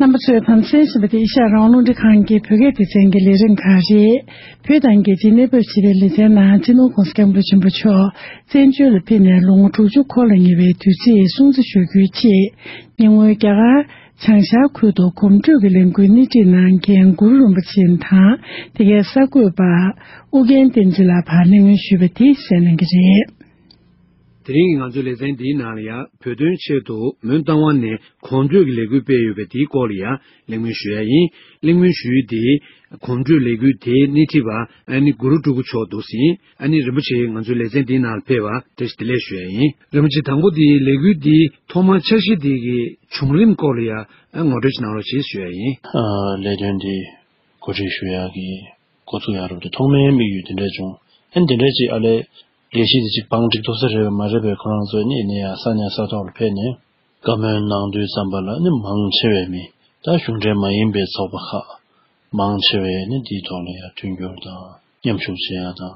རྣམ་པ་ཚོས་དམ་འཛིན་ཟིན་པ་དེ་ཨེ་ཤ་ཡ་རང་དབང་རླུང་འཕྲིན་ཁང་གི་བོད་སྐད་སྡེ་ཚན་གྱི་ལས་རིམ་ཁག་རེད། བོད་དང་རྒྱལ་སྤྱིའི་གནས་བབ་ཞེས་པའི་ལེ་ཚན་ནང་སྤྱི་ནོར་༧གོང་ས་༧སྐྱབས་མགོན་ཆེན་པོ་མཆོག་བཙན་བྱོལ་ལ་ཕེབས་ནས་ལོ་ངོ་དྲུག་ཅུ་འཁོར་ལ་ཉེ་བའི་དུས་ཚིགས་སྲུང་བརྩི་ཞུ་རྒྱུའི་ཆེད། ཉེ་སྔོན་རྒྱ་གར་བྱང་ཤར་ཁུལ་དུ་གོམ་བགྲོད་ཀྱི་ལས་འགུལ་སྣེ་ཁྲིད་གནང་མཁན་གུ་རུ་རིན་པོ་ཆེ་དང་དེ་གའི་གསར་འགོད་པ་ཨུ་རྒྱན་བསྟན་འཛིན་ལགས་ཕར་གླེང་མོལ་ཞུས་པ་དེ་གསན་གནང་གི་རེད། དེ་རིང་གི་ང་ཚོའི་ལེ་ཚན་འདིའི་ནང་ལ་ཡང་བོད་དོན་ཆེད་དུ་མོན་རྟ་དབང་ནས་གོམ་བགྲོད་ཀྱི་ལས་འགུལ་སྤེལ་ཡོད་པའི་དེའི་སྐོར་ལ་ཡང་གླེང་མོལ་ཞུ་ཡ་ཡིན། གླེང་མོལ་ཞུ་ཡུལ་དེ་གོམ་བགྲོད་ལས་འགུལ་དེའི་སྣེ་ཁྲིད་པ་ཨ་ནི་གུ་རུ་སྤྲུལ་སྐུ་མཆོག་འདུག་ཟིན། ཨ་ནི་རིན་པོ་ཆེ་ང་ཚོའི་ལེ་ཚན་འདིའི་ནང་ལ་ཕེབས་པ་བཀྲ་ཤིས་བདེ་ལེགས་ཞུ་ཡ་ཡིན། རིན་པོ་ཆེ་དང་པོ་དེ་ལས་འགུལ་འདིའི་ཐོག་མར་འཆར་གཞི་དེ་གི་བྱུང་རིམ་སྐོར་ལ་ཡང་ངོ་སྤྲོད་ཅིག་གནང་རོགས་ཞེས་ཞུ་ཡ་ཡིན། ལས་དོན་འདི་གོ་སྒྲིག་ཞུ་ཡག་གི་འགོ་ཚུགས་ཡག་རུ་དེ་ཐོག་མའི་དམིགས་ཡུལ་དེ་འདྲས་བྱུང་། ཨ་ནི་དེ་འདྲས་ཅིག་ཨ་ལས་ལས་གཞི་དེ་ཅིག་བང་སྒྲིག་ཐུབ་ས་རེད་པས་མ་རེད་པས། ཁོ་རང་ཚོ་ནི་ཡིན་ནའི་ཡང་ས་གནས་ས་ཐོག་ལ་ཕེབས་ནས་བཀའ་མོལ་གནང་དུས་ཙམ་པ་ལ་ནི་མང་ཆེ་བས་མི་ད་གཞུང་འབྲེལ་མ་ཡིན་པའི་ཚོགས་པ་ཁག་མང་ཆེ་བས་ནི་དེའི་ཐོག་ལ་ཡང་མཐུན་འགྱུར་དང་མཉམ་ཞུགས་བྱེད་ཡག་དང་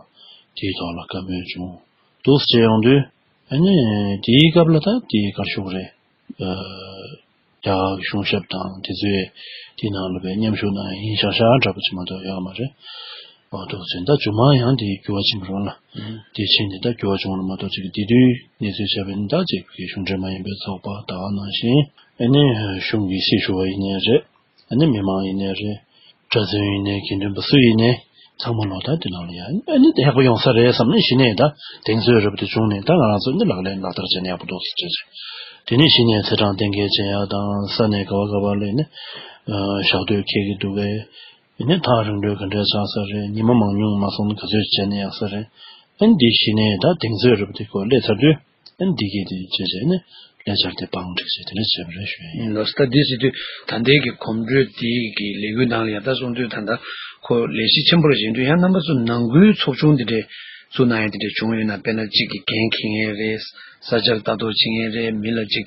དེའི་ཐོག་ལ་བཀའ་མོལ་བྱུང་འདུག་ཟེར་ཡོང་དུས་ཨ་ནི་དེའི་སྐབས་ལ་ད་དེའི་དགའ་ཤོས་རེད། རྒྱ་གར་གཞུང་ཞབས་དང་དེ་ཚོས་དེའི་ནང་ལ་བའི་མཉམ་ཞུགས་གནང་ཡིན་ཤག་ཤག་འདྲ་པོ་ཅིག་མ་གཏོགས་ཡོད་མ་རེད། འོ་འདུག་ཟེར་ད་མཇུག་མ་ཡང་དེའི་འགྱུར་བ་ཕྱིན་པ་རེད་ལ། དེ་ཕྱིན་ནས་ད་འགྱུར་བ་བྱུང་ལ་མ་གཏོགས་ཅིག་དེ་དུས་གནས་ཚུལ་བྱས་པ་ཡིན་ད་ཅིག་གི་གཞུང་འབྲེལ་མ་ཡིན་པའི་ཚོགས་པ་ད་ག་ནང་བཞིན་ཨ་ནི་གཞུང་གི་སྲི་ཞུ་བ་ཡིན་ནའི་རེད། ཨ་ནི་མི་མང་ཡིན་ནའི་རེད། གྲྭ་བཙུན་ཡིན་ནའི་དགེ་འདུན་པ་སུ་ཡིན་ནའི་ཚང་མ་ལོ་ལྟར་དེ་ནང་ལ་ཡ་ཨ་ནི་ཡག་པོ་ཡོང་ས་རེད་བསམ་ནས་གཞི་ནས་ད་གདེང་ཚོད་རབ་ཏུ་བྱུང་ནས་ད་ང་རང་ཚོ་ནི་ལག་ལེན་ལག་བསྟར་བྱས་ནས་ཡག་པོ་འདུག་ཟེར་བྱས་བྱས། དེ་ནས་གཞི་ནས་ཚེས་གྲངས་གཏན་འཁེལ་བྱེད་ཡག་དང་ས་གནས་ག་བ་ག་བ་ལ་ནི་ཞག་སྡོད་འཁེལ་གྱི་འདུག་གས། ཨ་ནི་ཐག་རིང་འགྲོས་ག་འདྲས་ཆགས་ས་རེད། ཉི་མ་མང་ཉུང་མ་སོང་ན་ག་ཚོད་བྱས་ནས་ཡག་ས་རེད། ཨ་ནི་འདི་གཞི་ནས་ད་གདེང་ཚོད་རབ་དེ་ཁོ་སླེབས་ཚར་དུས། ཨ་ནི་འདི་གས་དེ་བྱས་བྱས་ནས་ལས་འཆར་དེ་བང་སྒྲིག་བྱས་དེ་འདྲ་བྱས་པ་རེད་ཞུ་ཡ་ཡིན། ལགས་སོ། ད་འདི་ཟེར་དུས་ད་ལྟའི་གི་གོམ་བགྲོད་འདི་གི་ལས་འགུལ་ནང་ལ་ཡང་ད་གསུང་དུས་ད་ལྟ་ཁོ་ལས་གཞི་ཆེན་པོ་རེད་བཞིན་དུ་ཡང་རྣམ་པ་ཚོ་ནང་ཁུལ་ཚོགས་ཆུང་འདི་འདྲས་བཙུགས་གནང་ཡ་འདི་འདྲས་བྱུང་ཡོད་ན། དཔེར་ན་གཅིག་གི་འགན་འཁྱེར་མཁན་རེད། ས་ཆར་ལྟ་རྟོག་བྱེད་མཁན་རེད། མི་ལ་གཅིག་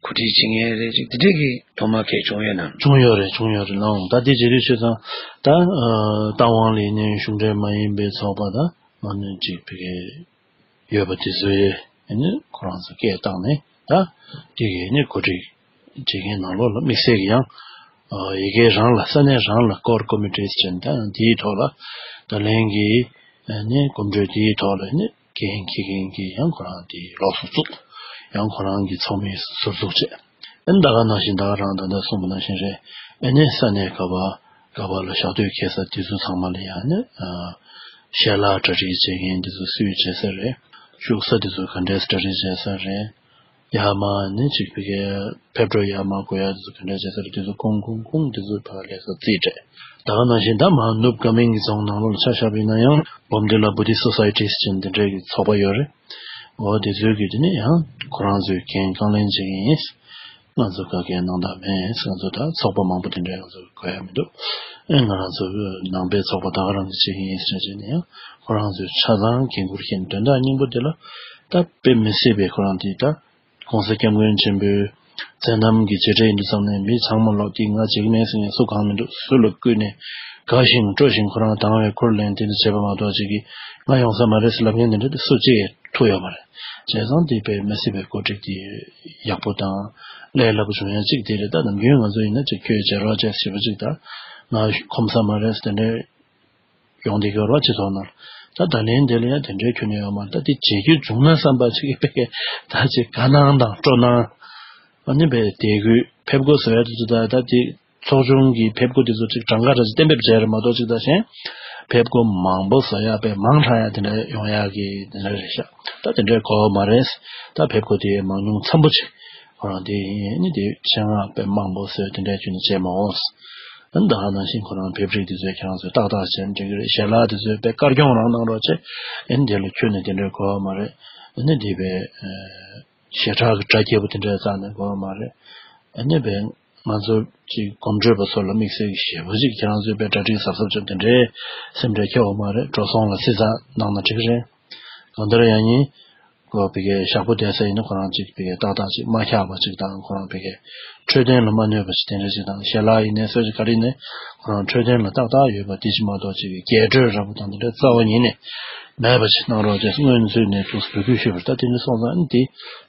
གོ་སྒྲིག་བྱེད་མཁན་རེད། གཅིག་འདི་འདྲས་ཀྱི་ཐོག་མ་གས་བྱུང་ཡོད་ན། བྱུང་ཡོད་རེད། བྱུང་ཡོད་རེད་ལགས། ད་འདི་བྱེད་དུས་བྱས་ཙང་ད་རྟ་དབང་ལ་ཡིན་ནའི་གཞུང་འབྲེལ་མ་ཡིན་པའི་ཚོགས་པ་དང་ཨ་ནི་གཅིག་ཕ་གི་ཡོད་པ་དེ་ཚོས་ཨ་ནི་ཁོ་རང་ཚོ་སྐད་བཏང་ནས་ ད་དེ་གའི་ནི་གོ་སྒྲིག་བྱེད་མཁན་ནང་ལོགས་ལ་དམིགས་བསལ་གྱི་ཡང་ཡི་གེ་རང་ལ་ས་གནས་རང་ལ་core committees ཅན་ད་དེའི་ཐོག་ལ་ད་ལན་གྱི་ནི་གོམ་བགྲོད་དེའི་ཐོག་ལ་ནི་འགན་འཁྱེར་མཁན་གྱི་ཡང་ཁོ་རང་དེ་ལོགས་སུ་བཙུགས། ཡང་ཁོ་རང་གི་ཚོགས་མི་ཟུར་འཛུགས་བྱས། ཨ་ནི་ད་ག་ནང་བཞིན་ད་ག་རང་ད་ལྟ་གསུངས་པ་ནང་བཞིན་རེད། ཨ་ནི་ས་གནས་ག་པ་ག་པ་ལ་ཞག་སྡོད་འཁེལ་ས་དེ་ཚོ་ཚང་མ་ལ་ཡང་ནི་ཞལ་ལག་གྲ་སྒྲིག་བྱེད་མཁན་དེ་ཚོ་སུས་བྱེད་ས་རེད། བཞུགས་ས་དེ་ཚོ་ག་འདྲས་གྲ་སྒྲིག་བྱེད་ས་རེད། ཡར་མར་ནི་ཅིག་ཕ་གིའི་ཕེབས་འགྲོ་ཡར་མར་དགོས་ཡ་དེ་ཚོ་ག་འདྲས་བྱེད་ས་རེད། དེ་ཚོ་ཁུངས་ཁུངས་ཁུངས་དེ་ཚོ་ཕར་ལས་ས་རྩིས་སྤྲད། ད་ག་ནང་བཞིན་ད་མར་ནུབ་ཀ་མིང་གི་རྫོང་ནང་ལོགས་ལ་ཆ་བཞག་པ་ཡིན་ན་ཡང་སྦོམ་དེ་ལ་Buddhist societies ཅན་དེ་འདྲས་ཀྱི་ཚོགས་པ་ཡོད་རེད། འོ་དེ་ཚོའི་གི་དེ་ནི་ཡང་ཁོ་རང་ཚོའི་འགན་དཀའ་ལན་བྱེད་ཀྱི་ཡིན། ང་ཚོ་ག་གེ་གནང་དག་མེད། ང་ཚོ་ད་ཚོགས་པ་མང་པོ་དེ་འདྲས་ང་ཚོ་དགོས་ཡ་མི་འདུག་ཨེ་ང་རང་ཚོ་ནང་པའི་ཚོགས་པ་ད་ག་རང་གི་བྱེད་ཀྱི་ཡིན་ཟེར་བྱས་ནས་ཡང་ཁོ་རང་ཚོའི་ཆ་ཚང་འགན་འཁུར་མཁན་དོན་དག་སྙིང་པོ་དེ་ལ་ད་དཔེ་མི་སྲིད་པའི་ཁོ་རང་དེ་ད་༸གོང་ས་༸སྐྱབས་མགོན་ཆེན་པོའི་མཛད་རྣམ་གྱི་རྗེས་དྲན་ཡིན་དུས་ཙམ་ནས་མི་ཚང་མ་ལོག་དེ་ང་བྱེད་ཀྱི་མེད་ཟེར་ནས་སུ་གང་མི་འདུག་སུ་ལ་བསྐུལ་ནས་དགའ་ཞིང་སྤྲོ་ཞིང་ཁོ་རང་དང་བའི་ཁུར་ལེན་དེ་འདྲ་བྱས་པ་མ་གཏོགས་ཅིག་གིས་ང་ཡོང་ས་མ་རེད་ཟེར་ལབ་མཁན་དེ་འདྲ་དེ་སུ་གཅིག་ཐུག་ཡོད་མ་རེད། བྱས་ཙང་དེ་དཔེ་མི་སྲིད་པའི་གོ་སྒྲིག་དེ་ཡག་པོ་དང་ལས་སླ་པོ་བྱུང་ཡ་གཅིག་དེ་རེད། ད་ནམ་རྒྱུན་ང་ཚོ་ཡིན་ན་ཅིག་ཁྱོད་མཇལ་རོགས་བྱས་ཞེ་པོ་ཅིག་ད་ང་ཁོམ་ས་མ་རེད་དེ་འདྲའི་ཡོང་བསྡད་ཀྱི་ཡོད་རེད་པ། སྤྱི་ཚོགས་ནང་ད་ད་ལན་དེ་ལ་ཡང་དེ་འདྲའི་ཁྱོན་ནས་ཡོད་མ་རེད། ད་དེ་བྱེད་རྒྱུ་བྱུང་ན་བསམ་པ་ཅིག་གིས་དཔེ་ད་ཅིག་དགའ་སྣང་དང་སྤྲོ་སྣང་ཨ་ནི་དཔེ་དད་གུས་ཕེབས་སྒོ་བཟོ་ཡ་དེ་ཚོ་ད་ད་དེ། ཚོགས་ཆུང་གི་ཕེབས་སྒོ་དེ་ཚོ་ཅིག་གྲངས་ཀ་ར་ཅིག་གཏན་འབེབས་བྱས་རེད་མ་གཏོགས་ཅིག་ད་གཞན་ཕེབས་སྒོ་མང་པོ་བཟོ་ཡ་དཔེ་མང་དྲགས་ཡ་དེ་འདྲ་ཡོང་ཡ་གི་དེ་འདྲ་རེད་ཤག་ད་དེ་འདྲའི་གོ་བ་མ་རེད། ད་ཕེབས་སྒོ་དེ་མང་ཉུང་འཚམ་པོ་ཅིག་ཁོ་རང་དེ་ཡིན་ནི་དེ་ཆེད་མངགས་དཔེ་མང་པོ་བཟོས་དེ་འདྲའི་ཁྱོན་ནས་བྱས་མ་འོངས། ཨ་ནི་ད་ག་ནང་བཞིན་ཁོ་རང་ཕེབས་རིགས་དེ་ཚོས་ཁྱེད་རང་ཚོས་ཏག་ཏག་བྱས་ན་འགྲིག་གི་རེད། ཞལ་ལག་དེ་ཚོས་དཔེ་དཀར་གྱོང་རང་གནང་རོགས་བྱས། ཨ་ནི་དེ་ལ་ཁྱོན་ནས་དེ་འདྲའི་གོ་བ་མ་རེད། ཨ་ནི་དེ་དཔེ་ཞེ་དྲག་གི་གྲ་རྒྱས་པོ་དེ་འདྲའི་རྩ་ནས་དགོས་པ་མ་རེད། ཨ་ནི་དཔེ་ང་ཚོ་ཅིག་གོམ་བགྲོད་པ་ཚོ་ལ་དམིགས་བསལ་གྱི་ཞེ་པོ་ཅིག་ཁྱེད་རང་ཚོས་དཔེ་གྲ་སྒྲིག་གཟབ་གཟབ་བྱས་དེ་འདྲའི་སེམས་ཁྲལ་ཁྱེར་དགོས་མ་རེད། འགྲོ་སོང་ལ་བསྲི་ཚགས་གནང་ན་འགྲིག་གི་རེད། གང་ལྟར་ཡང་ཡིན། ཁོ་ཕ་གིའི་ཞག་པོ་བསྡད་ས་ཡིན་ན་ཁོ་རང་ཅིག་ཕ་གིའི་ཏག་ཏག་ཅིག་མ་འཁྱག་པ་ཅིག་དང་ཁོ་རང་ཕ་གིའི་འཕྲོད་བསྟེན་ལ་མ་གནོད་པ་ཅིག་དེ་འདྲ་ཅིག་དང་ཞལ་ལག་ཡིན་ནའི་སོ་ཅིག་ག་རེ་ཡིན་ནའི་ཁོ་རང་འཕྲོད་བསྟེན་ལ་ཏག་ཏག་ཡོད་པ་དེ་ཅིག་མ་གཏོགས་ཅིག་རྒྱས་སྤྲོས་འདྲ་པོ་དང་དེ་འདྲ་རྩ་བ་ཉིད་ནས་མེད་པ་ཅིག་གནང་རོགས་བྱས། སྔོན་ཚུད་ནས་ཐུགས་སུ་འབོད་སྐུལ་ཞུས་པ་རེད། ད་དེ་འདྲ་སོང་ཙང་ཨ་ནི་དེ་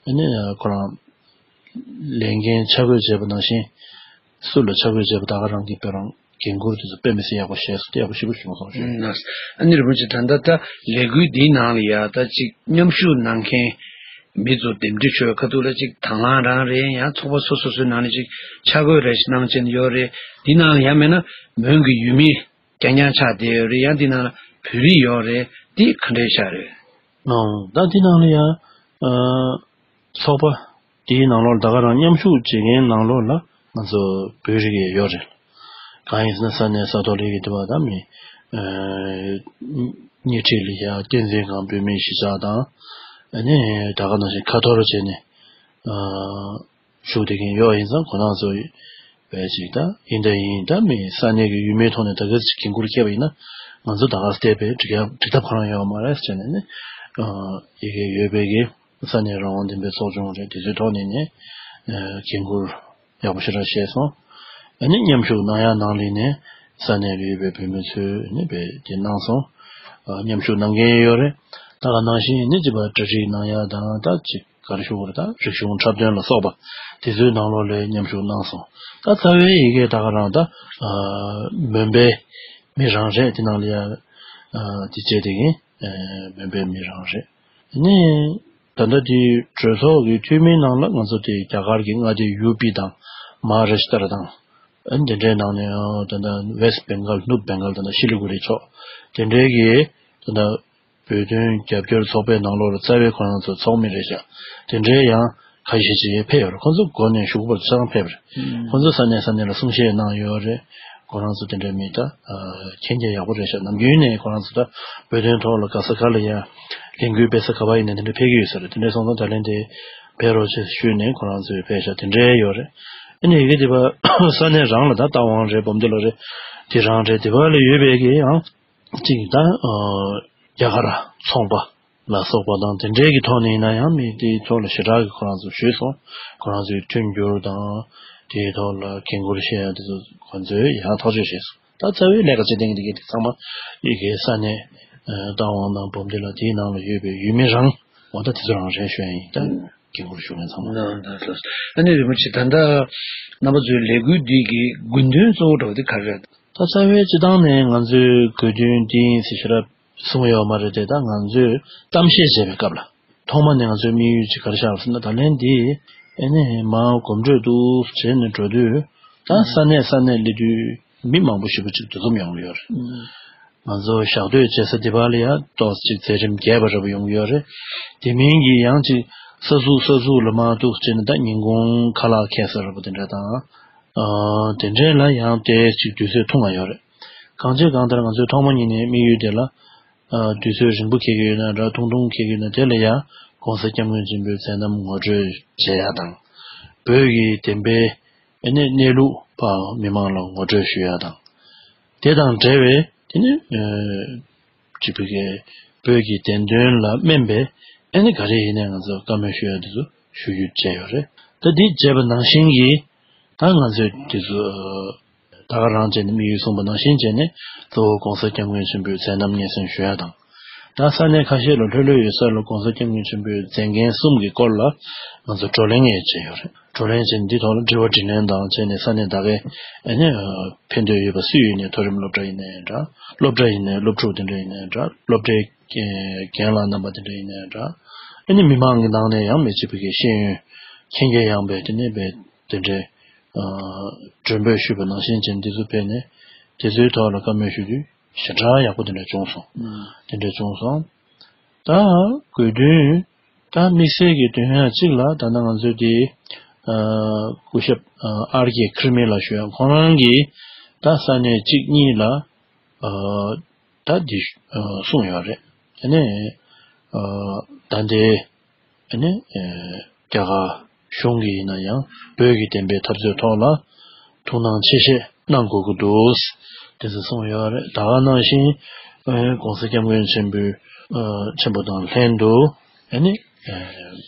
ཨ་ནི་ཁོ་རང་ལས་འགན་ཆ་བགོས་བྱས་པ་ནང་བཞིན་སུ་ལ་ཆ་བགོས་བྱས་པ་ད་ག་རང་གིས་དཔེ་རང་འགན་འཁུར་དེ་ཚོ་དཔེ་མི་སྲིད་ཡག་པོ་བྱས་སོང་། དེ་ཡག་པོ་ཞེ་པོ་བྱུང་སོང་ཞུ། ཨ་ནི་རིན་པོ་ཆེ་ད་ལྟ་ད་ལས་འགུལ་འདིའི་ནང་ལ་ཡ་ད་ཅིག་མཉམ་ཞུགས་གནང་མཁན་མི་ཚོ་འདེམས་སྒྲིག་ཞུ་བའི་ཁ་ཐུག་ལ་ཅིག་དང་བླངས་རང་རེད། ཡང་ཚོགས་པ་སོ་སོ་སོའི་ནང་ནས་ཅིག་ཆ་བགོས་རེ་ཞིག་གནང་བྱས་ནས་ཡོད་རེད། འདི་ནང་ལ་ཡང་མིན་ན་མོན་གྱི་ཡུལ་མི་རྐྱང་རྐྱང་ཆགས་བསྡད་ཡོད་རེད། ཡང་འདི་ནང་ལ་བོད་རིགས་ཡོད་རེད། འདི་ག་འདྲས་ཆགས་རེད། ཨང་། ད་འདི་ནང་ལ་ཡང་ཨ་ཚོགས་པ་དེའི་ནང་ལོགས་ལ་ད་ག་རང་མཉམ་ཞུགས་བྱེད་མཁན་ནང་ལོགས་ལ་ང་ཚོ་བོད་རིགས་ཡོད་རེད། གང་ཡིན་ཟེར་ན་ས་གནས་ས་ཐོག་ལ་ཡོད་དུས་བ་ད་མི་ཨ་ཉེ་འཁྲིས་ལ་ཡ་བསྟན་འཛིན་སྒང་བོད་མིའི་གཞིས་ཆགས་དང་ཨ་ནི་ད་ག་ནང་བཞིན་ཁ་ཐོར་བྱས་ནས་ཨ་ཞུགས་བསྡད་མཁན་ཡོད། ཡིན་ཙང་ཁོ་རང་ཚོ་བས་ཅིག་ད་ཡིན་ད་ཡིན་ད་མི་ས་གནས་ཀྱི་ཡུལ་མིའི་ཐོག་ནས་ད་ག་ཅིག་འགན་འཁུར་འཁྱེར་བ་ཡིན་ན་ང་ཚོ་ད་ག་སྟེ་བས་འགྲིག་ཡ་འགྲིག་ཐབས་གང་ཡང་ཡོད་མ་རེད་ཟེར་ནས་ནི་ཨ་ཡི་གེ་ཡོད་པའི་གི་ས་གནས་རང་དབང་ལྡན་པའི་ཚོགས་ཆུང་རེད། དེ་ཚོའི་ཐོག་ནས་ནི་ཨ་འགན་འཁུར་ཡག་པོ་ཞེ་དྲག་བྱས་སོང་། ཨ་ནི་མཉམ་ཞུགས་གནང་ཡ་ནང་ལ་ནི་ས་གནས་ལ་ཡོད་པའི་བོད་མི་ཚོས་ནི་བས་དེ་གནང་སོང་། ཨ་མཉམ་ཞུགས་གནང་མཁན་ཡོད་རེད། ད་ག་ནང་བཞིན་ནི་ཅིག་པ་གྲ་སྒྲིག་གནང་ཡ་དང་ད་ཅིག་ག་རེ་ཞུ་དགོས་རེད། ད་རིག་གཞུང་འཁྲབ་སྟོན་ལ་སོགས་པ་དེ་ཚོའི་ནང་ལོགས་ལ་མཉམ་ཞུགས་གནང་སོང་། ད་རྩ་བའི་ཡི་གེ་ད་ག་རང་ད་ཨ་མོན་པའི་མི་རང་རེད། དེ་ནང་ལ་ཡ་ཨ་དེ་བྱས་དེ་གིན་ཨ་མོན་པའི་མི་རང་རེད། ནི་ད་ལྟ་དེ་གྲོས་ཚོགས་ཀྱི་འཐུས་མིའི་ནང་ལ་ང་ཚོ་དེ་རྒྱ་གར་གྱི་མངའ་སྡེ་ཡུ་པི་དང་མ་ཧཱ་རཱ་ཤི་ཏྲ་དང་ཨ་དེ་འདྲའི་ནང་ནས་ཨ་ད་ལྟ་ཝེ་སི་ཊི་བེང་གལ་ནུབ་བེང་གལ་ད་ལྟ་ཤི་ལི་གུ་རི་ཕྱོགས་དེ་འདྲའི་གི་ད་ལྟ་བོད་དོན་རྒྱབ་སྐྱོར་ཚོགས་པའི་ནང་ལོགས་ལ་རྩ་བའི་ཁོ་རང་ཚོ་ཚོགས་མི་རེད་ཤག་དེ་འདྲའི་ཡང་ཁ་ཤས་ཅིག་ཕེབས་ཡོད་རེད། ཁོ་ཚོ་འགོ་ནས་ཞུགས་པར་ཆ་ཚང་ཕེབས་རེད། ཁོ་ཚོ་ས་གནས་ས་གནས་ལ་གསུང་བཤད་གནང་ཡོད་རེད། ཁོ་རང་ཚོ་དེ་འདྲའི་མི་ད་མཁྱེན་རྒྱ་ཡག་པོ་རེད་ཤག་ནམ་རྒྱུན་ནས་ཁོ་རང་ཚོ་ད་བོད་དོན་ཐོག་ལ་ག་ས་ག་ལ་ཡང་ལས་འགུལ་སྤེལ་ས་ག་པར་ཡིན་ན་དེ་འདྲ་ཕེབས་ཀྱི་ཡོད་ས་རེད། དེ་འདྲ་སོང་ཙང་ད་ལན་དེ་ཕེབས་རོགས་བྱེད་ཞུས་ནས་ཁོ་རང་ཚོས་ཕེབས་ཤག་དེ་འདྲའི་ཡོད་རེད། ཨ་ནི་ཡི་གེ་དེ་བ་ས་གནས་རང་ལ་ད་རྟ་དབང་རེད། སྦོམ་སྡེ་ལ་རེད། དེ་རང་རེད། དེ་བ་ལ་ཡོད་པའི་གི་ཡང་གཅིག་ད་རྒྱ་གར་ཚོང་པ་ལ་སོགས་པ་དང་དེ་འདྲའི་གི་ཐོག་ནས་ཡིན་ན་ཡང་མི་དེའི་ཐོག་ལ་ཞེ་དྲག་གི་ཁོ་རང་ཚོ་ཞུས་སོང་། ཁོ་རང་ཚོའི་མཐུན་འགྱུར་དང་དེའི་ཐོག་ལ་འགན་འཁུར་བཞེས་ཡ་དེ་ཚོ་ཁོ་ཚོས་ཡང་ཐག་གཅོད་བྱས་སོང་། ད་རྩ་བའི་ལས་ཀ་བྱེད་མཁན་དེ་གའི་དེ་ཚང་མ་ཡི་གེ་ས་གནས་རྟ་དབང་དང་སྦོམ་སྡེ་ལ་དེའི་ནང་ལ་ཡོད་པའི་ཡུལ་མི་རང་འོ་ད་དེ་ཚོ་རང་རེད་ཞུ་ཡ་ཡིན། ད་ དགེ་སྐོར་ཞུ་མཁན་ཚང་མ། ལགས་ལགས་ལགས། ཨ་ནི་རིན་པོ་ཆེ། ད་ལྟ་རྣམ་པ་ཚོའི་ལས་འགུལ་འདི་གི་དགོས་འདུན་གཙོ་བོ་འདྲ་བོ་དེ་ག་རེ་རེད། ད་རྩ་བའི་སྤྱི་བཏང་ནས་ང་ཚོའི་དགོས་འདུན་འདི་ཡིན་ཟེར་ཞེ་དྲག་གསུང་ཡོད་མ་རེད་དེ། ད་ང་ཚོས་གཏམ་བཤད་བྱས་པའི་སྐབས་ལ་ཐོག་མ་ནས་ང་ཚོའི་དམིགས་ཡུལ་ཅིག་ག་རེ་བཞག་ཟེར་ན། ད་ལན་འདི་ཨེ་ནས་མར་གོམ་བགྲོད་འདུག་བྱས་ནས་འགྲོ་དུས། ད་ས་གནས་ས་གནས་སླེབས་དུས་མི་མང་པོ་ཞེ་པོ་ཅིག་འདུ་འཛོམས་ཡོང་གི་ཡོད་རེད། ང་ཚོ་ཞག་སྡོད་བྱེད་ས་འདི་པར་ལ་ཡང་ཏོག་ཙམ་ཅིག་མཛད་རིམ་རྒྱས་པ་འདྲ་པོ་ཡོང་གི་ཡོད་རེད། དེ་མིན་གྱི་ཡང་ཅིག་ས་ཟུག་ས་ཟུག་ལ་མར་འདུག་བྱས་ནས། ད་ཉིན་གུང་ཁ་ལག་འཁྱེར་ས་འདྲ་པོ་དེ་འདྲ་དང་། ཨ། དེ་འདྲའི་ལ་ཡང་དེ་ཅིག་དུས་ཚོད་ཐུང་བ་ཡོད་རེད། གང་བྱེད་གང་ལྟར་ང་ཚོས་ཐོག་མ་ཉིད་ནས་དམིགས་ཡུལ་དེ་ལ། ཨ། དུས་ཚོད་རིང་པོ་འཁྱེར་གྱི་ཡོད་ན་འདྲ། ཐུང་ཐུང་འཁྱེར་གྱི་ཡོད་ན། དེ་ལ་ཡང་གོང་ས་སྐྱབས་མགོན་ཆེན་པོའི་མཛད་རྣམ་ངོ་སྤྲོད་བྱེད་ཡ་དང་། བོད་ཀྱི་བདེན་པའི་ཨ་ནི་གནས་ལུགས་ཕར་མི་མང་ལ་ངོ་སྤྲོད་ཞུ་ཡ་དང་། དེ་དང་འབྲེལ་བའི་དེ་ནི། ཨ། ཅིག་བོད་ཀྱི་བོད་ཀྱི་བདེན་དོན་ལ་སྨན་པའི་ཨ་ནི་ག་རེ་ཡིན་ནའི་ང་ཚོ་བཀའ་མོལ་ཞུ་ཡ་དེ་ཚོ་ཞུ་རྒྱུ་བྱས་ཡོད་རེད། ད་འདི་བྱས་པ་ནང་བཞིན་གྱི། ད་ང་ཚོས་དེ་ཚོ་ད་ག་རང་བྱས་ནས་དམིགས་ཡུལ་གསུངས་པ་ནང་བཞིན་བྱས་ནས། གཙོ་བོ་གོང་ས་སྐྱབས་མགོན་ཆེན་པོའི་མཛད་རྣམ་སྙན་སེང་ཞུ་ཡ་དང་། ད་ས་གནས་ཁ་ཤས་ལ་ལྷོད་ལྷོད་ཡོད་ས་ལ་གོང་ས་སྐྱབས་མགོན་ཆེན་པོའི་མཛད་འགན་གསུམ་གྱི་སྐོར་ལ་ང་ཚོ་བགྲོ་གླེང་ཡང་བྱས་ཡོད་རེད། བགྲོ་གླེང་བྱས་ནས་འདི་ཐོག་ལ་དྲི་བ་དྲིས་ལན་དང་བྱས་ནས། ས་གནས་ད་གའི་ཨ་ནི་ཕན་འདོད་ཡོད་པ་སུ་ཡིན་ནའི། མཐོ་རིམ་སློབ་གྲྭ་ཡིན་ནའི་འདྲ། སློབ་གྲྭ་ཡིན་ནའི་སློབ་ཕྲུག་དེ་འདྲ་ཡིན་ནའི་འདྲ། སློབ་གྲྭའི་རྒན་ལགས་རྣམ་པ་དེ་འདྲ་ཡིན་ནའི་འདྲ། ཨ་ནི་མི་མང་གི་ནང་ནས་ཡང་མི་གཅིག་པུ་གི་ཤེས་ཡོན་མཁྱེན་རྒྱ་ཡངས་པའི་དེ་ནས་པའི་དེ་འདྲའི། ཨ། མགྲོན་འབོད་ཞུས་པ་ནང་བཞིན་བྱས་ནས་འདི་ཚོ་ཕེབས་ནས་དེ་ཚོའི་ཐོག་ལ་བཀའ་མོལ་ཞུ་དུས་ཞེ་དྲག་ཡག་པོ་དེ་འདྲ་བྱུང་སོང་། ཨུམ། དེ་འདྲ་བྱུང་སོང་། ད་དགོས་འདུན། ད་དམིགས་བསལ་གྱི་དོན་ཡང་གཅིག་ལ། ད་ནང་ང་ཚོའི་དེ། ཨ། སྐུ་ཞབས། ཨ། ཨར་ཀེ་ཁིར་མི་ལགས་ཞུ་ཡ། ཁོང་རང་གིས་ད་ས་གནས་གཅིག་གཉིས་ལ། ཨ། ད་འདི། ཨ། གསུངས་ཡོད་རེད། ཨ་ནི། ཨ། ད་ལྟའི། ཨ་ནི། ཨ། རྒྱ་གར་གཞུང་གིས་ཡིན་ན་ཡང་བོད་ཀྱི་བདེན་པའི་འཐབ་རྩོད་ཐོག་ལ་ཐུགས་སྣང་ཆེ་བཞེས་གནང་དགོས་ཀྱི་འདུག་དེ་ཚོ་གསུངས་ཡོད་རེད། ད་ག་ནང་བཞིན། ཨ། གོང་ས་སྐྱབས་མགོན་ཆེན་པོའི། ཨ། ཆེན་པོ་དང་ལྷན་དུ། ཨ་ནི། ཨ།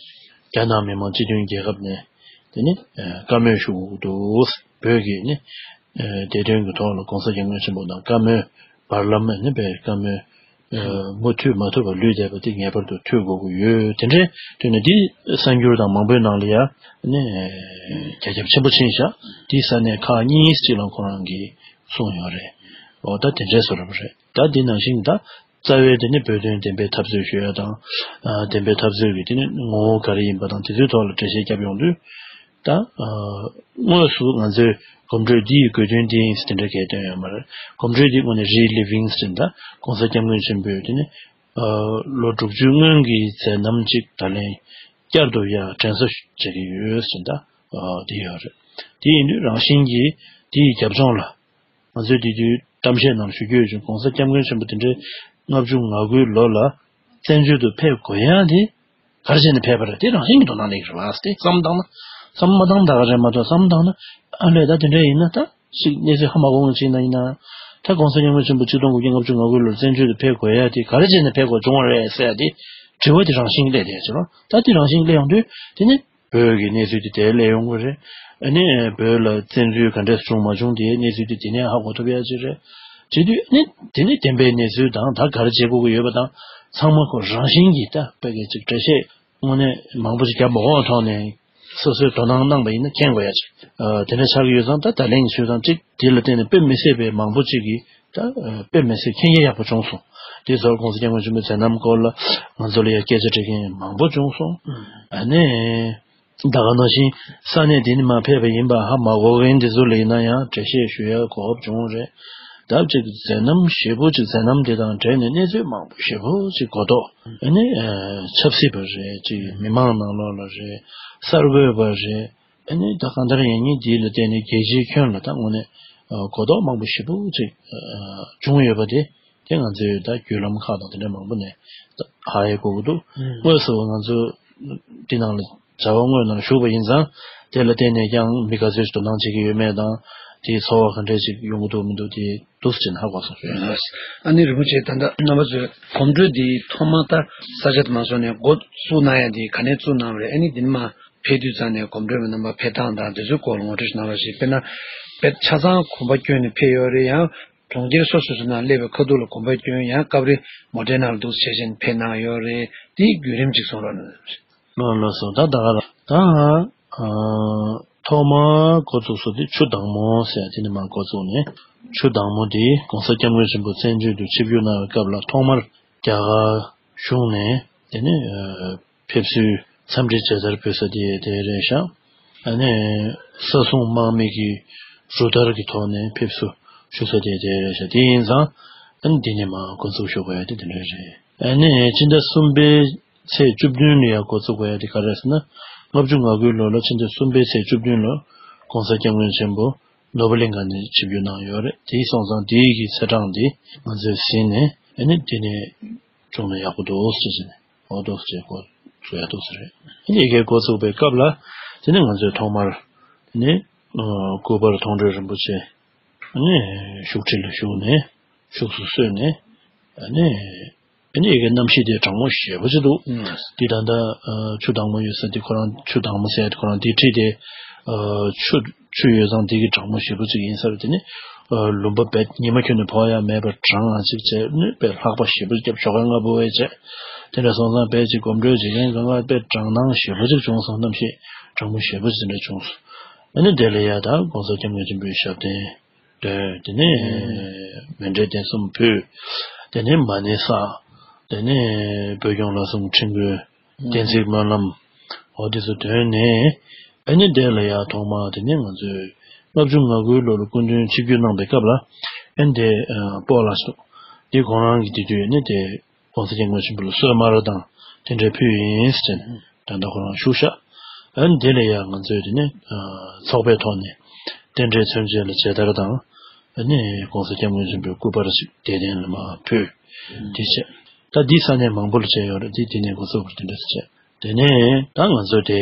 རྒྱ་ནག་མི་དམངས་སྤྱི་མཐུན་རྒྱལ་ཁབ་ནས་དེ་ནི། ཨ། བཀའ་མོལ་ཞུ་དགོས་ཀྱི་འདུག་བོད་ཀྱི་ནི། ཨ། བདེ་དོན་གྱི་ཐོག་ལ་གོང་ས་སྐྱབས་མགོན་ཆེན་པོ་དང་བཀའ་མོལ། བར་ལམ་ནི་པའི་བཀའ་མོལ། ཨ། མུ་མཐུད་མ་ཐུབ་པར་ལུས་བསྡད་པ་དེ་ངེས་པར་དུ་མཐུད་དགོས་ཀྱི་ཡོད། དེ་འདྲའི་དུས་ནས་འདི་གསར་འགྱུར་དང་མང་པོའི་ནང་ལ་ཡང་ནི་རྒྱ་ཁྱབ་ཆེན་པོ་ཕྱིན་བཞག་འདི་ས་གནས་ཁག་གཉིས་ཅིག་ལ་ཁོ་རང་གིས་གསུངས་ཡོད་རེད། འོ། ད་དེ་འདྲའི་བཟོ་འདྲ་པོ་རེད། ད་འདི་ནང་བཞིན་ད་རྩ་བའི་དེ་ནི་བོད་དོན་བདེན་པའི་འཐབ་རྩོད་ཞུ་ཡ་དང་། ཨ། བདེན་པའི་འཐབ་རྩོད་ཀྱི་དེ་ནི་ངོ་བོ་ག་རེ་ཡིན་པ་དང་། དེ་ཚོའི་ཐོག་ལ་འགྲེལ་བཤད་བརྒྱབ་ཡོང་དུས། ད། ཨ། དངོས་སུ་ང་ཚོའི་གོམ་བགྲོད་འདི་ཡི་དགོས་དོན་འདི་ཡིན་ཟེར་དེ་འདྲ་གས་བཏོན་ཡོད་མ་རེད། གོམ་བགྲོད་འདི་དངོས་གནས་རི་ལི་ཝིང་ཟེར་ད་གོང་ས་སྐྱབས་མགོན་ཆེན་པོས་དེ་ནི། ཨ། ལོ་དྲུག་ཅུའི་སྔོན་གྱི་མཛད་རྣམ་ཅིག་ད་ལན་བསྐྱར་དུ་ཡར་དྲན་གསོ་བྱེད་ཀྱི་ཡོད་ཟེར་ད། ཨ། འདི་ཡོད་རེད། དེ་ཡིན་དུས་རང་བཞིན་གྱིས་དེ་ཡི་རྒྱབ་ལྗོངས་ལ། ང་ཚོས་དེ་དུས་གཏམ་བཤད་ནང་ཞུ་རྒྱུ་ཡོད་ཅིང་། གོང་ས་སྐྱབས་མགོན་ཆེན་པོ་དེ་འདྲའི་ལྔ་བཅུ་ང་དགུའི་ལོ་ལ་བཙན་བྱོལ་དུ་ཕེབས་དགོས་ཡ་དེ་ག་རེ་བྱས་ནས་ཕེབས་པ་རེད། དེ་རང་བཞིན་གྱི་དོ་སྣང་སླེབས་ཀྱི་རེད་པ། དེ་བསམ་བཏང་ན། བསམ་མ་བཏང་ད་ག་རེད་མ་གཏོགས། བསམ་བཏང་ན། ཨ་ལས། ད་དེ་འདྲ་ཡིན་ན་ད་ཅིག་གནས་ཚུལ་ཧ་མ་གོ་བ་ཅིག་ན་ཡིན་ན། ད་གོང་ས་སྐྱབས་མགོན་ཆེན་པོ་ཆིག་སྟོང་དགུ་བརྒྱ་ལྔ་བཅུ་ང་དགུ་ལོར་བཙན་བྱོལ་དུ་ཕེབས་དགོས་ཡ་དེ་ག་རེ་བྱས་ནས་ཕེབས་དགོས་བྱུང་བ་རེད་ཟེར་ཡ་དེ་དྲི་བ་དེ་རང་བཞིན་སླེབས་བསྡད་ཀྱི་རེད། ད་དེ་རང་བཞིན་སླེབས་ཡོང་དུས་དེ་ནི། བོད་ཀྱི་གནས་ཚུལ་དེ་དེར་སླེབས་ཡོང་གི་རེད། ཨ་ནི་བོད་ལ་བཙན་འཛུལ་ག་འདྲས་བྱུང་མ་བྱུང་དེའི་གནས་ཚུལ་དེ་དེ་ནས་ཧ་གོ་ཐུབ་ཡ་ཅིག་རེད། བྱེད་དུས་ཨ་ནི་དེ་ནི་བདེན་པའི་གནས་ཚུལ་དང་ད་ག་རེ་བྱེད་དགོས་ཀྱི་ཡོད་པ་དང་ཚང་མ་ཁོ་རང་བཞིན་གྱིས་ད་དཔེ་གི་ཅིག་འགྲེལ་བཤད་དངོས་གནས་མང་པོ་ཞིག་བརྒྱབ་མ་དགོས་ཐོག་ནས་སོ་སོས་དོ་སྣང་གནང་པ་ཡིན་ན་མཁྱེན་དགོས་ཡ་ཅིག་ཨ། དེ་འདྲ་ཆགས་ཀྱི་ཡོད་ཙང་། ད་ད་ལན་གྱི་ཚོད་དང་ཅིག་དེ་ལ་བརྟེན་ནས་དཔེ་མི་སྲིད་པའི་མང་པོ་ཅིག་གིས། ད་དཔེ་མི་སྲིད་མཁྱེན་རྒྱ་ཡག་པོ་བྱུང་སོང་། དེ་ཚོར་གོང་ས་སྐྱབས་མགོན་ཆེན་པོའི་མཛད་རྣམ་སྐོར་ལ་ང་ཚོ་ལ་ཡང་སྐད་ཆ་དྲི་མཁན་མང་པོ་བྱུང་སོང་། ཨ་ནི། ད་ག་ནང་བཞིན་ས་གནས་དེ་ནས་མར་ཕེབས་པ་ཡིན་པ་ཧ་མ་གོ་མཁན་དེ་ཚོ་ལ་ཡིན་ན་ཡང་འགྲེལ་བཤད་ཞུ་ཡ་གོ་སྐབས་བྱུང་རེད། ད་ཅིག་མཛད་རྣམ་ཞེ་པོ་ཅིག་མཛད་རྣམ་དེ་དང་འབྲེལ་ནས་གནས་ཚུལ་མང་པོ་ཞེ་པོ་ཅིག་གོ་རྟོགས། ཨ་ནི། ཨ། ཆབ་སྲིད་པ་རེད། ཅིག་མི་མང་ནང་ལོགས་ལ་རེད། གསར་འགོད་པ་རེད། ཨ་ནི་ད་གང་ལྟར་ཡིན་ནའི་འདི་ལ་བརྟེན་ནས་རྒྱལ་སྤྱིའི་ཁྱོན་ལ་ད་དངོས་གནས། ཨ། གོ་རྟོགས་མང་པོ་ཞེ་པོ་ཅིག་ཨ། བྱུང་ཡོད་པ་དེ། དེ་ང་ཚོས་ད་བརྒྱུད་ལམ་ཁག་དང་དེ་འདྲ་མང་པོ་ནས་ཧ་ཡེ་གོ་གི་འདུག་ཨུམ། དངོས་སུ་ང་ཚོ་འདི་ནང་ལ་བྱ་བ་དངོས་ནང་ཞུགས་པ་ཡིན་ཙང་། དེ་ལ་བརྟེན་ནས་ཀྱང་མི་ག་ཚོད་ཅིག་དོ་སྣང་བྱེད་ཀྱི་ཡོད་མེད་དང་། དེའི་ཚོར་བ་ག་འདྲས་ཅིག་ཡོང་གི་འདུག་མི་འདུག་དེ་འདུག་སེ་བྱས་ནས་ཧ་གོ་སོང་། ཨ་ནི་རིན་པོ་ཆེ། ད་ལྟ་རྣམ་པ་ཚོས་གོམ་བགྲོད་འདི་ཐོག་མ་ད་ས་ཆ་དེ་མ་སོང་ནས་འགོ་བཙུགས་གནང་ཡ་འདི་ག་ནས་བཙུགས་གནང་བ་རེད། ཨ་ནི་འདི་ནས་མར་ཕེབས་དུས་ཙམ་ནས་གོམ་བགྲོད་པའི་རྣམ་པ་ཕེབས་སྟངས་དང་དེ་ཚོའི་སྐོར་ལ་ངོ་སྤྲོད་ཞིག་གནང་རོགས་ཞེས། དཔེར་ན། དཔེ་ཆ་ཚང་གོམ་པ་བསྐྱོན་ནས་ཕེབས་ཡོད་རེད། ཡང་གྲོང་ཁྱེར་སོ་སོ་སོ་ནང་སླེབས་པའི་ཁ་ཐུག་ལ་གོམ་པ་བསྐྱོན། ཡང་སྐབས་རེ་མོ་ཊའི་ནང་ལ་འདུག་སེ་བྱས་བྱས་ནས་ཕེབས་གནང་ཡོད་རེད། དེའི་བརྒྱུད་རིམ་ཅིག་གསུང་རོགས་གནང་། ལགས་སོ། ད་ད་ག་ལ་ད་ཨ་ཐོག་མར་འགོ་བཙུགས་ས་དེ་ཆུ་དྭངས་མོ་ཟེར་དེ་ནས་མར་འགོ་བཙུགས་ནས། ཆུ་དྭངས་མོ་དེ་༸གོང་ས་༸སྐྱབས་མགོན་ཆེན་པོ་བཙན་བྱོལ་དུ་ཆིབས་བསྒྱུར་གནང་བའི་སྐབས་ལ་ཐོག་མར་རྒྱ་གར་གཞུང་ནས་དེ་ནས་ཨ་ཕེབས་བསུའི་འཚམས་འདྲི་མཇལ་དར་ཕུལ་ས་དེ་དེ་རེད་ཤག་ཨ་ནི་ས་སྲུང་དམག་མི་གི་རུ་སྟར་གྱི་ཐོག་ནས་ཕེབས་བསུ་ཞུ་ས་དེ་དེ་རེད་ཤག་དེ་ཡིན་ཙང་ཨ་ནི་འདི་ནས་མར་འགོ་འཛུགས་ཞུ་དགོས་ཡ་དེ་དེ་འདྲ་རེད། ཨ་ནི་ཕྱི་ཟླ་གསུམ་པའི་ཚེས་བཅུ་བདུན་ལ་ཡང་འགོ་བཙུགས་དགོས་ཡ་དེ་ག་རེ་རེད་ཟེར་ན། ལྔ་བཅུ་ང་དགུའི་ལོ་ལ་ཕྱི་ཟླ་གསུམ་པའི་ཚེས་བཅུ་བདུན་ལ་༸གོང་ས་༸སྐྱབས་མགོན་ཆེན་པོ་ནོར་བུ་གླིང་ཁ་ནས་ཆིབས་བསྒྱུར་གནང་ཡོད་རེད། དེ་སོང་ཙང་དེའི་གི་ཚེས་གྲངས་དེ་ང་ཚོས་ཟིན་ནས་ཨ་ནི་དེ་ནས་བྱུང་ན་ཡག་པོ་འདུག་ཟེར་ནས་འོ་འདུག་ཟེར་འགོ་བཙུགས་ཡ་འདུག་ཟེར་རེད། ཨ་ནི་ཡ་གི་འགོ་བཙུགས་པའི་སྐབས་ལ་དེ་ནས་ང་ཚོས་ཐོག་མར་དེ་ནས་ཨ་སྐུ་པར་མཐོང་གྲོལ་རིན་པོ་ཆེ་ཨ་ནི་བཞུགས་ཁྲི་ལ་བཞུགས་ནས་བཞུགས་སུ་གསོལ་ནས་ཨ་ནི། ཨ་ནི་ཡ་གི་གནམ་གཤིས་དེ་གྲང་མོ་ཞེ་པོ་ཅིག་འདུག་ཨུམ། འདི་ད་ལྟ་ཨ་ཆུ་དྭངས་མོ་ཡོད་ས་དེ་ཁོ་རང་ཆུ་དྭངས་མོ་ཟེར་ཡ་དེ་ཁོ་རང་དེ་ཁྲིད་དེ་ཨ་ཆུ་ཆུ་ཡོད་ཙང་དེ་གི་གྲང་མོ་ཞེ་པོ་ཅིག་ཡིན་ས་རེད། དེ་ནི་ཨ་ལུང་པ་བེད་ཉི་མ་ཁྱོན་ནས་ཕོག་ཡ་མེད་པར་གྲང་ང་ཅིག་བྱས་ནི་དཔེ་ལྷགས་པ་ཞེ་པོ་ཅིག་བརྒྱབ་ཞོགས་ཀ་སྔ་པོ་བས་བྱས། དེ་འདྲ་སོང་ཙང་དཔེ་ཅིག་གོམ་བགྲོད་བྱེད་མཁན་གང་ག་དཔེ་གྲང་སྣང་ཞེ་པོ་ཅིག་བྱུང་སོང་། གནམ་གཤིས་གྲང་མོ་ཞེ་པོ་ཅིག་དེ་འདྲ་བྱུང་སོང་། ཨ་ནི་དེ་ལ་ཡ་ད་༸གོང་ས་༸སྐྱབས་མགོན་ཆེན་པོའི་ཞབས་བརྟན། དེ་དེ་ནས་མཎྜལ་རྟེན་གསུམ་ཕུལ། དེ་ནས་མ་ཎི་བསགས། དེ་ནས་བོད་སྐྱོང་ལ་གསུམ་ཁྲི་འགོའི་བསྟན་རྩིས་སྨོན་ལམ་འོ་དེ་ཚོ་འདོན་ནས། ཨ་ནི་དེ་ལ་ཡ་ཐོག་མ་དེ་ནས་ང་ཚོས་ལྔ་བཅུ་ང་དགུའི་ལོ་ལ་སྐུ་མདུན་ཆིབས་བསྒྱུར་གནང་པའི་སྐབས་ལ་ཨ་ནི་དེ་སྤོ་ལགས་སུ་དེ་ཁོང་རང་གི་དེ་དུས་ཨ་ནི་དེ། ༸གོང་ས་༸སྐྱབས་མགོན་ཆེན་པོ་ལ་གསོལ་མར་དང་དེ་འདྲ་ཕུལ་ཡིན་ཟེར་ནས་ད་ལྟ་ཁོ་རང་བཞུགས་ཤག་ཨ་ནི་དེ་ལ་ཡང་ང་ཚོས་དེ་ནས་ཚོགས་པའི་ཐོག་ནས་རྟེན་འབྲེལ་མཚོན་བྱེད་ལ་མཇལ་དར་དང་ཨ་ནི་༸གོང་ས་༸སྐྱབས་མགོན་ཆེན་པོའི་སྐུ་པར་ཞིག་དད་ལྡན་ལ་མར་ཕུལ། དེ་བྱས། ད་འདི་ས་གནས་མང་པོ་ལ་བྱས་ཡོད་རེད། འདི་དེ་ནས་འགོ་ཚུགས་པར་དེ་འདྲ་བྱས། དེ་ནས་ད་ང་ཚོ་དེ་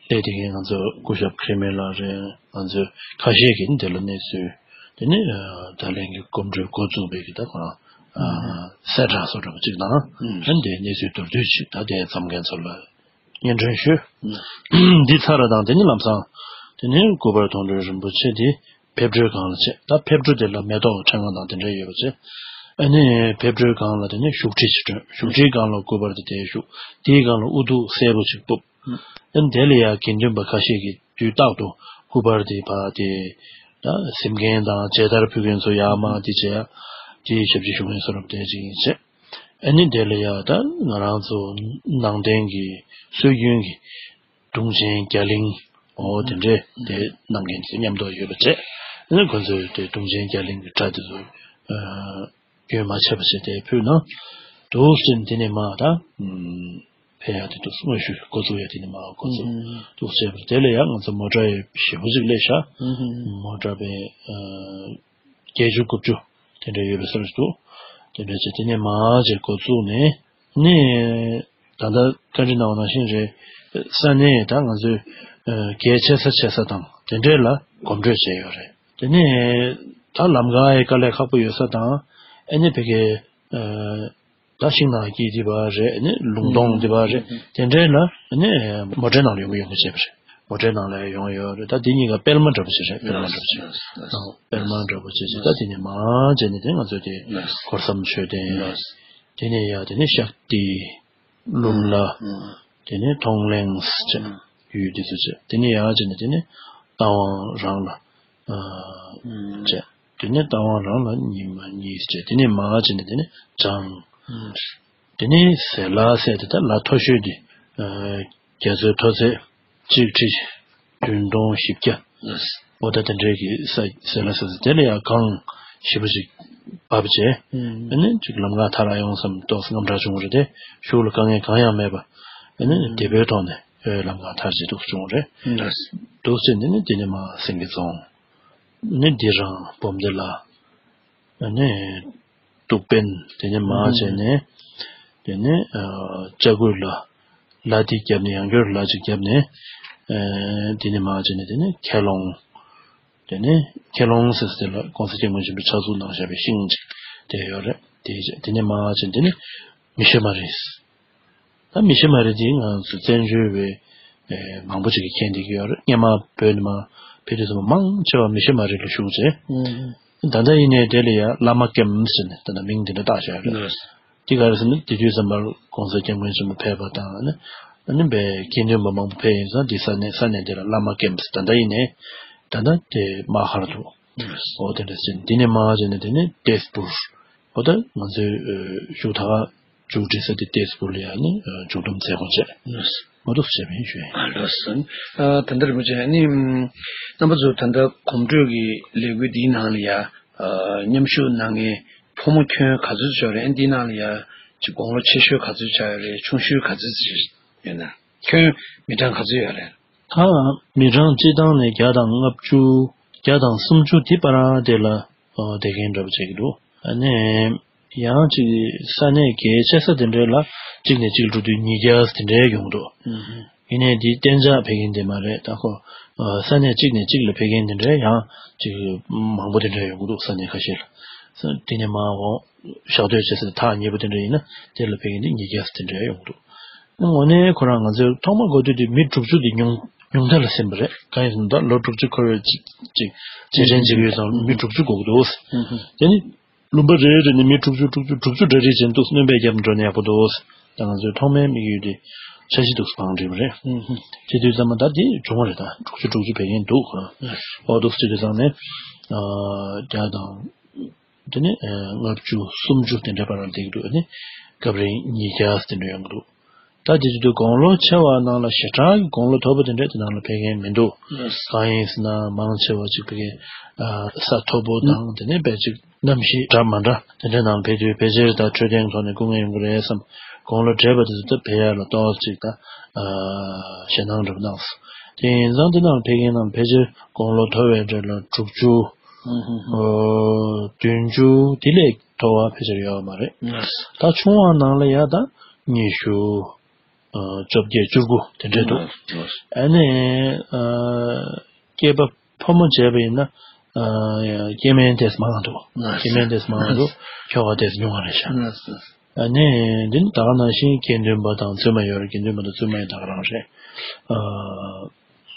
སླེབས་དེ་གའི་ང་ཚོ་སྐུ་ཞབས་ཁེ་རི་མེ་ལགས་རེད། ང་ཚོ་ཁ་ཤས་ཀྱིས་འདི་ལ་གནས་ཚུལ། དེ་ནས་ད་ལན་གྱི་གོམ་བགྲོད་འགོ་བཙུགས་པའི་གི་ད་ཁོ་རང་གསལ་བསྒྲགས་སོགས་འདྲ་པོ་ཅིག་དང་། ཨ་ནི་དེ་གནས་ཚུལ་མདོར་བསྡུས་ཅིག་ད་དེ་འཛོམས་མཁན་ཚོ་ལ་སྙན་སྒྲོན་ཞུ། འདི་ཚར་བ་དང་དེ་ནས་ལམ་སང་དེ་ནས་སྐུ་པར་མཐོང་གྲོལ་རིན་པོ་ཆེ་དེ་ཕེབས་འཕྲོའི་སྒང་ལ་བྱས། ད་ཕེབས་འཕྲོ་དེ་ལ་མེ་ཏོག་ཕྲེང་བ་དང་དེ་འདྲ་ཡོད་པ་བྱས། ཨ་ནི་ཕེབས་འཕྲོའི་སྒང་ལ་དེ་ནས་བཞུགས་ཁྲི་ཞིག་བསྐྲུན། བཞུགས་ཁྲིའི་སྒང་ལ་སྐུ་པར་དེ་དེར་བཞུགས། དེའི་སྒང་ལ་དབུ་གདུགས་སེར་པོ་ཞིག་ཕུབ། ཨ་ནི་དེ་ལ་ཡང་དགེ་འདུན་པ་ཁ་ཤས་ཀྱིས་དུས་རྟག་ཏུ་སྐུ་པར་དེ་ཕར་དེ་ད་གཟིམ་མཁན་དང་མཇལ་དར་ཕུལ་མཁན་ཚོ་ཡར་མར་དེ་བྱས་ཡ་དེའི་ཞབས་ཕྱི་ཞུ་མཁན་བཟོ་འདྲ་དེ་འདྲ་ཅིག་ཡིན་བྱས། ཨ་ནི་དེ་ལ་ཡ་ད་ང་རང་ཚོ་ནང་བསྟན་གྱི་སྲོལ་རྒྱུན་གྱི་དུང་ཆེན་རྒྱ་གླིང་འོ་དེ་འདྲས་དེ་གནང་མཁན་ཚོ་མཉམ་དུ་ཡོད་པ་བྱས། ཨ་ནི་ཁོ་ཚོས་དེ་དུང་ཆེན་རྒྱ་གླིང་གི་སྒྲ་དེ་ཚོ་ཨ་རྒྱུན་མ་ཆད་པ་བྱས་ཏེ་ཕུལ་གནང་། འདུག་ཟེར་ནས་དེ་ནས་མར་ད་ཨ་ཕེབས་ཡ་དེ་འདུག་སེ་དངོས་ཤུགས་འགོ་བཙུགས་ཡ་དེ་ནས་མར་འགོ་བཙུགས་འདུག་བྱས་པ་རེད། དེ་ལ་ཡང་ང་ཚོ་མོ་ཊ་ཡང་ཞེ་པོ་ཅིག་སླེབས་ཤག་མོ་ཊ་པའི་ཨ་བརྒྱད་ཅུ་དགུ་བཅུ་དེ་འདྲ་ཡོད་པའི་བཟོ་འདྲ་འདུག་དེ་འདྲ་བྱས་དེ་ནས་མར་བྱས་འགོ་བཙུགས་ནས་ནི་ད་ལྟ་བཀའ་འདྲི་གནང་བ་ནང་བཞིན་རེད། ས་གནས་ད་ང་ཚོའི་ཨ་གལ་ཆེ་ས་ཆེ་ས་དང་དེ་འདྲས་ལ་གོམ་བགྲོད་བྱས་ཡོད་རེད། དེ་ནས་ད་ལམ་ཁ་ཡི་དཀའ་ལས་ཁག་པོ་ཡོད་ས་དང་ཨ་ནི་ཕ་གི་ཨ་ད་ཤིང་ནགས་དཀྱིལ་འདི་པར་རེད། ཨ་ནི་ལུང་སྟོང་འདི་པར་རེད། དེ་འདྲས་ལ་ཨ་ནི་མོ་ཊའི་ནང་ལ་ཡོང་གི་ཡོང་གི་བྱས་པ་རེད། མོ་ཊའི་ནང་ལ་ཡོང་ཡོད་རེད། ད་འདི་གཉིས་ཀ་སྤེལ་མ་འདྲ་པོ་ཞིག་རེད། སྤེལ་མ་འདྲ་པོ་ཞིག་ཨང་། སྤེལ་མ་འདྲ་པོ་ཞིག་ཅིག་ད་དེ་ནས་མར་བྱས་ནས་དེ་ང་ཚོ་དེ་སྒོ་བསམ་མཆོད་རྟེན། དེ་ནས་ཡར་དེ་ནས་ཤག་ཏི། ལུམ་ལ། དེ་ནས་མཐོང་གླིང་ཟེར་བྱས་ཡུལ་འདི་ཚོ་བྱས། དེ་ནས་ཡར་བྱས་ནས་དེ་ནས་རྟ་དབང་རང་ལ། ཨ་བྱས། དེ་ནས་རྟ་དབང་རང་ལ་ཉི་མ་གཉིས་བྱས། དེ་ནས་མར་བྱས་ནས་དེ་ནས་བྱང་། དེ་ནས་ཟེ་ལ་ཟེར་དེ་ད་ལ་མཐོ་ཤོས་དེ། ཨ་རྒྱ་མཚོའི་མཐོ་ཚད་གཅིག་ཁྲི་བདུན་སྟོང་བཞི་བརྒྱ། འོ་ད་དེ་འདྲའི་གི་ས་ཟེ་ལ་ཟེར་ས་དེ་ལ་ཡང་གངས་ཞེ་པོ་ཅིག་བབས་བྱས། ཨ་ནི་ཅིག་ལམ་ཁ་ཐར་ཡོང་བསམ་ཏོག་ཙམ་དངངས་སྐྲག་བྱུང་བ་རེད་དེ། གཞུག་ལ་དཀའ་ངལ་གང་ཡང་མེད་པ། ཨ་ནི་བདེ་པོའི་ཐོག་ནས་ཨེ་ལམ་ཁ་ཐར་བྱས་འདུག་བྱུང་བ་རེད། འདུག་བྱས་ནས་ནི་དེ་ནས་མར་སེང་གེ་རྫོང་། ནི་འདི་རང་སྦོམ་སྡེ་ལ། ཨ་ནི་གདུགས་དཔོན། དེ་ནས་མར་བྱས་ནས་དེ་ནས་ཨ་ལྕགས་སྐུད་ལ། ལ་དེའི་རྒྱབ་ནས་ཡང་བསྐྱར་ལ་ཅིག་རྒྱབ་ནས། ཨ་དེ་ནས་མར་བྱས་ནས་དེ་ནས་ཁྱེད་ལོང་། དེ་ནས་ཁྱེད་ལོང་ཟེར་ས་དེ་ལ་༸གོང་ས་༸སྐྱབས་མགོན་ཆེན་པོས་ཕྱག་འཛུགས་གནང་བཞག་པའི་ཤིང་ཅིག་དེ་ཡོད་རེད། དེ་དེ་ནས་མར་བྱས་ནས་དེ་ནས་མི་ཤི་མ་རི། ད་མི་ཤི་མ་རི་དེ་ང་ཚོ་བཙན་བྱོལ་བའི་ཨེ་མང་པོ་ཅིག་གིས་མཁྱེན་བསྡད་ཀྱི་ཡོད་རེད། སྔོན་མ་བོད་ནས་མར་ཕེབས་དུས་ཙམ་པ་མང་ཆེ་བ་མི་ཤི་མ་རི་ལ་བཞུགས་བྱས། ཨུམ། ད་ལྟ་ཡིན་ནའི་དེ་ལ་ཡ་བླ་མ་ཀེམ་ཟེར་ནས་ད་ལྟ་མིང་དེ་འདྲ་བཏགས་བཞག་ཡོད་རེད། ལགས། དེ་ག་རེ་ཟེར་ན་དེ་དུས་ཙམ་པར་༸གོང་ས་༸སྐྱབས་མགོན་ཆེན་པོ་ཕེབས་པ་དང་ནི་ ཨ་ནི་བས་དགེ་འདུན་པ་མང་པོ་ཕེབས་ཡིན་ཙང་འདི་ས་གནས་ས་གནས་འདི་ལ་བླ་མ་སྐྱེམས་ད་ལྟ་ཡིན་ནས་ད་ལྟ་དེ་མ་ཧར་དུ་ཨོ་དེ་འདྲ་ཟེར་འདི་ནས་མ་ཧར་ནས་དེ་ནས་ཏེས་པུར་ཨོ་ད་ང་ཚོའི་བཞུགས་ད་ག་མཇུག་སྒྲིལ་ས་དེ་ཏེས་པུར་ལ་ཡང་ནི་མཇུག་སྡོམ་མཛད་སྒོ་བྱས་ཨོ་ཏོག་བྱས་པ་ཡིན་ཞུ་ཡིན། ཨ་ལགས་སོ། ད་ལྟ་རིན་པོ་ཆེ་ནི་རྣམ་པ་ཚོ་ད་ལྟ་གོམ་བགྲོད་ཀྱི་ལས་འགུལ་འདིའི་ནང་ལ་ཡ་མཉམ་ཞུགས་གནང་མཁན་ཕོ་མོ་ཁྱོན་ག་ཚོད་ཡོད་རེད། འདི་ནང་ལ་ཡ་ཅིག་དགུང་ལོ་ཆེ་ཤོས་ག་ཚོད་ཆགས་ཡོད་རེད། ཆུང་ཤོས་ག་ཚོད་ཡོད་ན་ཁྱོན་མི་གྲངས་ག་ཚོད་ཡོད་རེད། ད་མི་གྲངས་སྤྱི་བཏང་ནས་བརྒྱ་དང་ལྔ་བཅུ་བརྒྱ་དང་སུམ་ཅུ་དེ་བར་དེ་ལ་བསྡད་མཁན་འདྲ་པོ་བྱེད་ཀྱི་འདུག་ཨ་ནི་ཡང་ཅིག་ས་གནས་གལ་ཆེ་ས་དེ་འདྲའི་ལ་གཅིག་ནས་གཅིག་ལ་འགྲོ་དུས་ཉིས་བརྒྱ་དེ་འདྲའི་ཡོང་འདུག་ཡིན་ནའི་འདི་གཏན་འཇགས་ཕེབས་མཁན་དེ་མ་རེད། ད་ཁོ་ས་གནས་གཅིག་ནས་གཅིག་ལ་ཕེབས་མཁན་དེ་འདྲའི་ཡང་ཅིག་མང་པོ་དེ་འདྲའི་ཡོང་གི་འདུག་ས་གནས་ཁ་ཤས་ལ་དེ་ནས་མ་འོང་ཞག་སྡོད་བྱེད་ས་ཐག་ཉེ་པོ་དེ་འདྲ་ཡིན་ན་དེ་ལ་ཕེབས་མཁན་དེ་ཉིས་བརྒྱ་དེ་འདྲའི་ཡོང་གི་འདུག་དངོས་གནས་ཁོ་རང་ང་ཚོས་ཐོག་མ་འགོ་དུས་དེ་མི་དྲུག་ཅུ་དེ་ཉུང་ཉུང་མཐའ་ལ་ཟིན་པ་རེད། གང་ཡིན་ཟེར་ན་ད་ལོ་དྲུག་ཅུ་འཁོར་བའི་ཅིག་ཅིག་རྗེས་དྲན་བྱེད་ཀྱི་ཡོད་ཙང་མི་དྲུག་ཅུ་དགོས་ཀྱི་འདུག་དེ་ནི་ལུང་པ་རེ་རེ་ནས་མི་དྲུག་ཅུ་དྲུག་ཅུ་དྲུག་ཅུ་རེ་རེ་བྱས་འདུག་སྣོན་པ་བརྒྱབ་འགྲོ་ན་ཡག་པོ་འདུག་ད་ང་ཚོའི་ཐོག་མའི་དམིགས་ཡུལ་དེ་འཆར་གཞི་འདུག་བང་སྒྲིག་པ་རེད། དེ་དུས་ཙམ་པ་ད་དེ་བྱུང་བ་རེད། ད་དྲུག་ཅུ་དྲུག་ཅུ་བྱེད་མཁན་འདུག་ཨོ་འདུག་བྱེད་དུས་ཙམ་ནས་བརྒྱ་དང་། དེ་ནས་ལྔ་བཅུ་སུམ་ཅུ་དེ་འདྲའི་བར་ལ་བསྡད་ཀྱི་འདུག་ཨ་ནི་སྐབས་རེ་ཉིས་བརྒྱ་དེ་འདྲ་ཡོང་གི་འདུག་ད་དེ་དུས་དགུང་ལོ་ཆེ་བ་ནང་ལ་ཞེ་དྲག་གི་དགུང་ལོ་མཐོ་པོ་དེ་འདྲ་དེ་ནང་ལ་ཕེབས་མཁན་མི་འདུག་གང་ཡིན་ཟེར་ན་མང་ཆེ་བ་ཅིག་ཕ་གི་ས་མཐོ་པོ་དང་དེ་ནས་དཔེ་ཅིག་གནམ་གཤིས་འདྲ་མ་འདྲ་དེ་འདྲའི་ནང་ལ་ཕེབས་དུས་ཕལ་ཆེར་ད་འཕྲོད་བསྟེན་ཐོག་ནས་སྐུ་ངལ་ཡོང་གི་རེད་བསམ། དགུང་ལོ་བགྲེས་པ་དེ་ཚོ་ད་ཕེབས་ཡ་ལ་ཏོག་ཙམ་ཅིག་ད་ཞེད་སྣང་འདྲ་པོ་གནང་སོང་། དེ་ཡིན་ཙང་དེ་ནང་ལ་ཕེབས་མཁན་ནང་ཕལ་ཆེར་དགུང་ལོ་མཐོ་བའི་གྲས་ལ་དྲུག་ཅུ། ཨོ། བདུན་ཅུ་དེ་ལས་མཐོ་བ་ཕལ་ཆེར་ཡོད་མ་རེད། ད་ཆུང་བ་ནང་ལ་ཡ་ད་ཉི་ཤུ། ཨོ། བཅོ་བརྒྱད་བཅུ་དགུ་དེ་འདྲས་འདུག་ཨ་ནི། ཨ། སྐྱེས་པ་ཕོ་མོ་བྱས་པ་ཡིན་ན། ཨ། སྐྱེས་དམན་དེ་ཚོ་མང་འདུག་སྐྱེས་དམན་དེ་ཚོ་མང་འདུག་ཁྱོ་ག་དེ་ཚོ་ཉུང་བ་རེད་ཤག་ཨ་ནི་འདི་ནི་ད་ག་ནང་བཞིན་དགེ་འདུན་པ་དང་བཙུན་མ་ཡོད་རེད། དགེ་འདུན་པ་དང་བཙུན་མ་ཡང་ད་ག་རང་རེད། ཨ།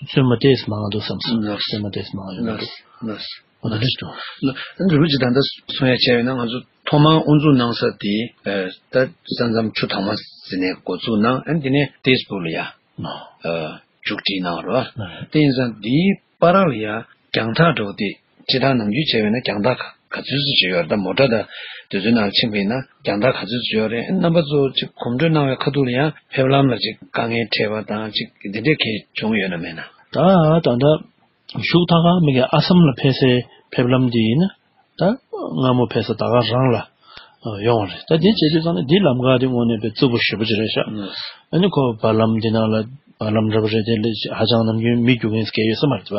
བཙུན་མ་ཏོག་ཙམ་མང་འདུག་བསམ་སོང་། བཙུན་མ་ཏོག་ཙམ་མང་ཡོད་འདུག་ཨོ་ད་རེད་འདུག་ཨ་ནི་རིན་པོ་ཆེ་ད་ལྟ་གསུང་ཡ་བྱས་ཡོད་ན་ང་ཚོ་ཐོག་མར་དབུ་འཛུགས་གནང་ས་དེ་ད་ས་མཚམས་ཆུ་དྭངས་མ་ཟེར་ནས་འགོ་འཛུགས་གནང་། ཨ་ནི་དེ་ནས་ཏེས་པུར་ལ་ཡ་མཇུག་སྒྲིལ་གནང་རོགས། དེ་ཡིན་ཙང་འདིའི་བར་ལ་ཡ་རྒྱང་ཐག་འགྲོ་དེ་སྤྱིར་བཏང་ནམ་རྒྱུན་བྱས་པས་ན་རྒྱང་ཐག་ག་ག་ཚོད་ཙམ་ཅིག་ཡོད་རེད། ད་མོ་ཊ་དང་དེ་ཚོའི་ནང་ཕྱིན་པས་ན་རྒྱང་ཐག་ག་ཚོད་ཙམ་ཡོད་རེད། རྣམ་པ་ཚོ་ཅིག་གོམ་བགྲོད་གནང་བའི་ཁ་ཐུག་ལ་ཡང་ཕེབས་ལམ་ལ་ཅིག་དཀའ་ངལ་འཕྲད་པ་དང་ཅིག་འདི་འདྲས་གས་བྱུང་ཡོད་ན་མེད་ན། ད་ད་ལྟ་བཞུགས་ཐག་ཁ་མི་གའི་ཨ་སམ་ལ་ཕེབས་སའི་ཕེབས་ལམ་འདི་ཡིན་ན་ད་སྔ་མོ་ཕེབས་ས་ད་ག་རང་ལ་ཡོང་བ་རེད། ད་འདི་བྱེད་དུས་ཙང་ནས་འདི་ལམ་ཁ་འདི་དངོས་གནས་དཔེ་རྩུབ་པོ་ཞེ་པོ་ཅིག་རེད་ཤག་ཨ་ནི་ཁོ་བར་ལམ་འདི་ནང་ལ་བར་ལམ་འདྲ་པོ་རེད་དེ་ལས་ཧ་ཅང་ནམ་རྒྱུན་མི་རྒྱུག་མཁན་སྐད་ཡོད་ས་མ་རེད་པ།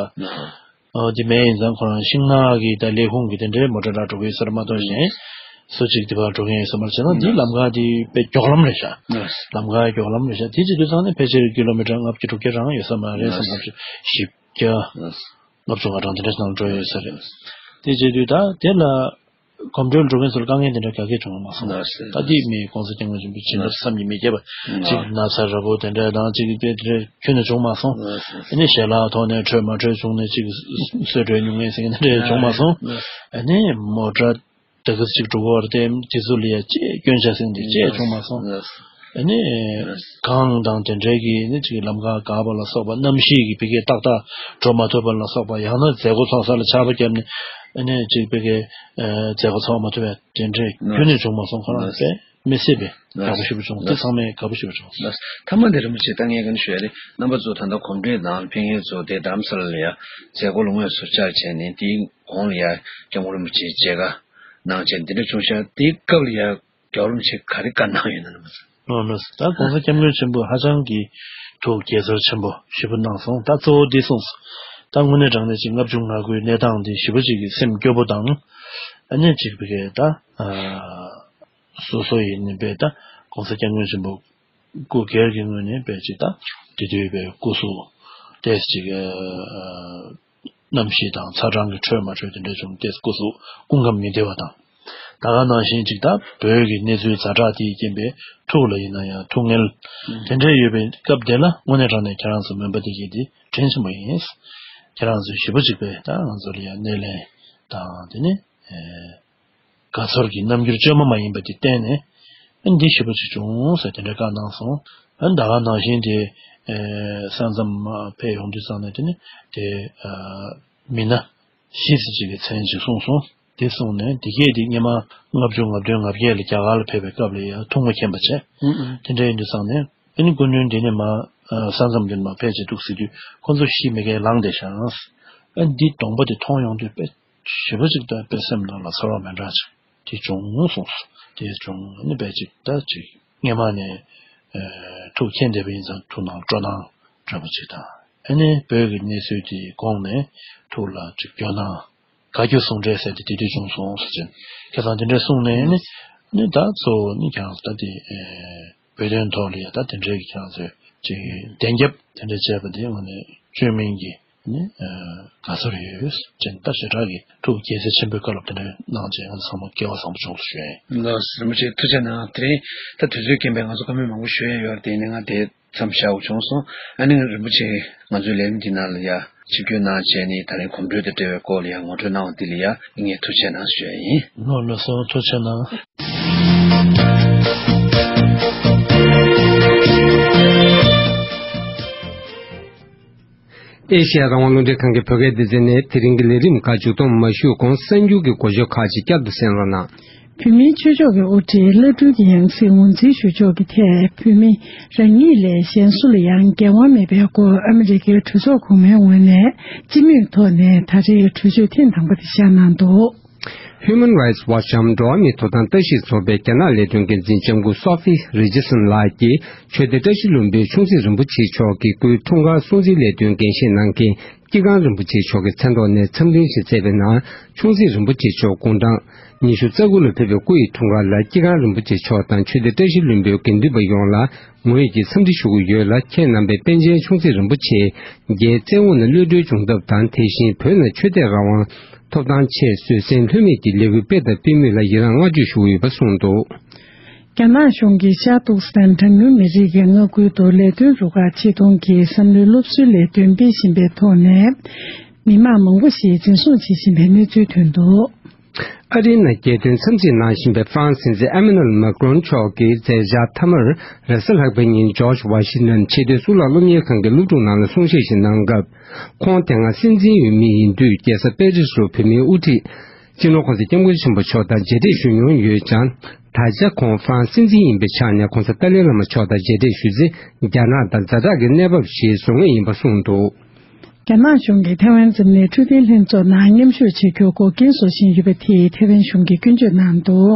ཨོ་དེ་མེད་ཡིན་ཙང་ཁོ་རང་ཤིང་ནགས་ཀྱི་ད་ལས་ཁུངས་ཀྱི་དེ་འདྲའི་མོ་ཊ་ར་འགྲོ་གི་ཡོད་ས་རེད་མ་གཏོགས་གཞན་སུ་གཅིག་དེ་བར་འགྲོ་མཁན་ཡོད་ས་མ་རེད། བྱས་ན་འདི་ལམ་ཁ་དེ་དཔེ་མགྱོགས་ལམ་རེད་ཤག་ལམ་ཁ་མགྱོགས་ལམ་རེད་ཤག་དེ་བྱེད་དུས་ཙང་ནས་ཕལ་ཆེར་ཀི་ལོ་མི་ཊར་ལྔ་བཅུ་དྲུག་བརྒྱ་རང་ཡོད་ས་མ་རེད་བསམ། ལྔ་བཅུ་བཞི་བརྒྱ། ལྔ་བཅུ་ང་གྲངས་དེ་འདྲ་ནང་འགྲོ་ཡོད་ས་རེད། དེ་བྱེད་དུས་ད་དེ་ལ་གོམ་བགྲོད་འགྲོ་མཁན་ཚོ་ལ་དཀའ་ངལ་དེ་འདྲ་ག་གེ་བྱུང་མ་སོང་། ད་དེ་མི་༸གོང་ས་༸སྐྱབས་མགོན་ཆེན་པོས་བྱིན་རླབས་བསམ་གྱིས་མི་ཁྱབ་པ་ཅིག་ན་ཚ་ར་བོ་དེ་འདྲ་དང་ཅིག་དེ་འདྲ་ཁྱོན་ནས་བྱུང་མ་སོང་། ཨ་ནི་ཞལ་ལག་ཐོག་ནས་འཕྲོད་མ་འཕྲོད་བྱུང་ནས་ཅིག་གསོད་གྲོས་མྱོང་མཁན་ཟེར་མཁན་དེ་འདྲ་བྱུང་མ་སོང་། ཨ་ནི་མོ་ཊ་དེ་ག་ཅིག་འགྲོ་གི་ཡོད་རེད་དེ་དེ་ཚོ་ལ་ཡ་ཅེས་སྐྱོན་ཆ་ཟེར་མཁན་དེ་ཅེས་བྱུང་མ་སོང་། ཨ་ནི། གངས་དང་དེ་འདྲའི་གི་ནི་ཅིག་ལམ་ཁ་འགག་པ་ལ་སོགས་པ་གནམ་གཤིས་ཀྱི་ཕ་གིར་ཏག་ཏག་འགྲོ་མ་ཐུབ་པ་ལ་སོགས་པ་ཡང་ན་མཛད་སྒོ་ཚོགས་ས་ལ་ཆར་པ་བརྒྱབ་ནས་ཨ་ནི་ཅིག་ཕ་གིར་མཛད་སྒོ་ཚོགས་མ་ཐུབ་པའི་དེ་འདྲའི་ཁྱོན་ནས་བྱུང་མ་སོང་། ཁོ་རང་དཔེ་མི་སྲིད་པའི་དགའ་པོ་ཞེ་པོ་བྱུང་། དེ་ཚང་མས་དགའ་པོ་ཞེ་པོ་བྱུང་། ཐ་མ་དེ་རིན་པོ་ཆེ་ད་ངས་ག་ནས་ཞུ་ཡ་རེད། རྣམ་པ་ཚོ་ད་ལྟ་གོམ་བགྲོད་ནང་ཕེབས་མཁན་ཚོ་དེ་རྡ་རམ་ས་ལ་ལ་ཡ་མཛད་སྒོ་ལ་དངོས་སུ་བཅར་བྱས་ནས་དེའི་གོང་ལ་ཡ་སྐྱབས་མགོན་རིན་པོ་ཆེའི་མཇལ་ཁ་གནང་བྱས་འདི་འདྲ་བྱུང་ཤག་དེའི་སྐབས་ལ་ཡ། རྒྱལ་བ་རིན་པོ་ཆེས་ག་རེ་བཀའ་གནང་ཡོད་ན་ལ་མ་ཚོ། ལགས་ལགས། ད་༸གོང་ས་༸སྐྱབས་མགོན་ཆེན་པོས་ཧ་ཅང་གི་ཐུགས་དགྱེས་ཚོར་ཆེན་པོ་ཞེ་པོ་གནང་སོང་། ད་གཙོ་བོ་འདི་གསུངས་སོང་། ད་དངོས་གནས་དྲང་གནས་ཅིག་ལྔ་བཅུ་ང་དགུའི་གནས་སྟངས་འདི་ཞེ་པོ་ཅིག་གི་སེམས་སྐྱོ་པོ་དང་། ཨ་ནི་ཅིག་བི་གའི་ད་སོ་སོ་ཡིན་ནི་པའི་ད་༸གོང་ས་༸སྐྱབས་མགོན་ཆེན་པོ་སྐུ་སྒེར་གྱི་ངོས་ནས་པའི་ཅིག་ད་དེ་དུས་པའི་སྐུ་གཟུགས་ཏེས་ཅིག་གནམ་གཤིས་དང་ཚ་གྲང་གི་འཕྲོད་མ་འཕྲོད་དེ་འདྲ་བྱུང་སྟེ་སྐུ་གཟུགས་སྐུ་ཁམས་མི་བདེ་བ་དང་། ད་ག་ནང་བཞིན་ཅིག་ད་བོད་ཀྱི་གནས་ཚུལ་ཛ་དྲག་དེའི་རྐྱེན་པས་ཐུགས་ལ་ཡིན་ན་ཡང་ཐུགས་ངལ་དེ་འདྲ་ཡོད་པའི་སྐབས་དེ་ལ་དངོས་གནས་དྲང་གནས་ཁྱེད་རང་ཚོ་མོན་པ་སྡེ་དགེ་འདི་དྲིན་ཆེན་པོ་ཡིན། ཁྱེད་རང་ཚོས་ཞེ་པོ་ཅིག་པས་ད་ང་ཚོ་ལ་ཡང་སྣེ་ལེན་དང་དེ་ནི་དགའ་ཚོར་གྱི་རྣམ་འགྱུར་བཅོས་མ་མ་ཡིན་པ་དེ་བསྟན་ནས་འདི་ཞེ་པོ་ཅིག་བྱུང་ཟེར་དེ་འདྲ་བཀའ་གནང་སོང་། ཨ་ད་ག་ནང་བཞིན་དེ་ས་མཚམས་ཕེབས་ཡོང་དུས་ཙང་ནས་དེ་ནི་དེ་མི་སྣ་བཞི་ཙམ་ཅིག་གི་མཚན་ཅིག་གསུངས་སོང་། དེ་གསུངས་ནས་དེ་གས་དེ་སྔོན་མ་ལྔ་བཅུ་ང་བདུན་ང་བརྒྱད་ལ་རྒྱ་གར་ལ་ཕེབས་པའི་སྐབས་ལ་ཡང་ཐུགས་མ་མཁྱེན་པ་བྱས། དེ་འདྲ་ཡིན་དུས་ཙང་ནས་ཨ་ནི་སྐུ་མདུན་འདི་ནས་མར་ས་མཚམས་འདི་ནས་མར་ཕེབས་བྱས་འདུག་ཟེར་དུས་ཁོ་ཚོ་ཤི་མི་དགེ་ལངས་བསྡད་ཤག་ཨ་འདི་གདོང་པ་དེ་མཐོང་ཡོང་དུས་དཔེ་ཞེ་པོ་ཅིག་དང་དཔེ་སེམས་ནང་ལ་ཚོར་བ་མི་འདྲ་ཅིག་དེ་བྱུང་སོང་། དེ་བྱུང་ཨ་ནི་དཔེ་ཅིག་ད་ཅིག་སྔོན་མ་ནས་ཐུགས་མཁྱེན་བསྡད་པ་ཡིན་ཙང་ཐུགས་ནང་སྤྲོ་སྣང་འདྲ་པོ་ཅིག་དང་ཨ་ནི་བོད་ཀྱི་གནས་ཚུལ་དེ་དགོངས་ནས་ཐུགས་ལ་ཅིག་སྐྱོ་སྣང་། དགའ་སྐྱོ་ཟུང་འབྲེལ་ཟེར་ཏེ་དེ་དུས་བྱུང་སོང་ཟེར་ཅིང་ཁ་སང་དེ་འདྲ་གསུངས་ནས་ནི་ནི་ད་གཙོ་བོ་ནི་ཀྱང་ད་དེ་བོད་དོན་ཐོག་ལ་ཡ་ད་དེ་འདྲའི་ཀྱང་ཚོས་ཅིག་བདེན་རྒྱབ་དེ་འདྲ་བྱས་པ་དེ་ངོ་ནས་བཅོས་མིན་གྱི་ནི་དགའ་ཚོར་ཡོད་ཅེས་ད་ཞེ་དྲག་གི་ཐུགས་དགྱེས་གཟིགས་ཆེན་པོའི་བཀའ་སློབ་དེ་འདྲ་གནང་བྱས་ང་ཚོ་ཚང་མ་སྐལ་བ་བཟང་པོ་བྱུང་སོང་ཞུ་ཡ་ཡིན། ལགས་སོ། རིན་པོ་ཆེ་ཐུགས་རྗེ་གནང་། དེ་རིང་ད་དུས་ཚོད་རྐྱེན་པས་ང་ཚོ་བཀའ་མོལ་མང་པོ་ཞུ་ཡ་ཡོད་རེད་དེ་ཡིན་ནའི་ང་དེ། མཚམས་བཞག་དགོས་བྱུང་སོང་། ཨ་ནི་རིན་པོ་ཆེ་ང་ཚོའི་ལས་རིམ་འདི་ནང་ལ་ཡ་ཆིབས་བསྒྱུར་གནང་བྱས་ནས་ད་རིང་གོམ་བགྲོད་དང་འབྲེལ་བའི་སྐོར་ལ་ཡ་ངོ་སྤྲོད་གནང་བ་འདི་ལ་ཡ་ངས་ཐུགས་རྗེ་གནང་ཞུ་ཡ་ཡིན། ལགས་ལགས་སོ། ཐུགས་རྗེ་གནང་། ཨེ་ཤེ་ཡ་རང་དབང་རླུང་འཕྲིན་ཁང་གི་བོད་སྐད་སྡེ་ཚན་ནས་དེ་རིང་གི་ལས་རིམ་ཁག་མཇུག་སྡོམ་མ་ཞུས་གོང་གསར་འགྱུར་གྱི་འགོ་བརྗོད་ཁག་ཅིག་བསྐྱར་དུ་གསན་རོགས་གནང་། བོད་མིའི་ཆོས་ཕྱོགས་ཀྱི་དབུ་ཁྲིད་བླ་སྤྲུལ་གྱི་ཡང་སྲིད་ངོས་འཛིན་ཞུ་ཕྱོགས་ཀྱི་ཐད་བོད་མི་རང་ཉིད་ལས་གཞན་སུ་ལ་ཡང་འགན་དབང་མེད་པའི་སྐོར་ཨ་མི་རི་ཀའི་གྲོས་ཚོགས་གོང་མའི་ངོས་ནས་སྤྱི་མོས་ཐོག་ནས་ད་རེས་གྲོས་ཆོད་ཐེངས་དང་པོ་དེ་བཞག་གནང་འདུག། Human Rights Watch འམ་འགྲོ་བ་མིའི་ཐོབ་ཐང་ལྟ་ཞིབ་ཚོགས་པའི་རྒྱ་ནག་ལས་དོན་འགན་འཛིན་ལྕམ་སྐུ་Sophie Richardson ལགས་ཀྱིས་ཆོས་སྡེ་བཀྲ་ཤིས་ལྷུན་པོའི་ཆུང་སྲིད་རིན་པོ་ཆེ་མཆོག་གི་སྐུའི་འཁྲུངས་སྐར་སྲུང་བརྩིའི་ལས་དོན་འགན་བཞེས་གནང་མཁན། སྐྱིད་ཁང་རིན་པོ་ཆེ་མཆོག་གི་མཚན་ཐོག་ནས་འཚམས་འཕྲིན་ཞིག་སྩལ་བའི་ནང་། ཆུང་སྲིད་རིན་པོ་ཆེ་མཆོག་དགུང་གྲངས་ཉི་ཤུ་རྩ་དགུ་ལ་ཕེབས་པའི་སྐུ་ཡི་འཁྲུངས་སྐར་ལ་སྐྱིད་ཁང་རིན་པོ་ཆེ་མཆོག་དང་ཆོས་སྡེ་བཀྲ་ཤིས་ལྷུན་པོའི་དགེ་འདུན་པ་ཡོངས་ལ་ངོས་ཀྱིས་འཚམས་འདྲི་ཞུ་གི་ཡོད་ལ། ཁྱེད་རྣམ་པས་པཎ་ཆེན་ཆུང་སྲིད་རིན་པོ་ཆེ་རྒྱའི་བཙན་འོག་ནས་གློད་གྲོལ་བྱུང་ཐབས་དང་། དེ་བཞིན་བོད་ནང་ཆོས་དད་རང་དབང་ཐོབ་ཐང་ཆེད་བཟོད་བསྲན་ལྷོད་མེད་ཀྱི་ལས་འགུལ་སྤེལ་དང་སྤེལ་མུས་ལ་ཡི་རངས་བསྔགས་བརྗོད་ཞུ་གི་ཡོད་པ་གསུངས་འདུག། རྒྱ་ནག་གཞུང་གིས་ཤར་ཏུར་སི་ཐན་གྲངས་ཉུང་མི་རིགས་ཀྱི་མངའ་ཁུལ་དུ་ལས་དོན་རུ་ཁག་ཆེད་གཏོང་གི་བསམ་བློའི་སློབ་གསོའི་ལས་དོན་སྤེལ་བཞིན་པའི་ཐོག་ནས། མི་མང་མང་པོ་ཞིག་འཛིན་བཟུང་བྱེད་བཞིན་པའི་གནས་ཚུལ་ཐོན་འདུག། ཨ་རིའི་ནང་རྒྱལ་དོན་འཚམས་གཟིགས་གནང་བཞིན་པའི་ཧྥ་རན་སི་སྲིད་འཛིན་ཨེ་མ་ནུ་ཨེལ་མཱ་ཀྲོན་མཆོག་གིས་མཛད་འཆར་མཐའ་མར་རེས་གཟའ་ལྷག་པའི་ཉིན་ཇོརྗ་ཝ་ཤིང་ཊོན་ཆེས་མཐོའི་གཙུག་ལག་སློབ་གཉེར་ཁང་གི་སློབ་ཕྲུག་ནང་ལ་གསུང་བཤད་ཞིག་གནང་སྐབས། ཁོང་དེ་སྔ་སྲིད་འཛིན་འོས་མི་ཡིན་དུས་རྒྱལ་ས་པེ་རིས་རུ་བོད་མིའི་དབུ་ཁྲིད། སྤྱི་ནོར་གོང་ས་སྐྱབས་མགོན་ཆེན་པོ་མཆོག་དང་མཇལ་འཕྲད་ཞུ་མྱོང་ཡོད་ཀྱང་། ད་ཆ་ཁོང་ཧྥ་རན་སྲིད་འཛིན་ཡིན་པའི་ཆ་ནས་གོང་ས་ཏཱ་ལའི་བླ་མ་མཆོག་དང་མཇལ་འཕྲད་ཞུ་ཚེ་རྒྱ་ནག་དང་ཛ་དྲག་གི་གནས་བབ་ཞིག་བཟོ་ངེས་ཡིན་པ་གསུངས་འདུག། རྒྱ་ནག་གཞུང་གིས་ཐའེ་ཝན་འཛམ་གླིང་འཕྲོད་བསྟེན་ལྷན་ཚོགས་ནང་མཉམ་ཞུགས་བྱེད་རྒྱུར་འགོག་རྐྱེན་བཟོ་བཞིན་ཡོད་པ་དེས་ཐའེ་ཝན་གཞུང་གིས་སྐྱོན་བརྗོད་གནང་འདུག།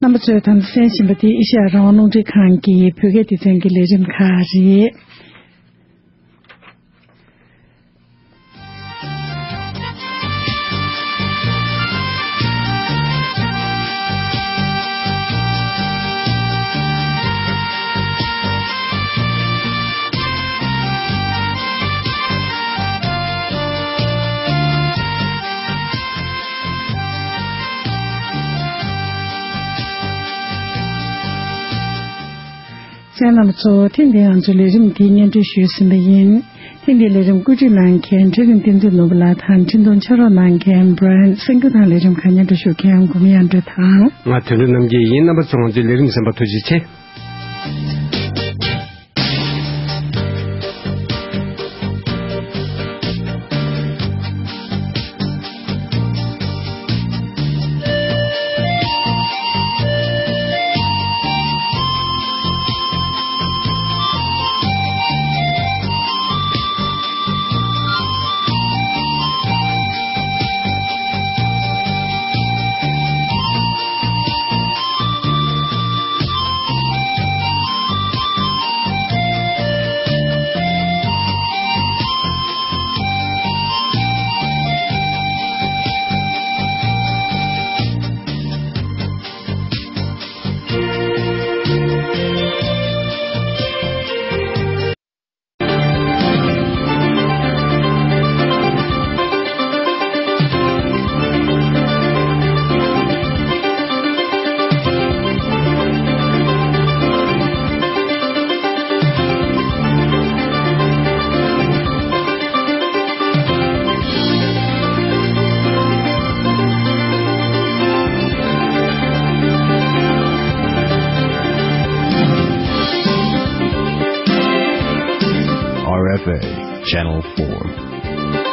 རྣམ་པ་ཚོས་དམ་འཛིན་གསན་བཞིན་པ་དེ་ཨེ་ཤ་ཡ་རང་དབང་རླུང་འཕྲིན་ཁང་གི་བོད་སྐད་སྡེ་ཚན་གྱི་ལས་རིམ་ཁག་རེད། གསན་མཁན་རྣམ་པ་ཚོ། ཐེངས་འདིའི་ང་ཚོའི་ལས་རིམ་འདི་སྙན་སྒྲོན་ཞུས་ཟིན་པ་ཡིན། ཐེངས་འདིའི་ལས་རིམ་བཀོད་སྒྲིག་གནང་མཁན་ཁྲི་རིང་བསྟན་འཛིན་ནོར་བུ་ལགས་དང་འཕྲིན་གཏོང་ཕྱག་རོགས་གནང་མཁན་Brian་གསར་འགྱུར་དང་ལས་རིམ་ཁག་སྙན་སྒྲོན་ཞུ་མཁན་གུ་མི་དབྱངས་སྒྲོལ་དང་། ང་དོན་གྲུབ་རྣམ་རྒྱལ་ཡིན། རྣམ་པ་ཚོ་ང་ཚོའི་ལས་རིམ་གསན་པར་ཐུགས་རྗེ་ཆེ། Channel four.